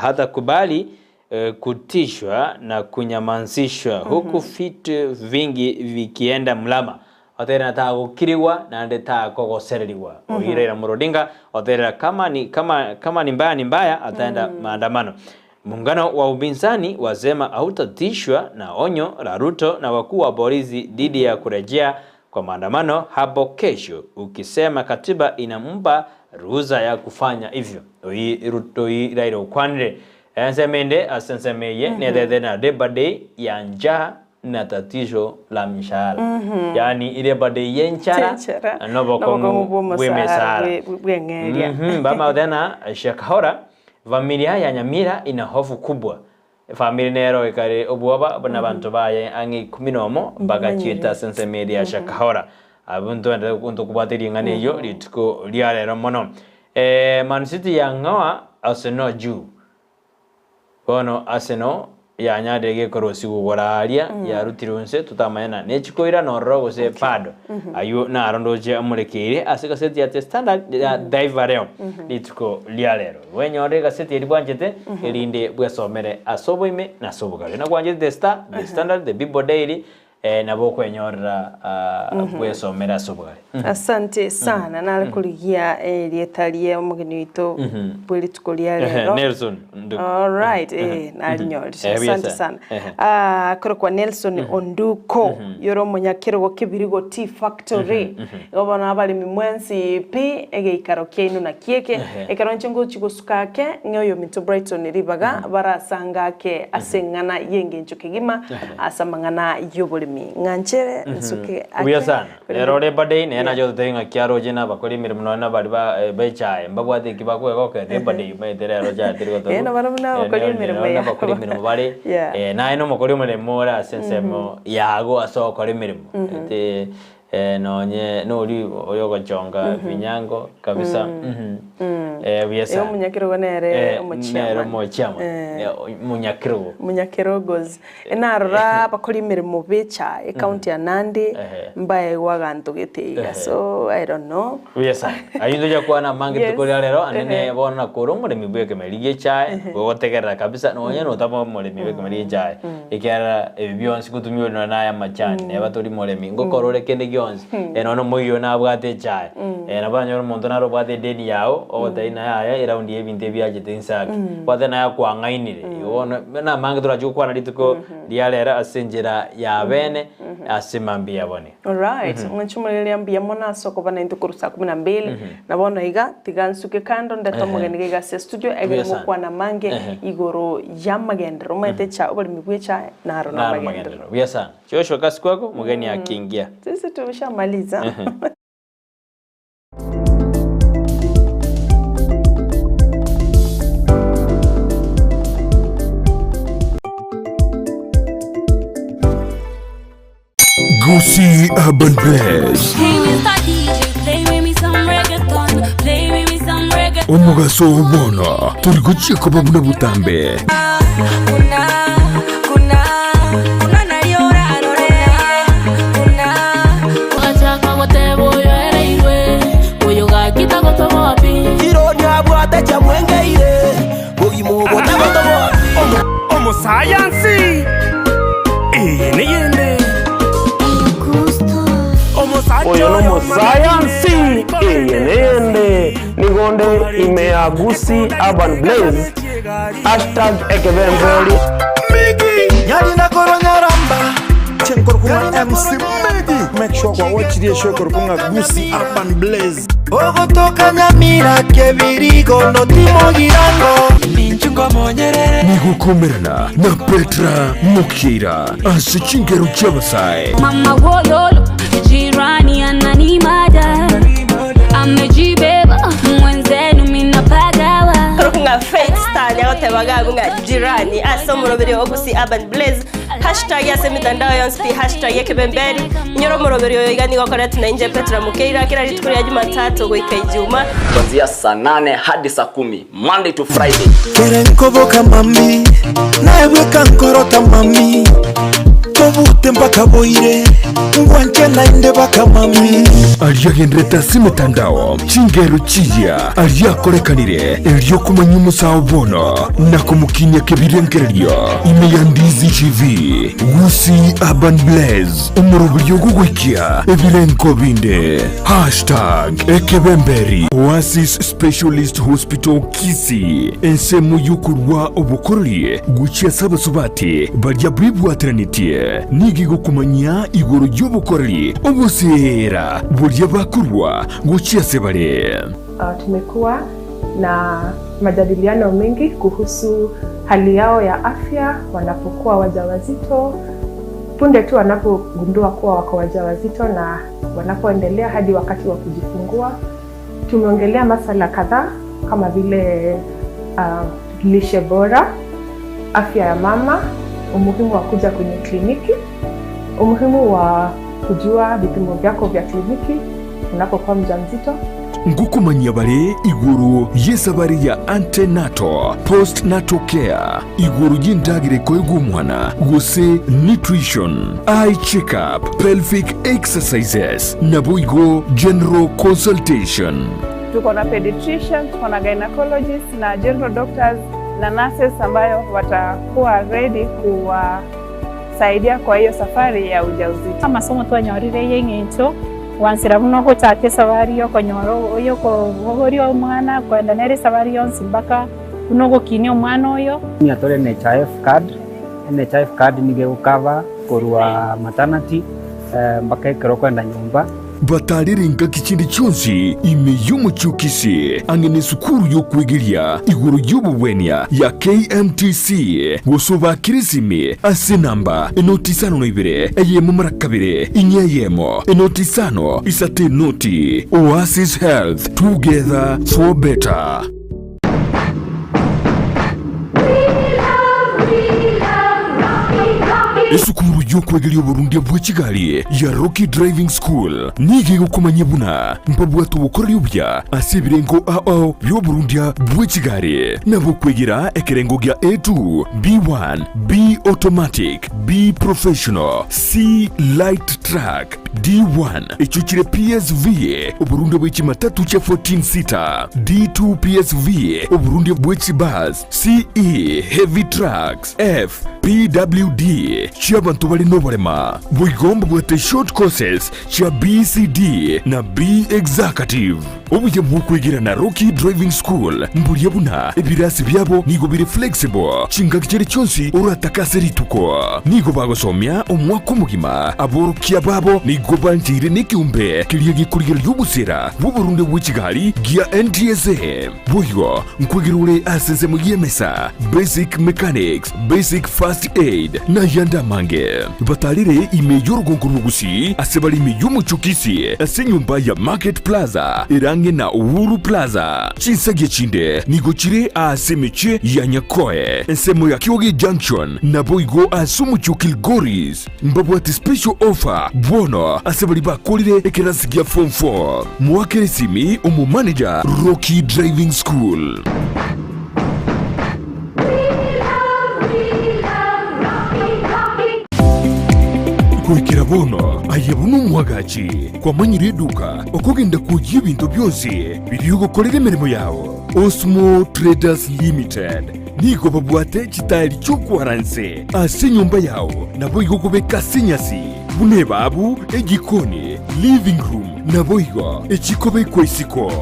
hatakubali kutishwa na kunyamansishwa huku vitu vingi vikienda mrama. Oterire na tagokirigwa naende takogosererigwa. Oyio Raila Amolo Odinga oterire kama ni kama kama ni mbaya ni mbaya ataenda maandamano. Muungano wa upinzani wasema hautatishwa na onyo la Ruto na wakuu wa polisi dhidi ya kurejea kwa maandamano hapo kesho, ukisema katiba inampa ruhusa ya kufanya hivyo. Oyi Ruto oyi Raila okwanire ensemo ende ase ensemo eye netete na Labour Day ya njaa na tatizo la mishahara yaani Labour Day y'enchara Chenchara nobokong'u nobokong'u bw'emesara bw'omosara bw'eng'eria Bamagoteba na Shakahola Familia ya Nyamira ina hofu kubwa. Efamiri nero ekare obwoba buna abanto baye ang'e ikomi nomo bagachiete ase ensemo eria ya Shakahora. Abwo ntwenderete ntokobwate ring'ana eyio rituko ria rero mono. Man City yang'oa Arsenal juu. Bono Arsenal yanyarire gekorosigwa igoro aaria, yarutirwe inse totamanya na nechikoira nororo gose bado. Ayio naro ndoche amorekeire ase egaseti ya The Standard ya Taifa Leo rituko ria rero. Bwenyorere egaseti eria bwanchete erinde bwesomere ase oboime na ase obogare. Na gwanchete The Star, The Standard, The People Daily nabo okwenyorera bwesomere ase obogare. Asante sana nare korigia erieta rie omogeni oito bwe rituko ria rero. Nelson Nduku. Alright, eh, narinyorire. Eh, buya Asante sana. sana. Ehe. Ah, korokwa Nelson Onduko, yore omonyakerogo kebirigo Tea Factory. Igo bono abaremi mwensi pi egeikaro kiaino naki eke. Ekero inche ngochia gosuka ake, ng'e oyominto Brighton ribaga barasange ake ase eng'ana y'engencho kegima ase amang'ana y'oboremi. Ng'anchere nsuke ake. Buya sana. Korende Rero Labour Day nere Yeah. nache gototebia ng'a kiaroche na abakori emeremo nonya na baria ba bechae mbabwate eki bakoegoka Labour Day omanyete rero chae teri gotoru Eh, nabarabwo nabakori emeremo nabo yabo. abakori emeremo bare Yeah. naye na omokori omeremo ore ase ensemo yago ase ogokora emeremo ete nonye noria oyogochonga ebinyango kabisa buya Igo sana. omonyakerogo nere Nere omochiamani. omochiamani omonyakerogo. Omonyakerogozi. Narora abakori emeremo b'echae ecounty ya Nandi mbaegwe aganto gete iga so I don't know. Buya sana. Ayio ntochia kwana amange Yes. rituko ria rero ande Ehe. bono nakore omoremi bwa ekemeri gie echae gogotegerera kabisa nonye notaba omoremi bwa ekemeri gie echae ekiagera ebi bionsi gotumia ore nonye naye amachani neba tori moremi ngokora ore kende gionsi nonye omoiyo nabwate echae nabo oranyore omonto nare obwate edeni yago ogotebia ng'a yaya eraundi ya ebinto ebi biachete inse ake obwate naye akwang'ainire igo bono namange torachi gokwana rituko ria rero ase enchera ya bene ase mambia ya bone. Alright, ng'anche omoreri mbuya mono ase okoba naintwe korwa saa kumi na mbili, na bono iga tiga nsuke kando ndete omogeni iga iga ase estudio egere Buya sana. ngokwana amange igoro y'amagenderero omanyete echa oboremi bwa echae naro Naro namagenderero. magenderero. Buya sana. Joshua kasi kwako mgeni akiingia. Sisi tumeshamaliza. Gusii Urban Blaze. Omogaso oo bono tori gochia koba buna botambe. Omosayansi eye neyende Oyo nomosayansi eye neyende nigo nde ime ya Gusii Urban Blaze hashtag ekebemberi. Nyarina korwa Nyaramba Chenkorokwa MC Megi Make sure kwa watch the show korokwa Gusii Urban Blaze Ogotoka Nyamira Kebirigo notimo girango Nigokomerana na Petra Mokeira ase chingero chi'abasae. Mama wololo, jirani ananimada, amejibeba mwenzenu minapagawa. Ng'a Faith Star niagoteba gabu ng'a jirani ase omoroberi o Gusii Urban Blaze hashtag ase emitandao yonsi pi hashtag ekebemberi inyore omoroberi oyo iga nigo okoretwe na inche Petra Mokeira kera rituko ria Jumatatu goika Ijuma. Kuanzia saa nane hadi saa kumi Monday to Friday. Kere nkoboka mami naebweka nkorota mami tobute mpaka boire ngwanche naende baka mami Aria agenderete ase emetandao, chingero chiya aria akorekanire erio komanya omosao bono na komokinia kebirengererio ime ya Ndizi TV, Gusii Urban Blaze, omoroberio ogogoikia ebirenko binde. Hashtag Ekebemberi. Oasis Specialist Hospital Kisii, ensemo y'okorua obokoreri gochia ase abasubati baria bebwateranetie, nigo egokomanyia igoro y'obokoreri oboseera boria bakorua gochia ase bare. Tumekuwa na majadiliano mengi kuhusu hali yao ya afya wanapokuwa wajawazito, punde tu wanapogundua kuwa wako wajawazito na wanapoendelea hadi wakati wa kujifungua. Tumeongelea masala kadhaa kama vile lishe bora, afya ya mama, umuhimu wa kuja kwenye kliniki, umuhimu wa kujua vipimo vyako vya kliniki unapokuwa mjamzito. Ngokomanyia bare igoro y'esabari ya antenatal, postnatal care, igoro y'endagera ekoegwa omwana, gose nutrition, eye check-up, pelvic exercises, naboigo general consultation. Tuko na pediatrician, tuko na gynecologist na general doctors na nurses ambayo watakuwa ready kuwasaidia kwa hiyo safari ya ujauzito. Amasomo twanyorire ya eng'encho gwansera buna ogochaka esabari ya okonyora oyo okobogoria omwana koenda nere esabari yonsi mpaka buna ogokinia omwana oyo. Nigo tore NHIF card, NHIF card nigo egocover korwa maternity mpaka ekero okoenda nyomba. Batarire engaki chinde chionsi ime y'omochie o Kisii ang'e nesukuru y'okwegeria igoro y'obogwenia ya KMTC gose obakire esimi ase enamba enoti isano na ibere eyemo mara kabere inye eyemo enoti isano isato enoti. Oasis Health, together for better. Esukuru y'okwegeria oborundia bwe chigari ya Rocky Driving School nigo egokomanyia buna mbabwate obokoreri obuya ase ebirengo ao ao bi'oborundia bwe chigari. Nabo okwegera ekerengo gia A2, B1, B Automatic, B Professional, C Light Truck, D1 echio chire PSV, oborundia bwe chimatatu chia 14 seater, D2 PSV, oborundia bwe chibus, CE Heavy Trucks, F PWD chi'abanto bare noborema. Boigo mbabwate short courses chia BCD na B Executive. Obuya bw'okwegera na Rocky Driving School mboria buna ebirasi biabo nigo bire flexible chingaki chiria chionsi oratake ase rituko. Nigo bagosomia omwaka omogima. Aborokia babo nigo bancheire nekeombe keria gekorigereria obosera bw'oborunde bwe chigari gia NTSA. Boigo nkwegera ore ase ensemo y'emesa, basic mechanics, basic first aid, na ayande amange. Batarire ime y'orogongo rw'Ogusii ase bare ime y'omochie o Kisii ase enyomba ya Market Plaza ere ang'e na Uhuru Plaza. Chinsagia chinde nigo chire aase emechie ya Nyakoe, ensemo ya Kioge Junction, naboigo ase omochie o Kilgoris. Mbabwate special offer bono ase baria bakorire ekerasi gia form 4. Moakere esimi omomanager Rocky Driving School. Goikera bono aye buna omwagachi kwamanyire eduka okogenda kwoyia ebinto bionsi biria ogokorera emeremo yao. Osmo Traders Limited nigo babwate chitairi chi'okwara nse ase enyomba yao naboigo kobeka ase enyasi buna ebabu, ejikoni, living room naboigo echikobekwa isiko.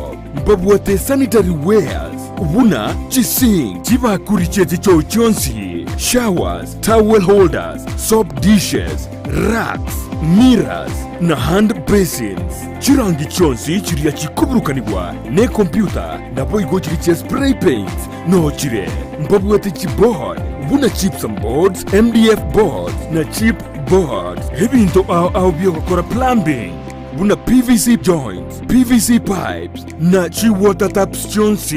Mbabwate sanitary wares buna chisink, chibakuri chie chichoo chionsi, showers, towel holders, soap dishes, racks, mirrors, na hand basins. Chirangi chionsi chiria chikoburukanigwa nekompyuta naboigo chiria chia spray paints noo chire. Mbabwate chiboard buna gypsum boards, MDF boards na chip boards. Ebinto ao ao biogokora plumbing buna PVC joints, PVC pipes na chi water taps chionsi.